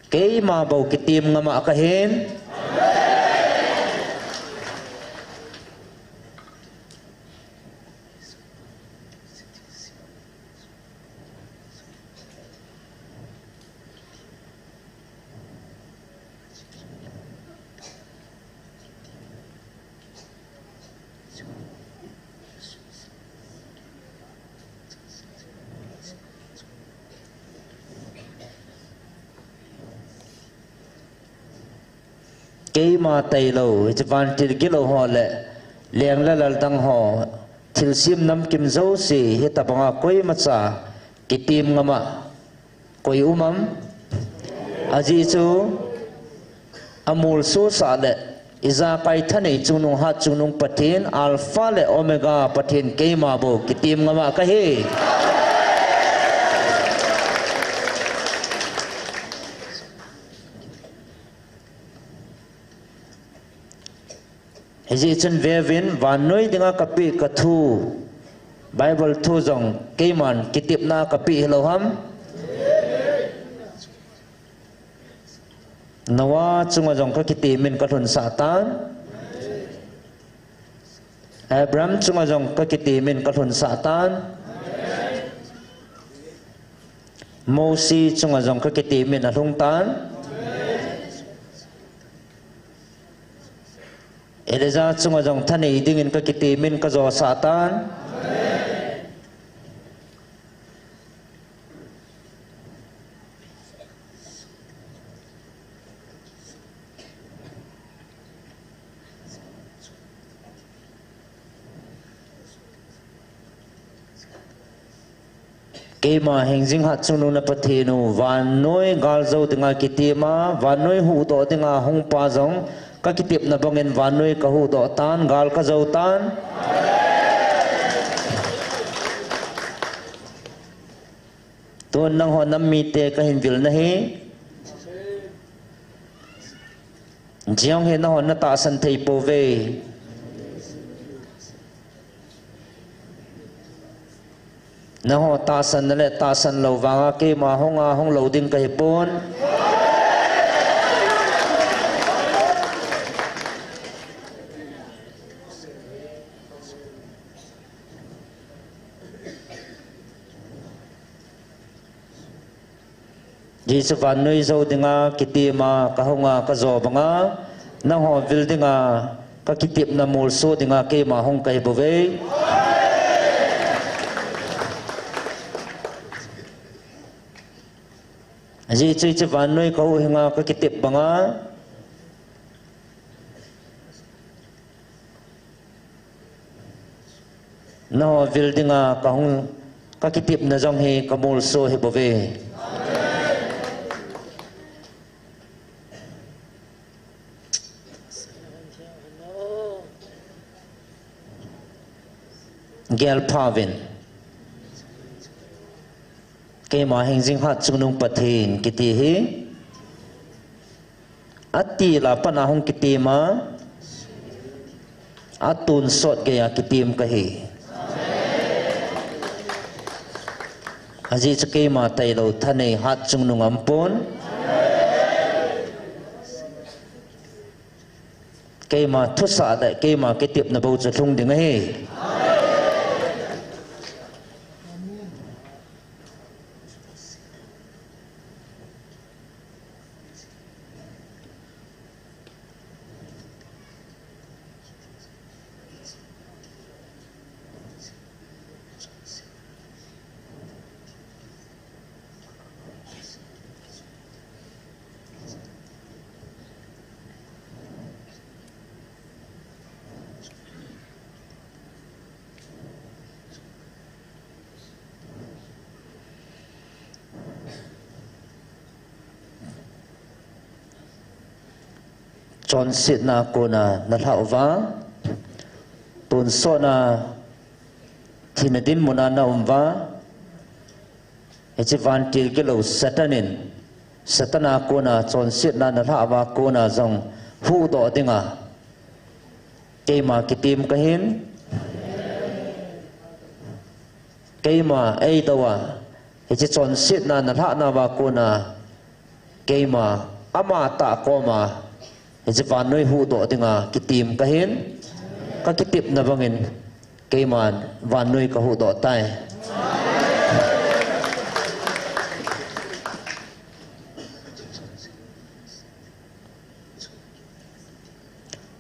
keima bou kitem ngam a kahin. Keima tailou, hiche vantil gilou ho le, leng le lal dang ho, thilsem namkim jouse, hitabanga koimacha kitem ngam a koi um am? Ajeh chu amolsosah le ijakai thanei chungnung hatchungnung Pathen, Alpha le Omega Pathen keima bou kitem ngam a kahi. Hijeh chun veuvin, vannoi dinga kapeh kathu, Bible thu jong keiman kitepna kapeh hilou ham? Noah chunga jong kakitemin kalhunsah tan. Abraham chunga jong kakitemin kalhunsah tan. Mosi chunga jong kakitemin alhung tan. Elijah chunga jong thanei dingin kakitemin kajosah tan. Keima hingjing hatchungnung na Pathen u, vannoi galjou dinga kitem a, vannoi huhdoh dinga hungpa jong, kakitepna bangin vannoi kahuhdoh tan, gal kajou tan. Tun nangho nam mite kahin vil nahi. Jong hi nangho natahsan thei pouve. Nangho tahsan na le tahsan lou vanga keima hunga hung lou ding kahipon. Jesu vannoi jou dinga kitem a kahunga kajo banga, nangho vil dinga kakitepna molso dinga keima hung kahi bouve. Jesu chu vannoi kahuhhinga kakitep banga, nangho vil dinga kahung, kakitepna jong hi kamolso hi bouve. Gelpha uvin. Keima hingjing hatchungnung Pathen kiti hi. Atil a pat a hung kitem a, atonsot geiya kitem kahi. Ajeh chu keima tailou thanei hatchungnung aumpon. Keima thusah le keima kitepna bou chu lhung ding ahi. Chonsetna kona nalhah uva, tun Sona thina dinmun a na um uva, hiche vantil kilou Satan in, Satan a kona chonsetna na lhah uva kona jong huhdoh dinga keima kitim kahin. Keima eidou a, hiche chonsetna na lhah nauva kona keima amatah koma hiche vannoi huhdoh dinga kitim kahin, kakitepna bangin keiman vannoi kahuhdoh tai.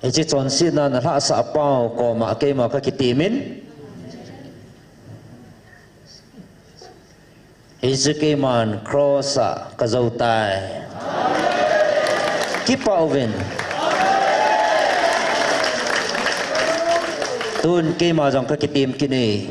Hiche chonsetna na lhahsah pau koma keima kakitimin, hiche keiman cross a kajou tai. Kipah uvin. Tun keima jong kakitim kit e.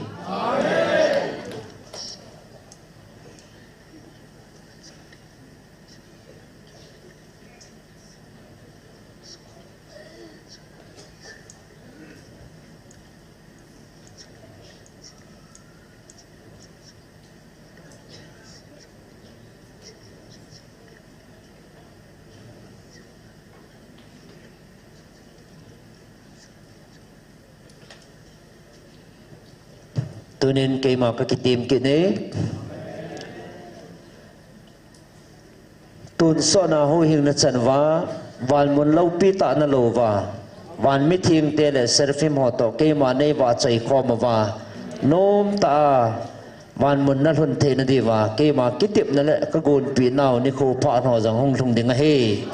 Tunin keima kakitim kit e. Tun sona huhhingna chan uva, vanmun loupi tah na lou uva, van mithengte le seraphim ho toh keima neivahchoi khom uva, nomtah a vanmun nalhun theina diuva keima kitepna le kagonpeh nau nikho phat ho jong hung lhung ding ahi.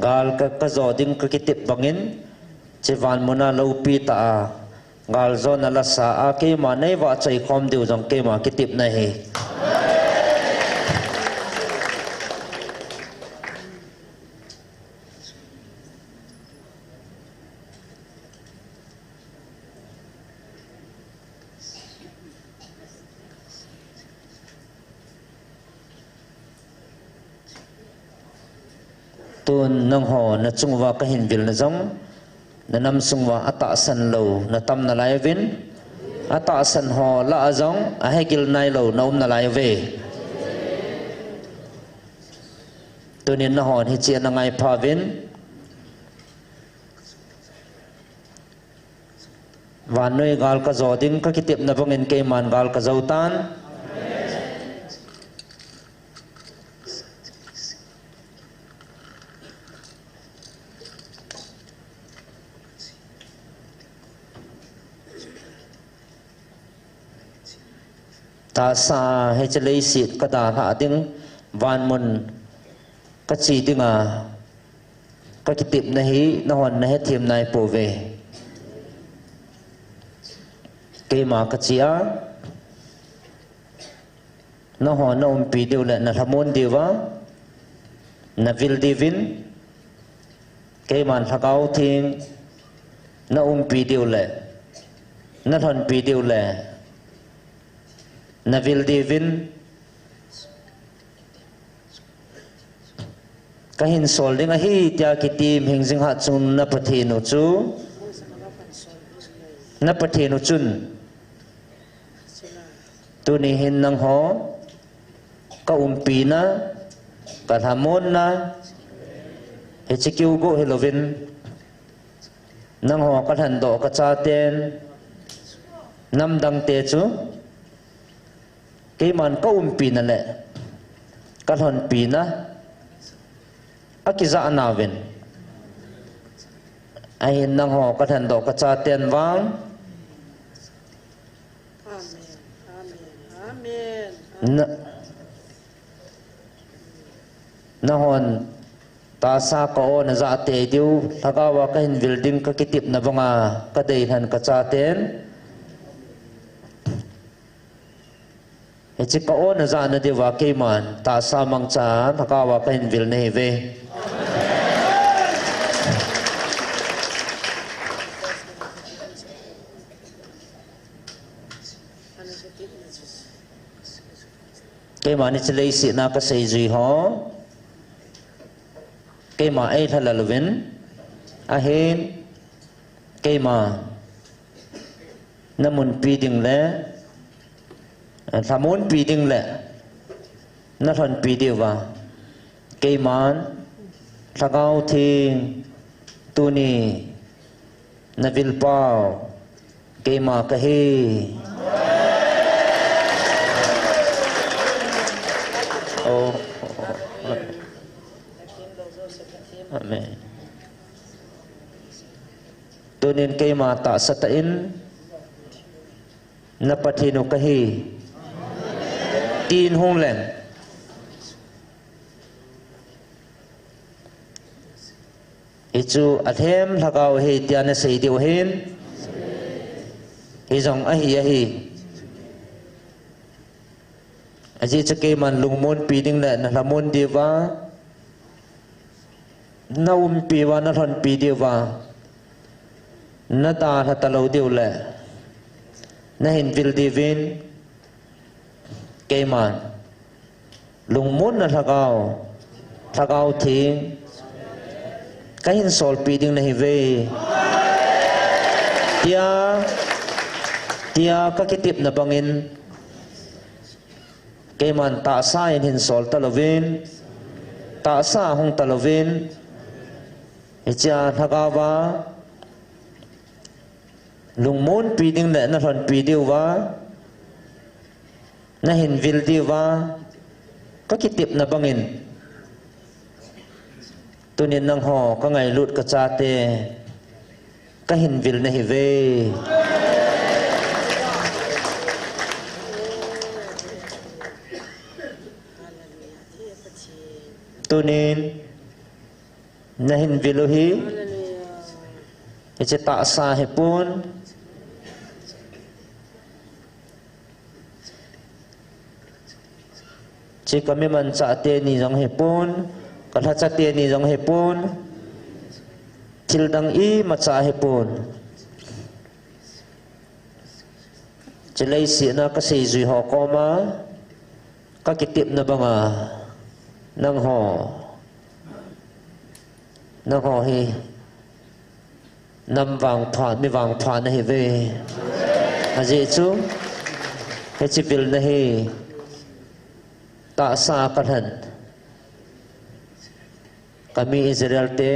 Gal ka, kajo ding kakitep bangin, hiche vanmun a loupi tah a, galjona lasa a keima neivahchoi khom diu jong keima kitepna ahi. Tun nangho nachung uva kahin vilna jong, nanam sung uva atahsan lou natam nalai uvin, atahsan ho lah a jong ahegil nailou naum nalai uve. Tunin nanghon hiche nangaipha uvin. Vannoi gal kajo ding kakitepna bangin keiman gal kajou tan. Tahsa hiche leiset kadalhah ding, vanmun kache dinga kakitepna hi nahon nahethem naipouve. Keima kache a, nahon naumpi diu le nalhamon diuva navil diuvin, keiman Lhagao Theng naumpi diu le nalhonpi diu le navil diuvin, kahin sol ding ahi tia kitim hing jing hatchungnung na Pathen u chu, na Pathen u chun, tuni hin nangho kaumpina, kalhamonna, hiche kiu bou hilouvin, nangho kalhendoh kachaten, namdangte chu, keiman kaumpina le kalhonpina akijah nauvin, ahin nangho kalhendoh kachaten vang, Amen. Amen. Amen. Na, nahon tahsa ka-o najah tei diu, Lhagao a kahin vil ding kakitepna banga kadeilhen kachaten, hiche ka-o najahna diuva keiman tahsa mangcha Lhagao a kahin vil nahiuve. Keima ni chilei sina ka sei jui ho. Keima ei lhalal uvin. Ahin. Keima. Na munpi ding le. Lha munpi ding le. Na lhonpi diuva. Keiman. Lhagao theng. Tuni. Na vilpau. Keima ka hi. Oh. Amen. Tunin keima tahsa tah in na Pathen u ka hi. Tin hung leng. Hichu a lhem lhagao hi tia na sei diu hin. Hijong ahi ahi. Ajeh chu keiman lungmonpi ding le na lhamon diuva. Na umpi uva, na lhonpi diuva. Na dalha talou diu le. Na hin vil diuvin. Keiman. Lungmonna lhagao, lhagao theng, ka hin solpi ding nahi ve. Tia, tia ka kitepna bangin, keiman tahsa in hin sol talouvin, tahsa hung talouvin, hichea lhagaova, lungmonpi ding le na lhonpi diuva, na hin vil diuva, ka kitepna bangin. Tunin nangho, ka ngailut ka chate, ka hin vil nahi ve. Tunin, na hin vil u hi. Hiche tahsa hipon. Hiche ka mi manchah teni jong hipon. Ka lhacha teni jong hipon. Thil dang imacha hipon. Hiche leiset a ka seijui ho koma. Ka kitepna banga, nangho, nangho hi, nam vangpha, mi vangpha nahi ve. Ajeh chu, hiche vil nahi, tahsa ka lhen. Ka mi Israel te,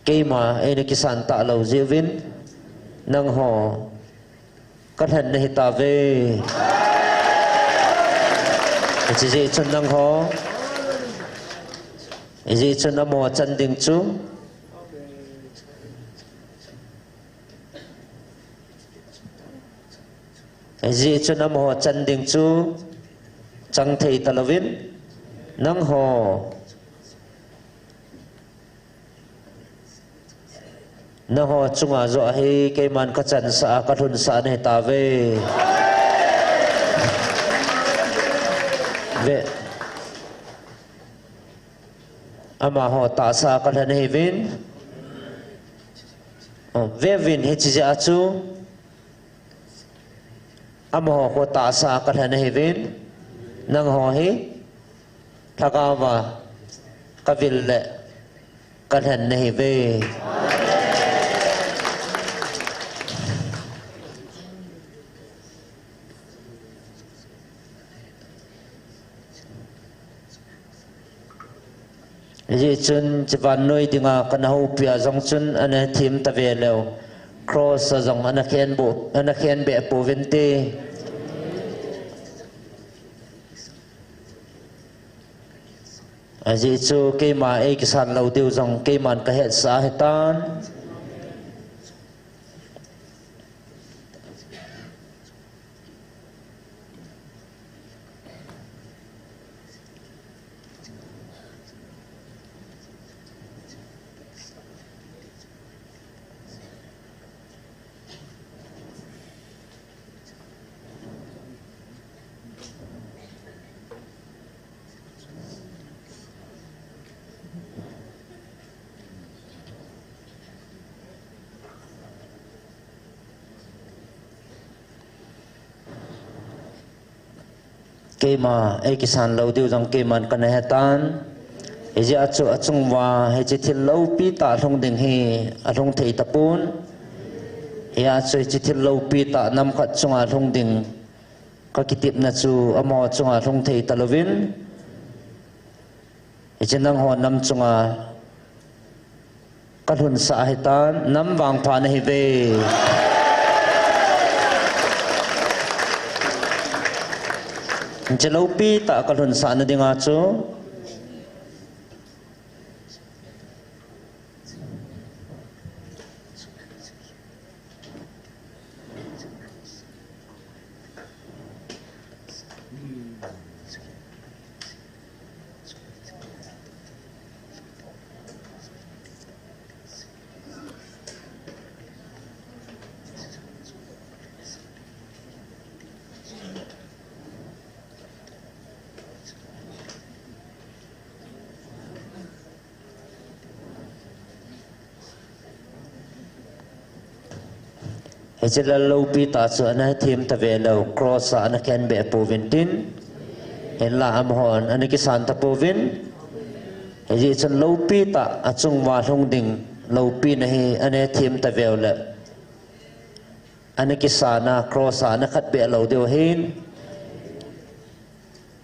keima eina kisan talou jeh uvin, nangho, ka lhen nahi tauve. Hiche jeh chun nangho, hijeh chun amaho chan ding chu, hijeh chun amaho chan ding chu, chang thei talouvin, nangho, nangho chunga joh hi keiman ka chansah a, ka lhunsah nahi tauve. Ve. Amaho tahsa ka lhen nahi uvin. Oh, ve uvin hiche jeh a chu. Amaho khu tahsa ka lhen nahi uvin, nangho hi, lhagaova, ka vil le, ka lhen nahi uve. Hijeh chun, hiche vannoi dinga kana houpi a jong chun, ana them tave leu. Cross a jong ana khen bo, ana khen be pouvinte. Ajeh chu, keima ei kisan lou diu jong, keiman ka hetsah ahitan. Keima, ei kisan lou diu jong keiman kana hetan. Hijeh a chu achung uva, hiche thil loupi tah lhung ding hi, alhung thei tapon. Hijeh a chu hiche thil loupi tah nam khat chunga lhung ding, ka kitepna chu amaho chunga lhung thei talouvin. Hiche nangho nam chunga kalhunsah ahitan, nam vangpha nahiuve. Hiche loupi tah kalhunsah na dinga chu. Hiche lal loupi tah chu ana hethem tave lou, cross a ana khenbeh pouvin tin. Hinla amahon ana kisan tapouvin. Hijeh chun loupi tah achung uva lhung ding loupina hi ana hethem tave uleh, ana kisan a cross a ana khatbeh lou diu ahin.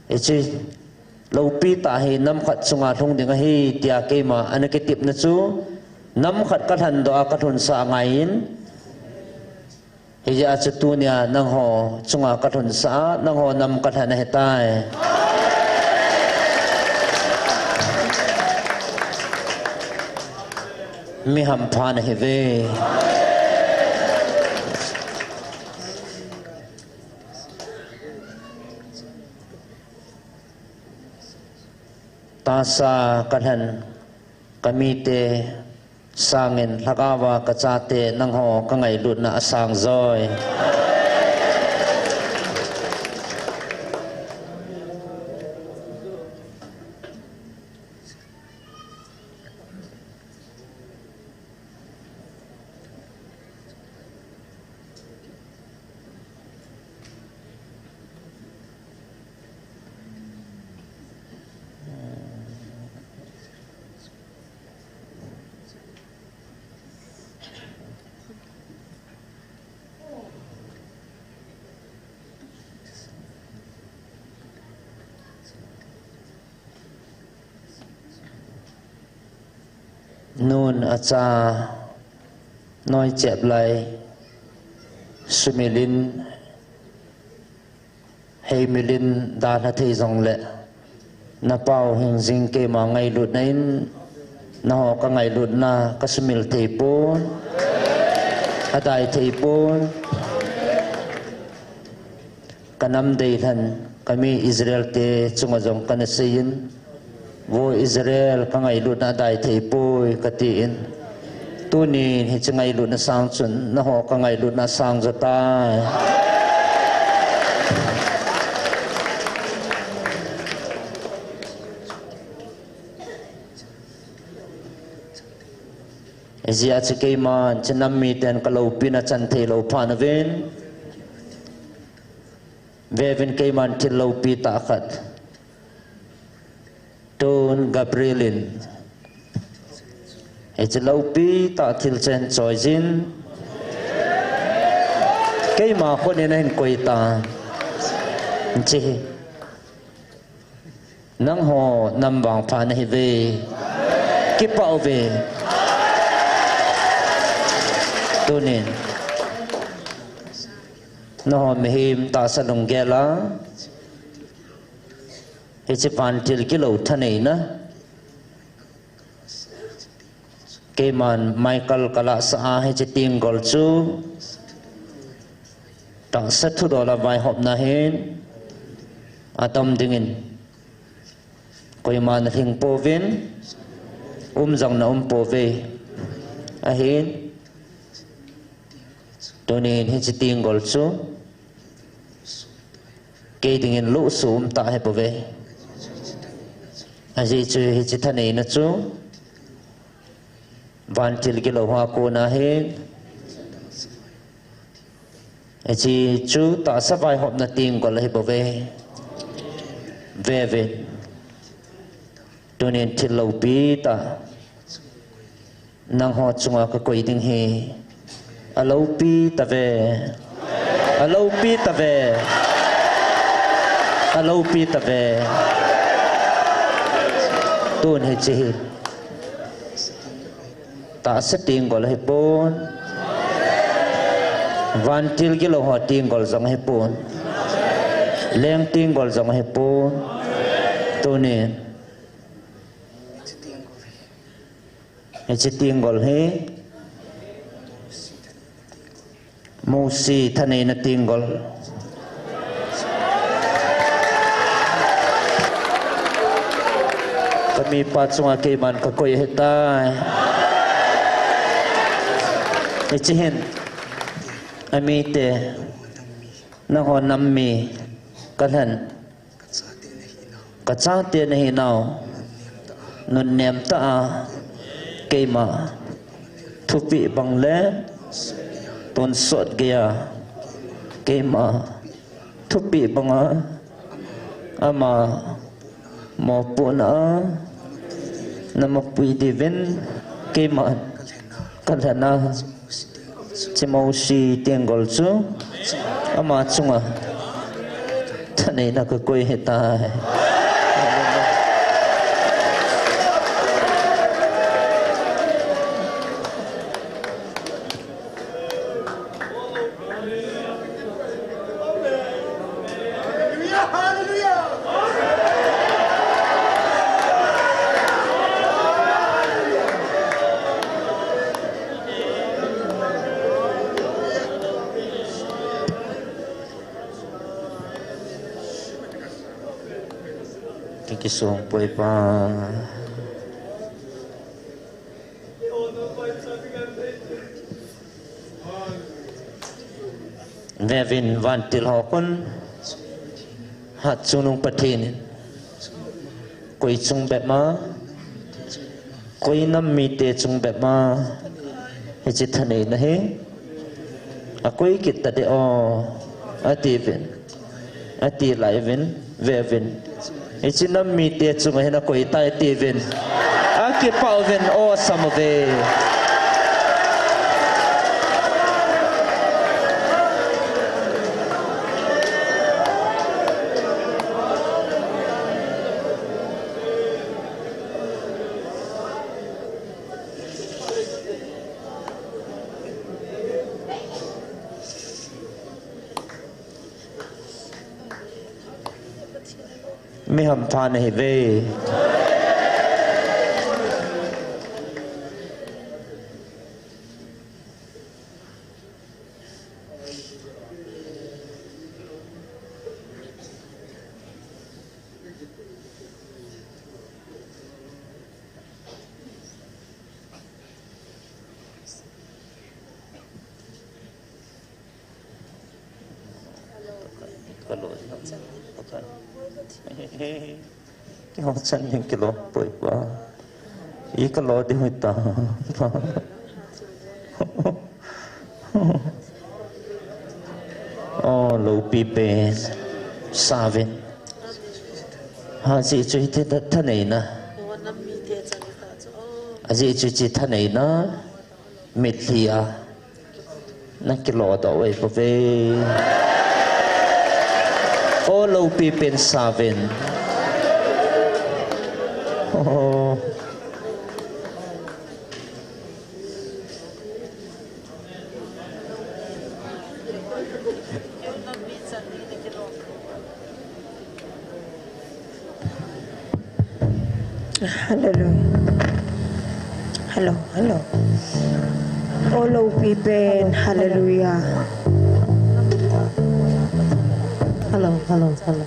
Hiche loupi tah hi nam khat chunga lhung ding ahi, tia keima ana kitepna chu, nam khat kalhan doh a kalhunsah angaiyin. Hijeh a chu tunia nangho chunga kalhunsah a, nangho nam kalhan ahitai. Mi hampha nahiuve. Tahsa kalhen kamite sangin lhagao a kachate nangho kangailutna asang joi. Nun acha noi chep lai, sumil in, heimil in dalha thei jongle, napao hing jing, keima ngailutna in, naho kangailutna kasumil thei pon, adai thei pon. Kanam deilhen, kami Israel te chunga jong kana seiyin, vo Israel kangailutna adai thei poi katin. Tunin hiche ngailutna sang chun, naho kangailutna sang jo tai. Hijeh a chu keiman, hiche nam miten kaloupina chan thei lou phat nauvin. Veuvin keiman thil loupi tah khat. Tun Gabriel in. Hiche loupi tah thil chen choi jin. Keima khut in ahin koi tan. Hiche hi. Nangho nam vangpha nahiuve. Kipah uve. Tunin. Naho mihem tahsa lunggel a. Hiche vantil kilou thaneina. Keiman Michael kalahsah a hiche tenggol chu. Tahsa thudol a vaihopna hin. Atam dingin. Koiman alhing pouvin, um jong na um pouve. Ahin, tunin hiche tenggol chu, kei dingin lohsuh um tah ahi bouve. Ajeh chu hiche thaneina chu, vantil kilou hoa kona ahi. Hiche chu tahsa vaihopna tenggol ahi bouve. Vevin. Tunin thil loupi tah nangho chunga kakoi ding hi. Aloupi tave. Aloupi tave. Aloupi tave. Tun hiche hi tahsa tenggol ahipon. Vantil gilou ho tenggol jong ahipon. Leng tenggol jong ahipon. Tunin hiche tenggol hi Mosi thaneina tenggol. Kamipa chunga keiman kakoi ahitai. Hiche hin amite, nangho nam mi kalhen. Kachate nahinau, nunnem tah a, keima thupeh bang le tonsot geiya, keima thupeh banga ama mopohna a namapui diuvin keima kalhena. Hiche Mosi tenggol chu ama chunga thaneina kakoi ahitai. Kakisong poi pa. Vevin vantil ho khun, hatchungnung Pathen in koi chung bep ma, koi nam mite chung bep ma hiche thaneina hi akoi kit tadeh o, atiuvin. Ati lai uvin, veuvin. Hiche nam mite chunga hin akoi tai tiuvin. Akipah uvin, o sam uve. Mi hampha nahiuve. Ka lo, ka, keiho chan ding kilo poi pa. I ka lo ding hita. O loupi pen, sauvin. Ajeh chu hiti thaneina. Ajeh chu hiche thaneina. Mitlhi a nakilo doh uve. O loupi pen sauvin. O. Hallelujah. Hello, hello. O loupi pen, hallelujah. Hello, hello, hello.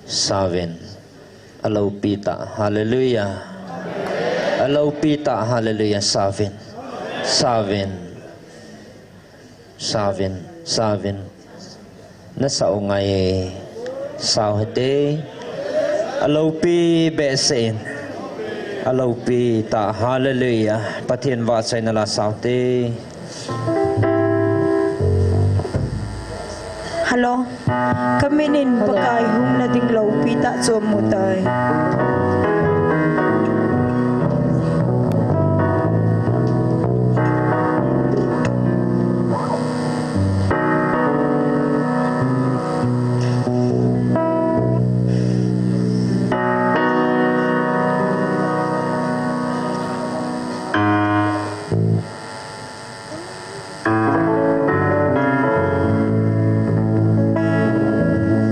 Savin. Alopi ta, hallelujah. Alopi ta, hallelujah. Savin. Savin. Savin. Savin. Nasa u ngai. Sau hite. Alopi behseh in. Alopi ta, hallelujah. Pathen vahchoina la sau te. Hello. Kamin in Pakai hung nading loupi ta chu amu tai.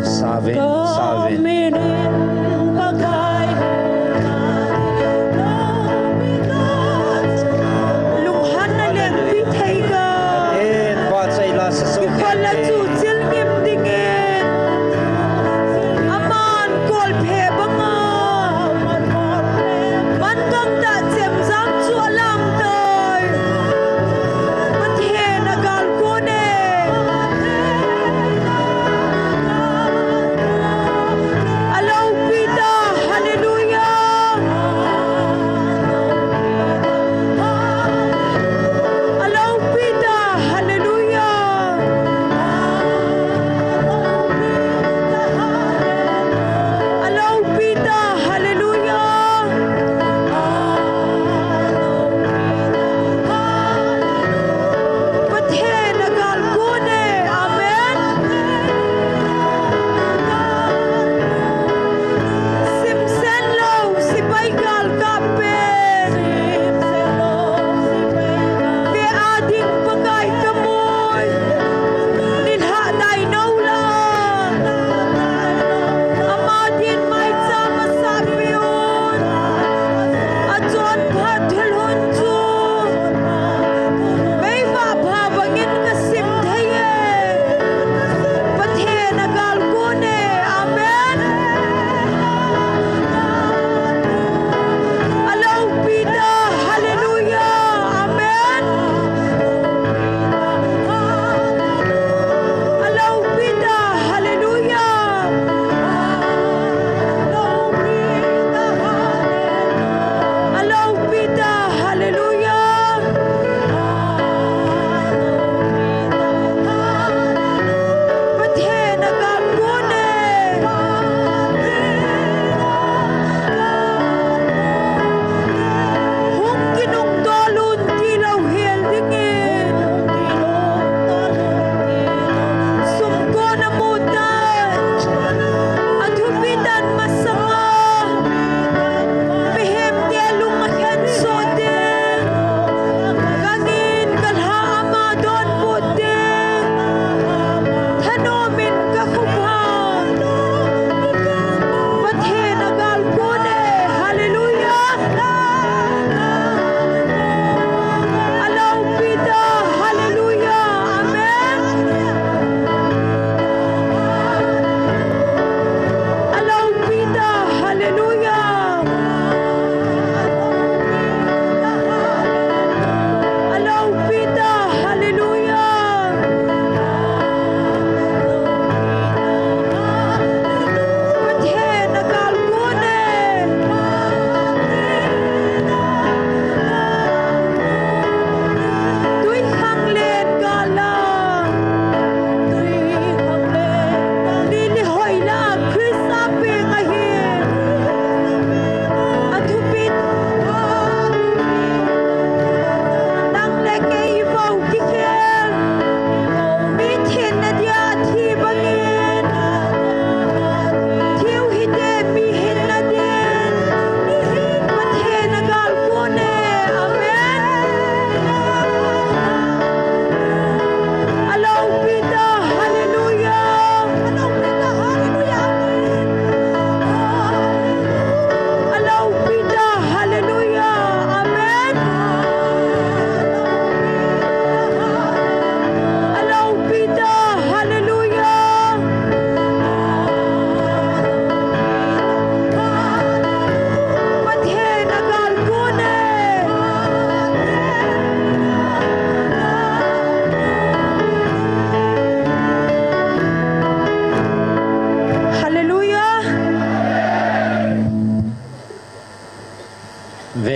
Savin, Savin.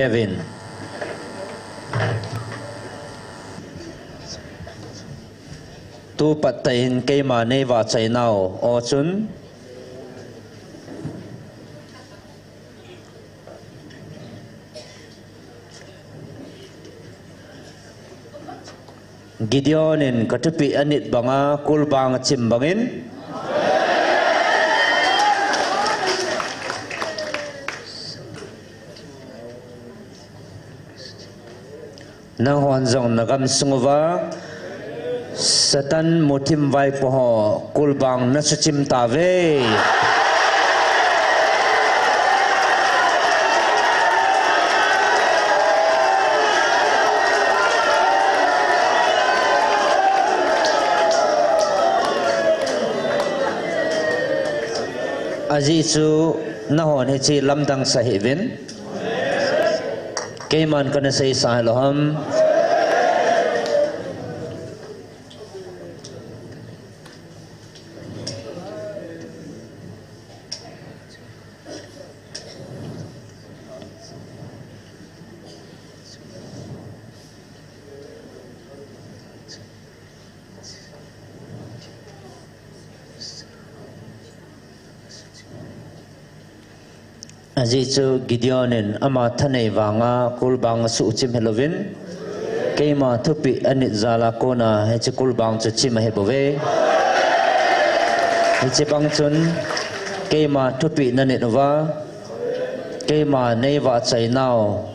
Vin. Tu pat tah in keima nei vahchoi nau aw chun. Gideon in ka thupeh a nit banga kulbang a chim bangin, nanghon jong na gamsung uva Satan muthim vaipo ho kulbang na suchim tauve. Ajeh chu nahon hiche lamdang sa hih uvin. Keiman kana seisa hilou ham. Ajeh chu Gideon in ama thanei vanga kulbang asuhchim hilouvin, keima thupeh anit jal a kona hiche kulbang chu chim ahibouve. Hiche bang chun keima thupeh nanit uva, keima neivahchoi nau.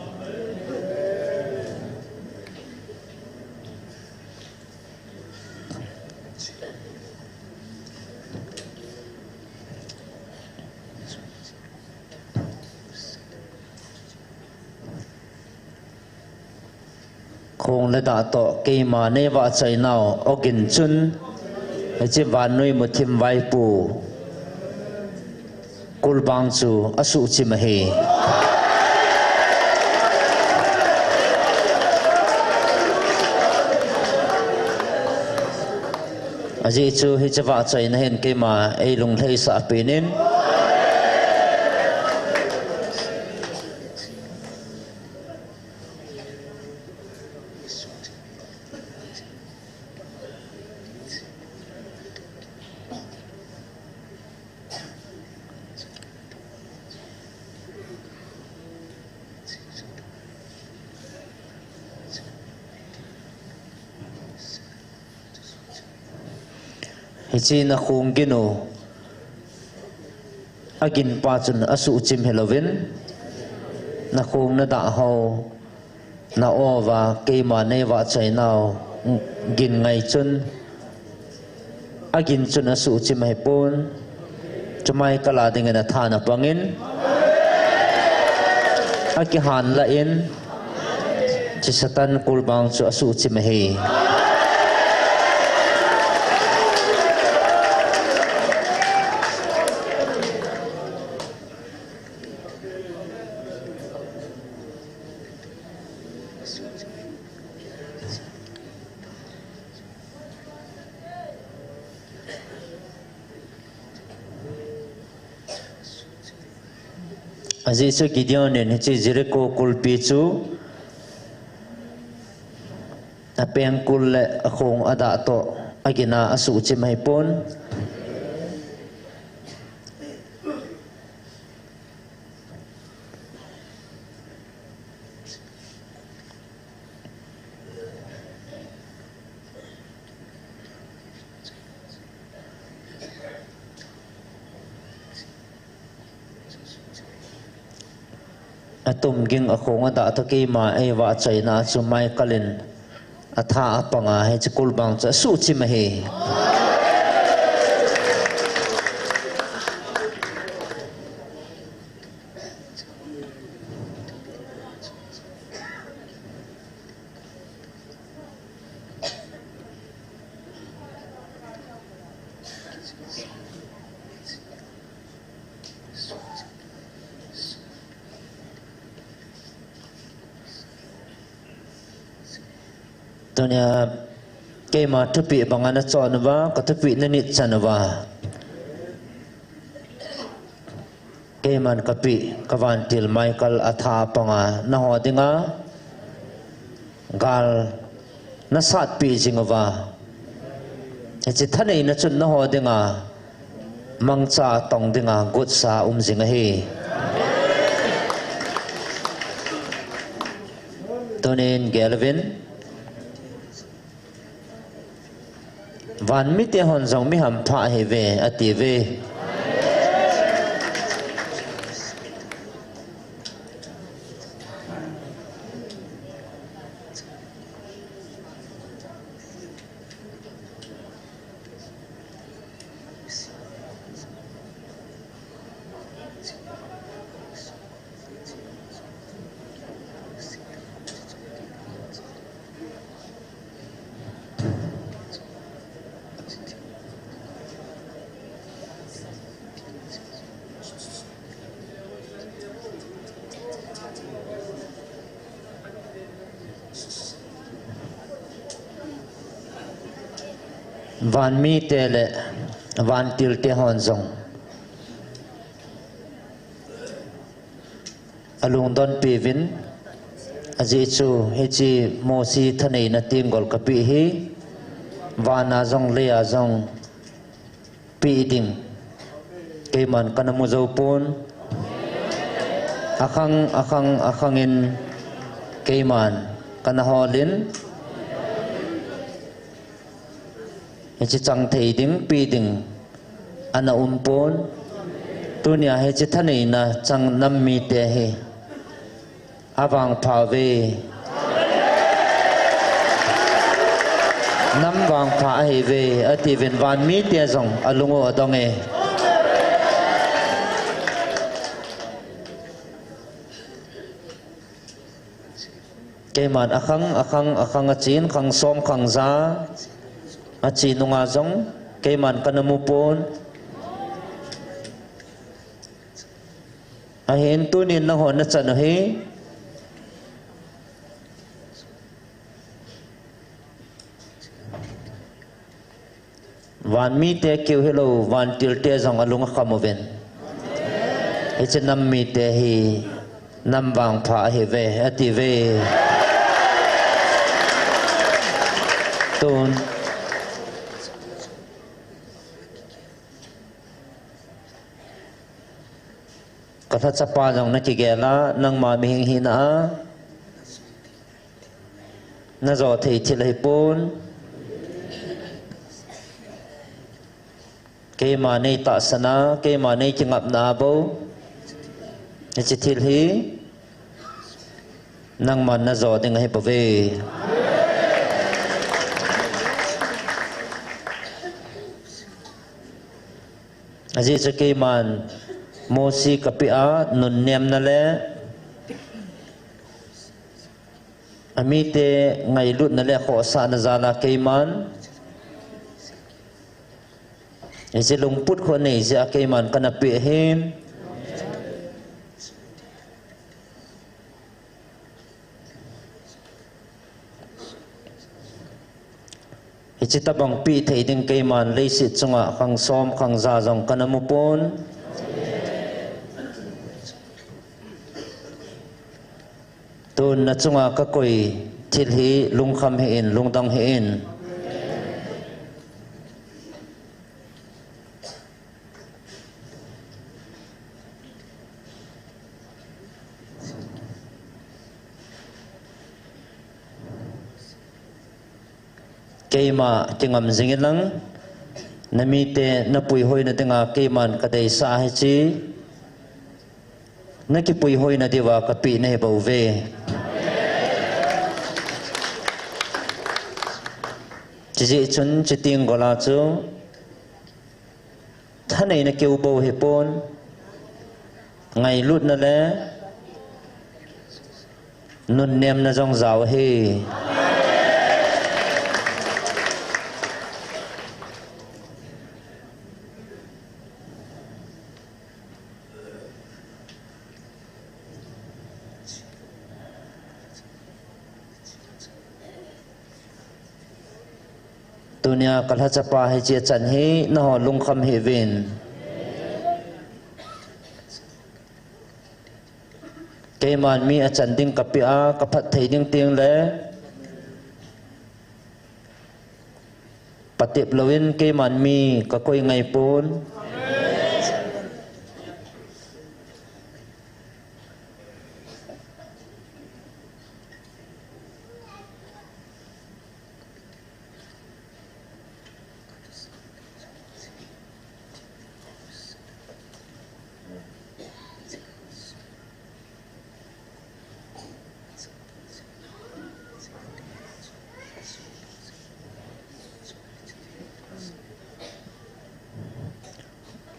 Khong le dah toh keima neivahchoi nau ogin chun, hiche vannoi muthim vaipo kulbang chu asuhchim ahi. Ajeh chu hiche vahchoina hin keima eilunglhaisah penin. Hiche nakhong gin u agin pa chun asuhchim hilouvin, nakhong nadah ho na-o uva keima neivahchoi nau gin ngai chun, agin chun asuhchim ahipon. Chumai kal a dingin atha na pangin, akihan lah in, hiche Satan kulbang chu asuhchim ahi. Ajeh chu Gideon in hiche Jericho kulpi chu apengkul le akhong adah toh agin a asuhchim ahipon. Atum ging akhong adah toh keima eivahchoina chu mai kal in atha apang a, hiche kulbang chu asuhchim ahi. Tunia keima thupeh banga nachon uva, ka thupeh nanit chan uva. Keiman kapi, kavantil Michael atha panga naho dinga gal nasatpi jing uva, hiche thaneina chun naho dinga mangcha tong dinga gotsa um jing ahi. Tunin gelvin, vanmite hon jong mi hampha ahiuve atiuve. Vanmite le vantilte hon jong alungdonpiuvin, ajeh chu hiche Mosi thaneina tenggol kapeh hi, vana jong leiya jong peh ding keiman kana mu jou pon. Akhang, akhang, akhangin keiman kana holin, hiche chang thei ding, peh ding ana um pon. Tunia hiche thaneina chang nam mite hi avangpha uve. Nam vangpha ahiuve atiuvin, vanmite jong alung u adong e. Keiman akhang, akhang, akhang achen, khang som, khang ja ache nunga jong keiman kana mu pon. Ahin tunin nangho nachan u hi vanmite keu hilou, vantilte jong alung akham uvin, hiche nam mite hi nam vangpha ahiuve atiuve. Tun kalhachapa jong nakigel a, nangma mihem hina a najo thei thil ahipon. Keima neitahsan a, keima neikingapna a bou hiche thil hi nangman najo ding ahibouve. Ajeh chu keiman Mosi kapeh a nunnemna le amite ngailutna le khohsahna jal a keiman hiche lungput khu anei jeh a keiman kana peh ahin. Hiche tobang peh thei ding keiman leiset chunga khang som khang ja jong kana mu pon. Tun nachunga kakoi thil hi lungkham hih in, lungdong hih in. Keima kingam jing in lang, namite napuihoina dinga keiman kadeisah hiche nakipuihoina diuva kapeh nahibouve. Chujeh chun chutenggol a chu thaneina keu bou hipon, ngailutna le nunnemna jong jao ahi. Tunia kalhachapa hiche achan hi nangho lungkham hih uvin. Keiman mi achan ding kapeh a, kaphat thei ding teng le, patep louvin keiman mi kakoi ngai pon.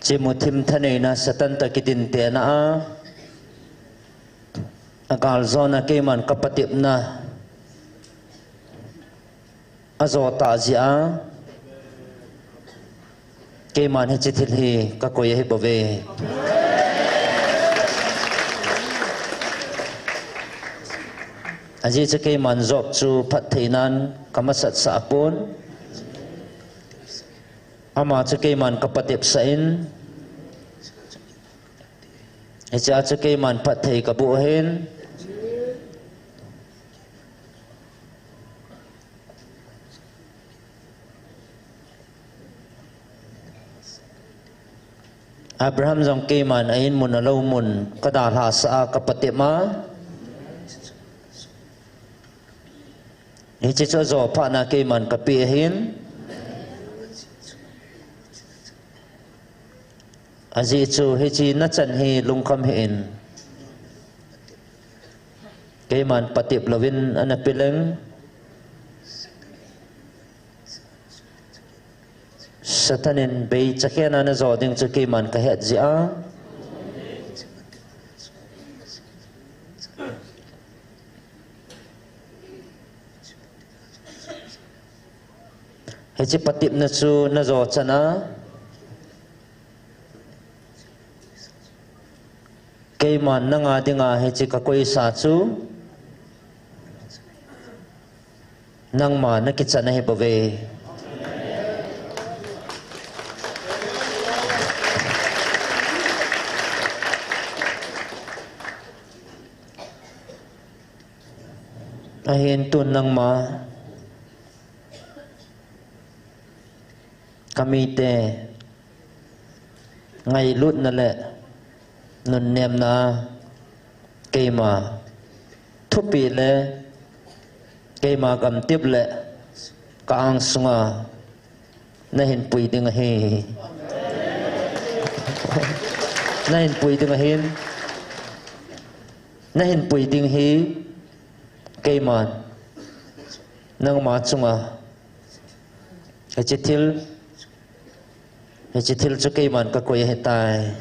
Hiche muthim thaneina Satan toh kidintena a, agaljona keiman kapatepna ajo tah jeh a, keiman hiche thil hi kakoi ahi bouve. Ajeh chu keiman Job chu phattheinan kamasatsah pon. Ama chu keiman kapatepsah in, hichea chu keiman phatthei kaboh ahin. Abraham jong keiman a in mun alou mun kadalhasah a kapatep a. Hiche chu ajo phatna keiman kapeh ahin. Ajeh chu hiche nachan hi lungkham hih in. Keiman patep louvin ana pe leng, Satan in bei chakhen a najo ding chu keiman kahet jeh a. Hiche patepna chu najo chan a, keiman nanga dinga hiche kakoisa chu nangma nakichan ahi bouve. Ahin tun nangma kamite ngailutna le nunnemna keima thupeh le keima gamtep le ka angsunga nahin pui ding ahi. Nahin pui ding ahin. Nahin pui ding hi keiman nangma chunga hiche thil, hiche thil chu keiman kakoi ahitai.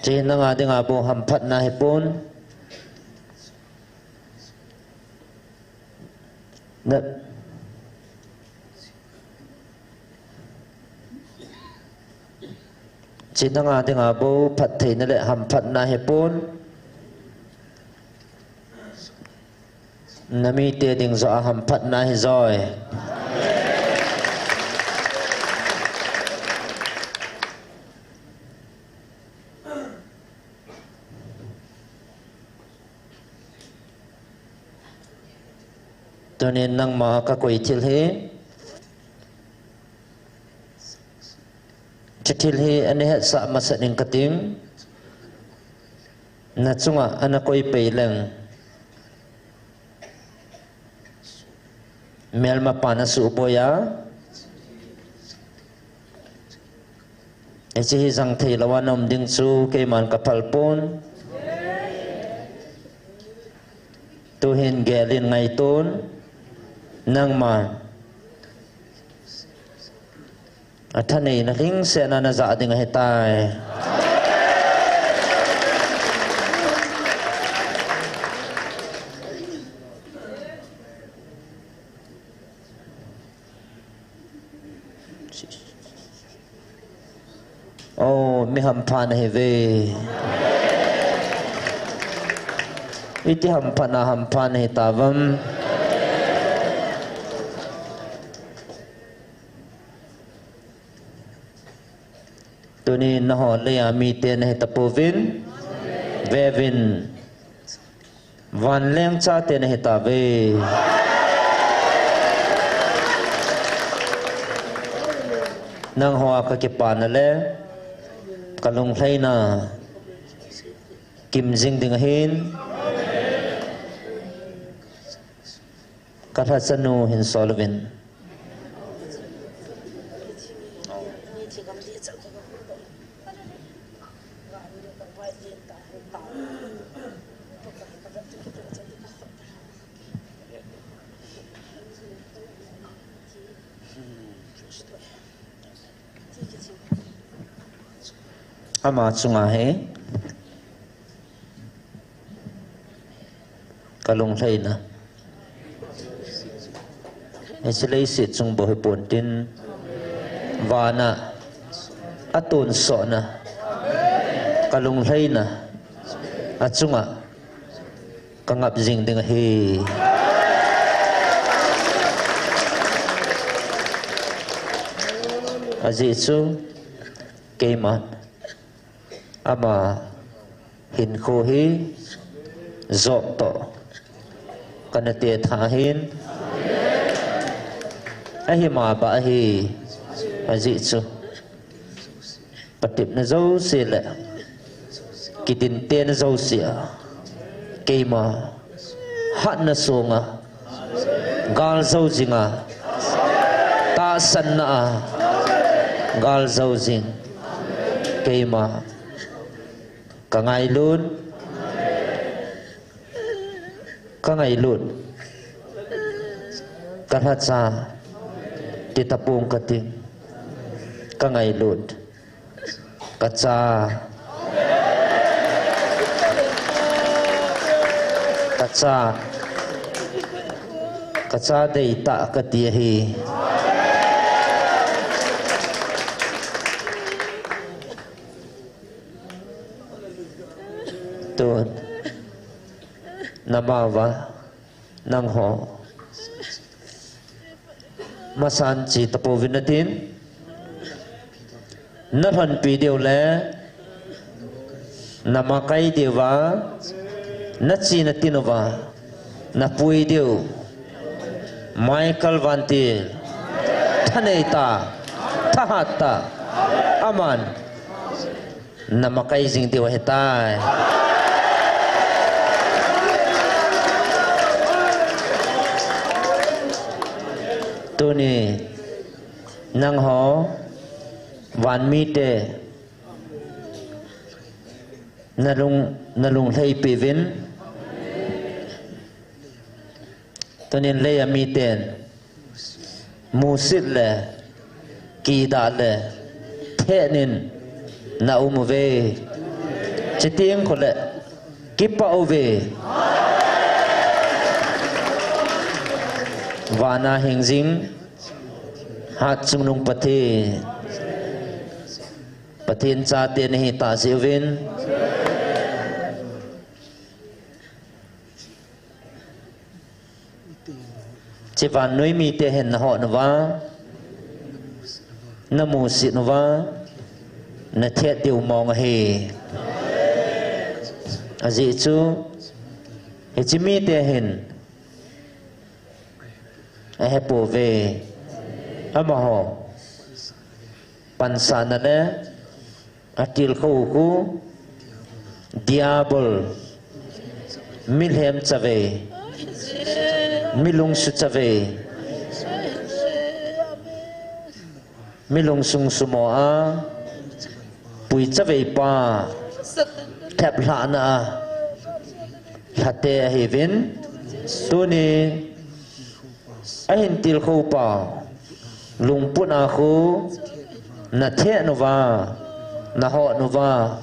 Hiche nanga dinga bou hamphatna ahipon. Na, hiche nanga dinga bou phattheina le hamphatna ahipon. Namite ding joh a hamphatna ahi joi. Tunin nangma kakoi thil hi, hiche thil hi ana hetsah masat ing kating, nachunga ana koi pei leng. Melmapan asuhboi a, hiche hi jang thei louva naum ding chu keiman kaphal pon. Tuhin gelin ngaiton, nangman athaneina lhingsetna najah ding ahitai. O, mi hampha nahiuve. Iti hamphatna hampha nahi tauvem. Tuni nangho leiya mite nahi tapouvin. Veuvin. Vanleng chate nahi tauve. Nangho a kakipana le kalunglhaina kimjing ding ahin. Kalhachanu hin sol uvin. Ama chunga hi kalunglhaina. Hiche leiset chung bou hipon tin, vana atonsotna kalunglhaina achunga kangap jing ding ahi. Ajeh chu keiman ama hinkho hi Job toh kana tethah ahin, ahima beh ahi. Ajeh chu patepna jouse le kidintena jouse a keima hatna songa galjou jinga, tahsanna a galjou jing keima kangailut, kangailut, kalhacha ti tapong kati, kangailut, kacha, kacha, kacha deitah kati ahi. Tun, namava nangho masan che tapouvin natin, nalhonpi diu le namakai diuva, nache natin uva napui diu Michael Vantil, thanei tah, thahat tah, aman namakai jing diu ahitai. Tuni nangho vanmite nalung, nalunglhaipi uvin. Tunin leiya miten musit le kidah le thehnin naum uve. Chuteng khole kipah uve. Vana hingjing Hatchungnung Pathen, Pathen chate nahi tah jeh uvin, hiche vannoi mite hin nahot nauva, namusit nauva, nathet diu mong ahi. Ajeh chu hiche mite hin ahepouve. Amaho pansahna le atilkhou khu Diabol, milhem chavei, milungsu chavei, milungsung sumo a pui chaveipa, theplhahna a lhate ahiuvin, tuni ahin tilkhoupa lungput a khu nathet nauva, nahot nauva,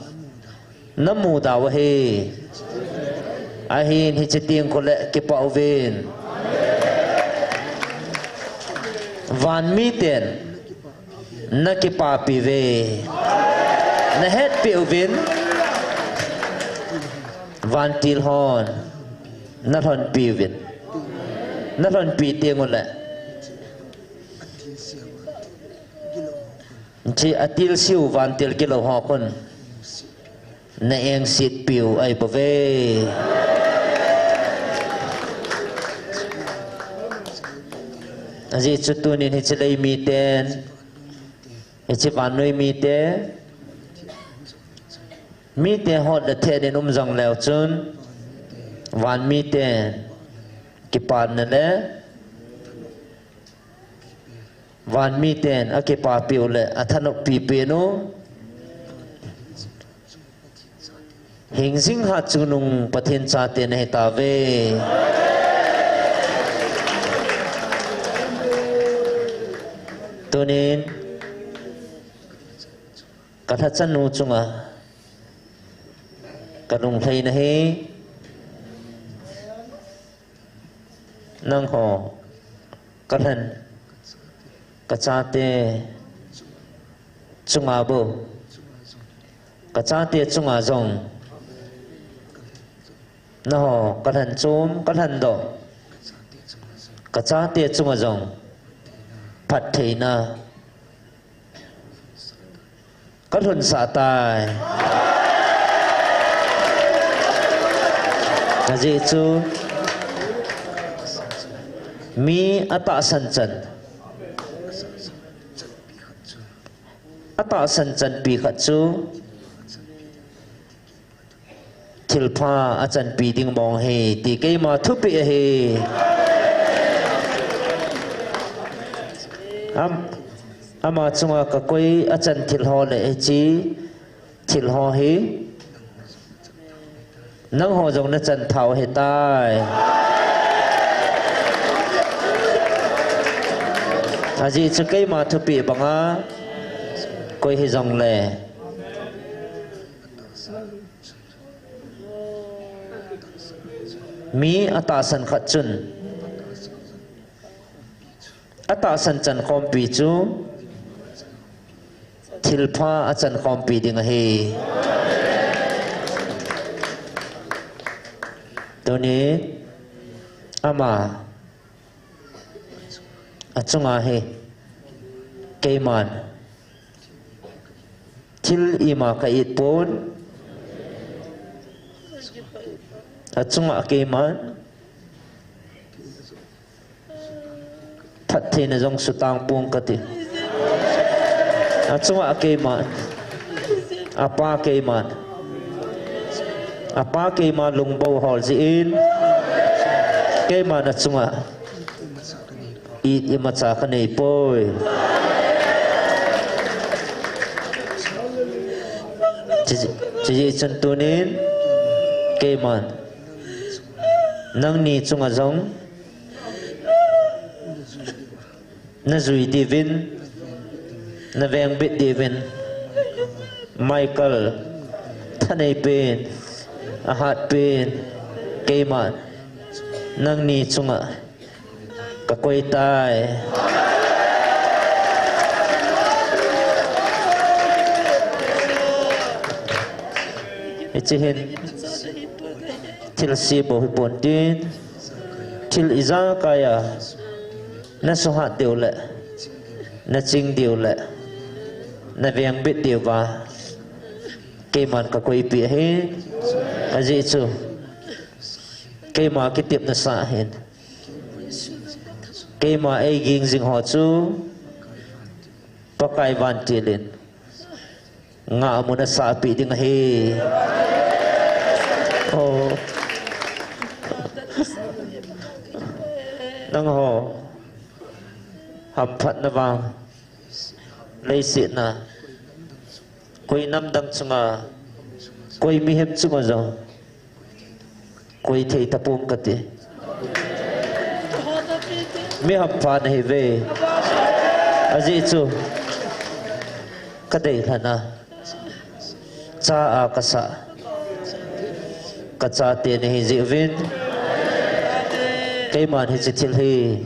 namuda u ahi. Ahin hiche teng khole kipah uvin. Van miten nakipapi uve. Nahetpeh uvin. Vantil hon Nalhonpi uvin. Nalhonpi teng uleh, hiche atilsiu vantil gilou ho khun na engsetpiu ahibouve. Ajeh chu tunin hiche lei miten, hiche vannoi mite, mite hot le then in um jongleu chun, van miten kipana le van miten akipapiu le athanoppi penu, hingjing hatchungnung Pathen chate nahitauve. Tunin kalhachanu chunga kalunglhaina hi, nangho, kalhen, kachate chunga bou, kachate chunga jong, nangho, kalhen chom, kalhen doh, kachate chunga jong phattheina kalhunsah tai. Ajeh chu mi atahsan chan, atahsan chanpi khat chu thilpha achanpi ding mong ahi ti keima thupeh ahi. Am, ama chunga kakoi achan thil ho le hiche thil ho hi nangho jong nachan thau ahitai. Ajeh chu keima thupeh banga koi hijongle mi atahsan khat chun atahsan chankhompi chu thilpha achankhompi ding ahi. Tuni ama achunga hi keiman thil ima ka-it pon, achunga keiman phattheina jong sutang pong kati. Achunga keiman, apa keiman, apa keima lungbou hol jeh in, keiman achunga it imacha kanei poi. Chujeh chun tunin keiman nangni chunga jong najui diuvin, navengbit diuvin, Michael, thanei pen, ahat pen, keiman nangni chunga kakoi tai. Hiche hin thilse bou hipon tin, thil ijakai a nasuhat diu le, naching diu le, navengbit diuva keiman kakoipi ahi. Ajeh chu keima kitepna sah ahin, keima eiging jing ho chu Pakai vantil in ngahmun asahpeh ding ahi. O, nangho hamphatna vang, leiset a koi namdang chunga, koi mihem chunga jong koi thei tapong kati. Mi hampha nahiuve. Ajeh chu kadeilhen a cha a kasah kachate nahi jeh uvin, keiman hiche thil hi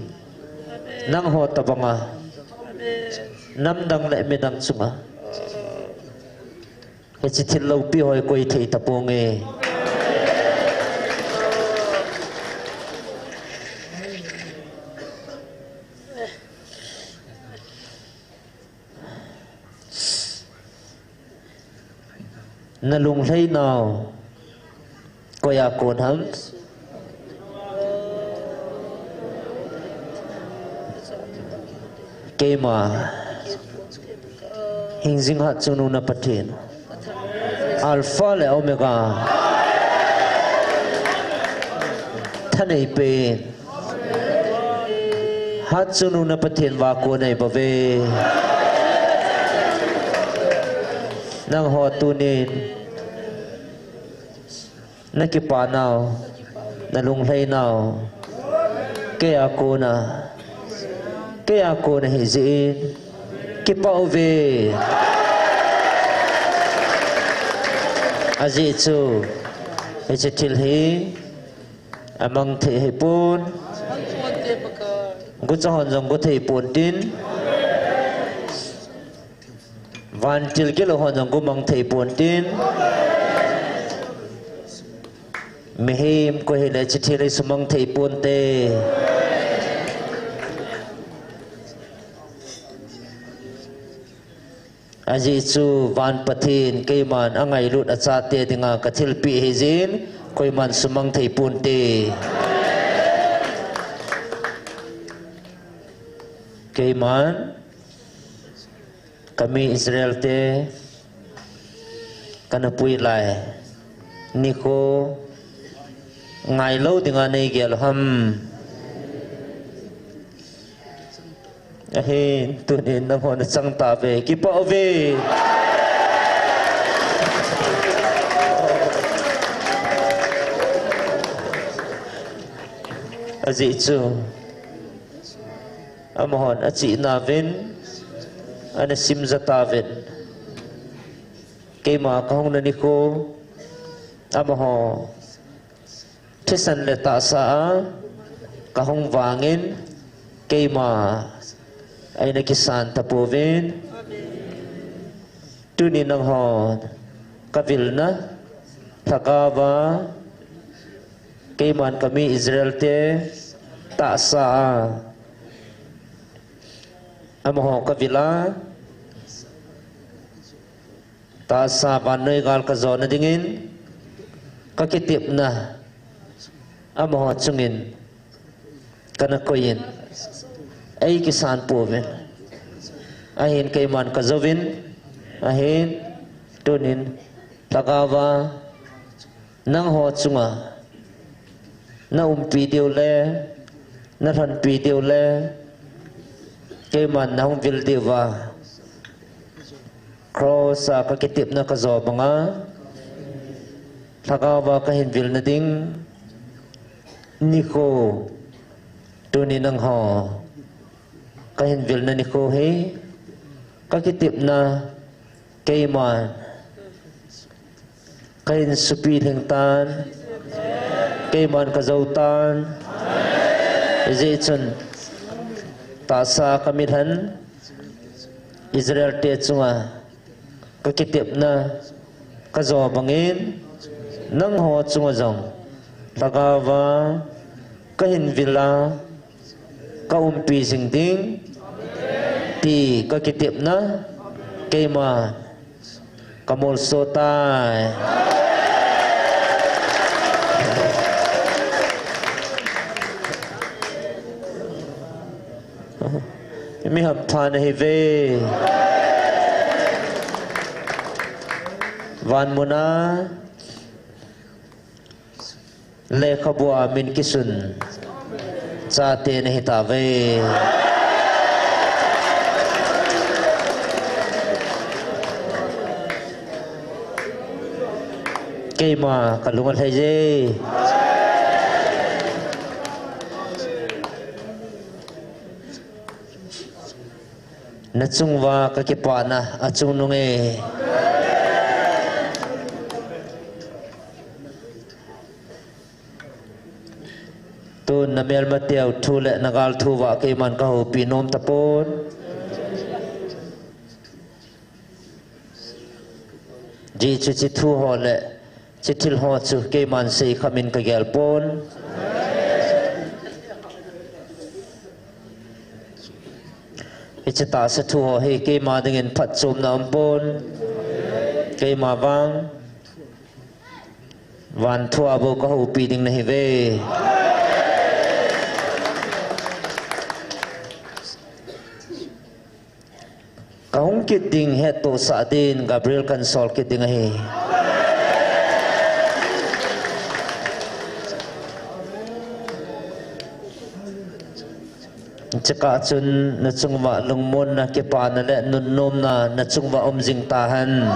nangho tobanga namdang le midang chunga hiche thil loupi ho hi koi thei taponge. Na lunglhai nau, koi a kon ham? Keima, hingjing hatchungnung na Pathen, Alpha le Omega, thanei pen, hatchungnung na Pathen va kon ahi bouve. Nangho tunin na kipa nau, na lunglhai nau, kei a kon a, kei a kon ahi jeh in, kipah uve. Ajeh chu, hiche thil hi amang thei hipon, gucha hon jong gu thei pon tin, vantil gilou hon jong gu mang thei pon tin, mihem koi hile hiche thil hi sumang thei ponte. Ajeh chu van Pathen keiman angailut achate dinga kathilpeh ahi jeh in, koiman sumang thei ponte. Keiman kami Israel te kana pui lai nikho ngailou dinga nei gel u ham? Ahin, tunin nangho nachang tauve, kipah uve. Ajeh chu amahon achihna uvin ana simja tauvin, keima kahungna nikho amaho thisan le tahsa a kahung vangin keima eina kisan tapouvin, tuni nanghon kavilna lhagaova keiman kami Israel te tahsa a amaho kavila, tahsa vannoi gal kajona dingin kakitepna amaho chungin kana koiyin, eikisan pouvin, ahin keiman kajouvin, ahin tunin lhagaova nangho chunga naumpi diu le nalhonpi diu le keiman nahung vil diuva cross a kakitepna kajo banga lhagaova kahin vilna ding nikho, tuni nangho kahin vilna nikho hi kakitepna keiman kahin supi lhing tan, keiman kajou tan, hijeh chun tahsa kamilhen Israel te chunga kakitepna kajo bangin nangho chunga jong lhagaova kahin vila kaumpi jing ding ti kakitepna keima kamolso tai. Mi hampha nahiuve. Van muna lekhabua min kisun chate nahitauve. Keima kalung alhaiye. Nachunguva kakipana achungnunge. Tun namelmateu thu le nagalthuva keiman kahoupi nom tapon. Hiche, hiche thuho le hiche thilho chu keiman seikhamin kagel pon. Hiche tahsa thuho hi keima dingin phatchomna aumpon. Keima vang Vanthua bou kahoupi ding nahiuve. Kahung kit ding hettohsah din Gabriel kansol kit ding ahi. Chukah chun nachunguva lungmonna, kipana le nunnomna nachunguva um jing tahen.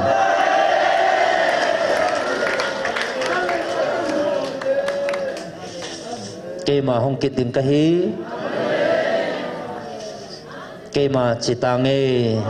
Keima hung kit ding kahi. Keima chetange.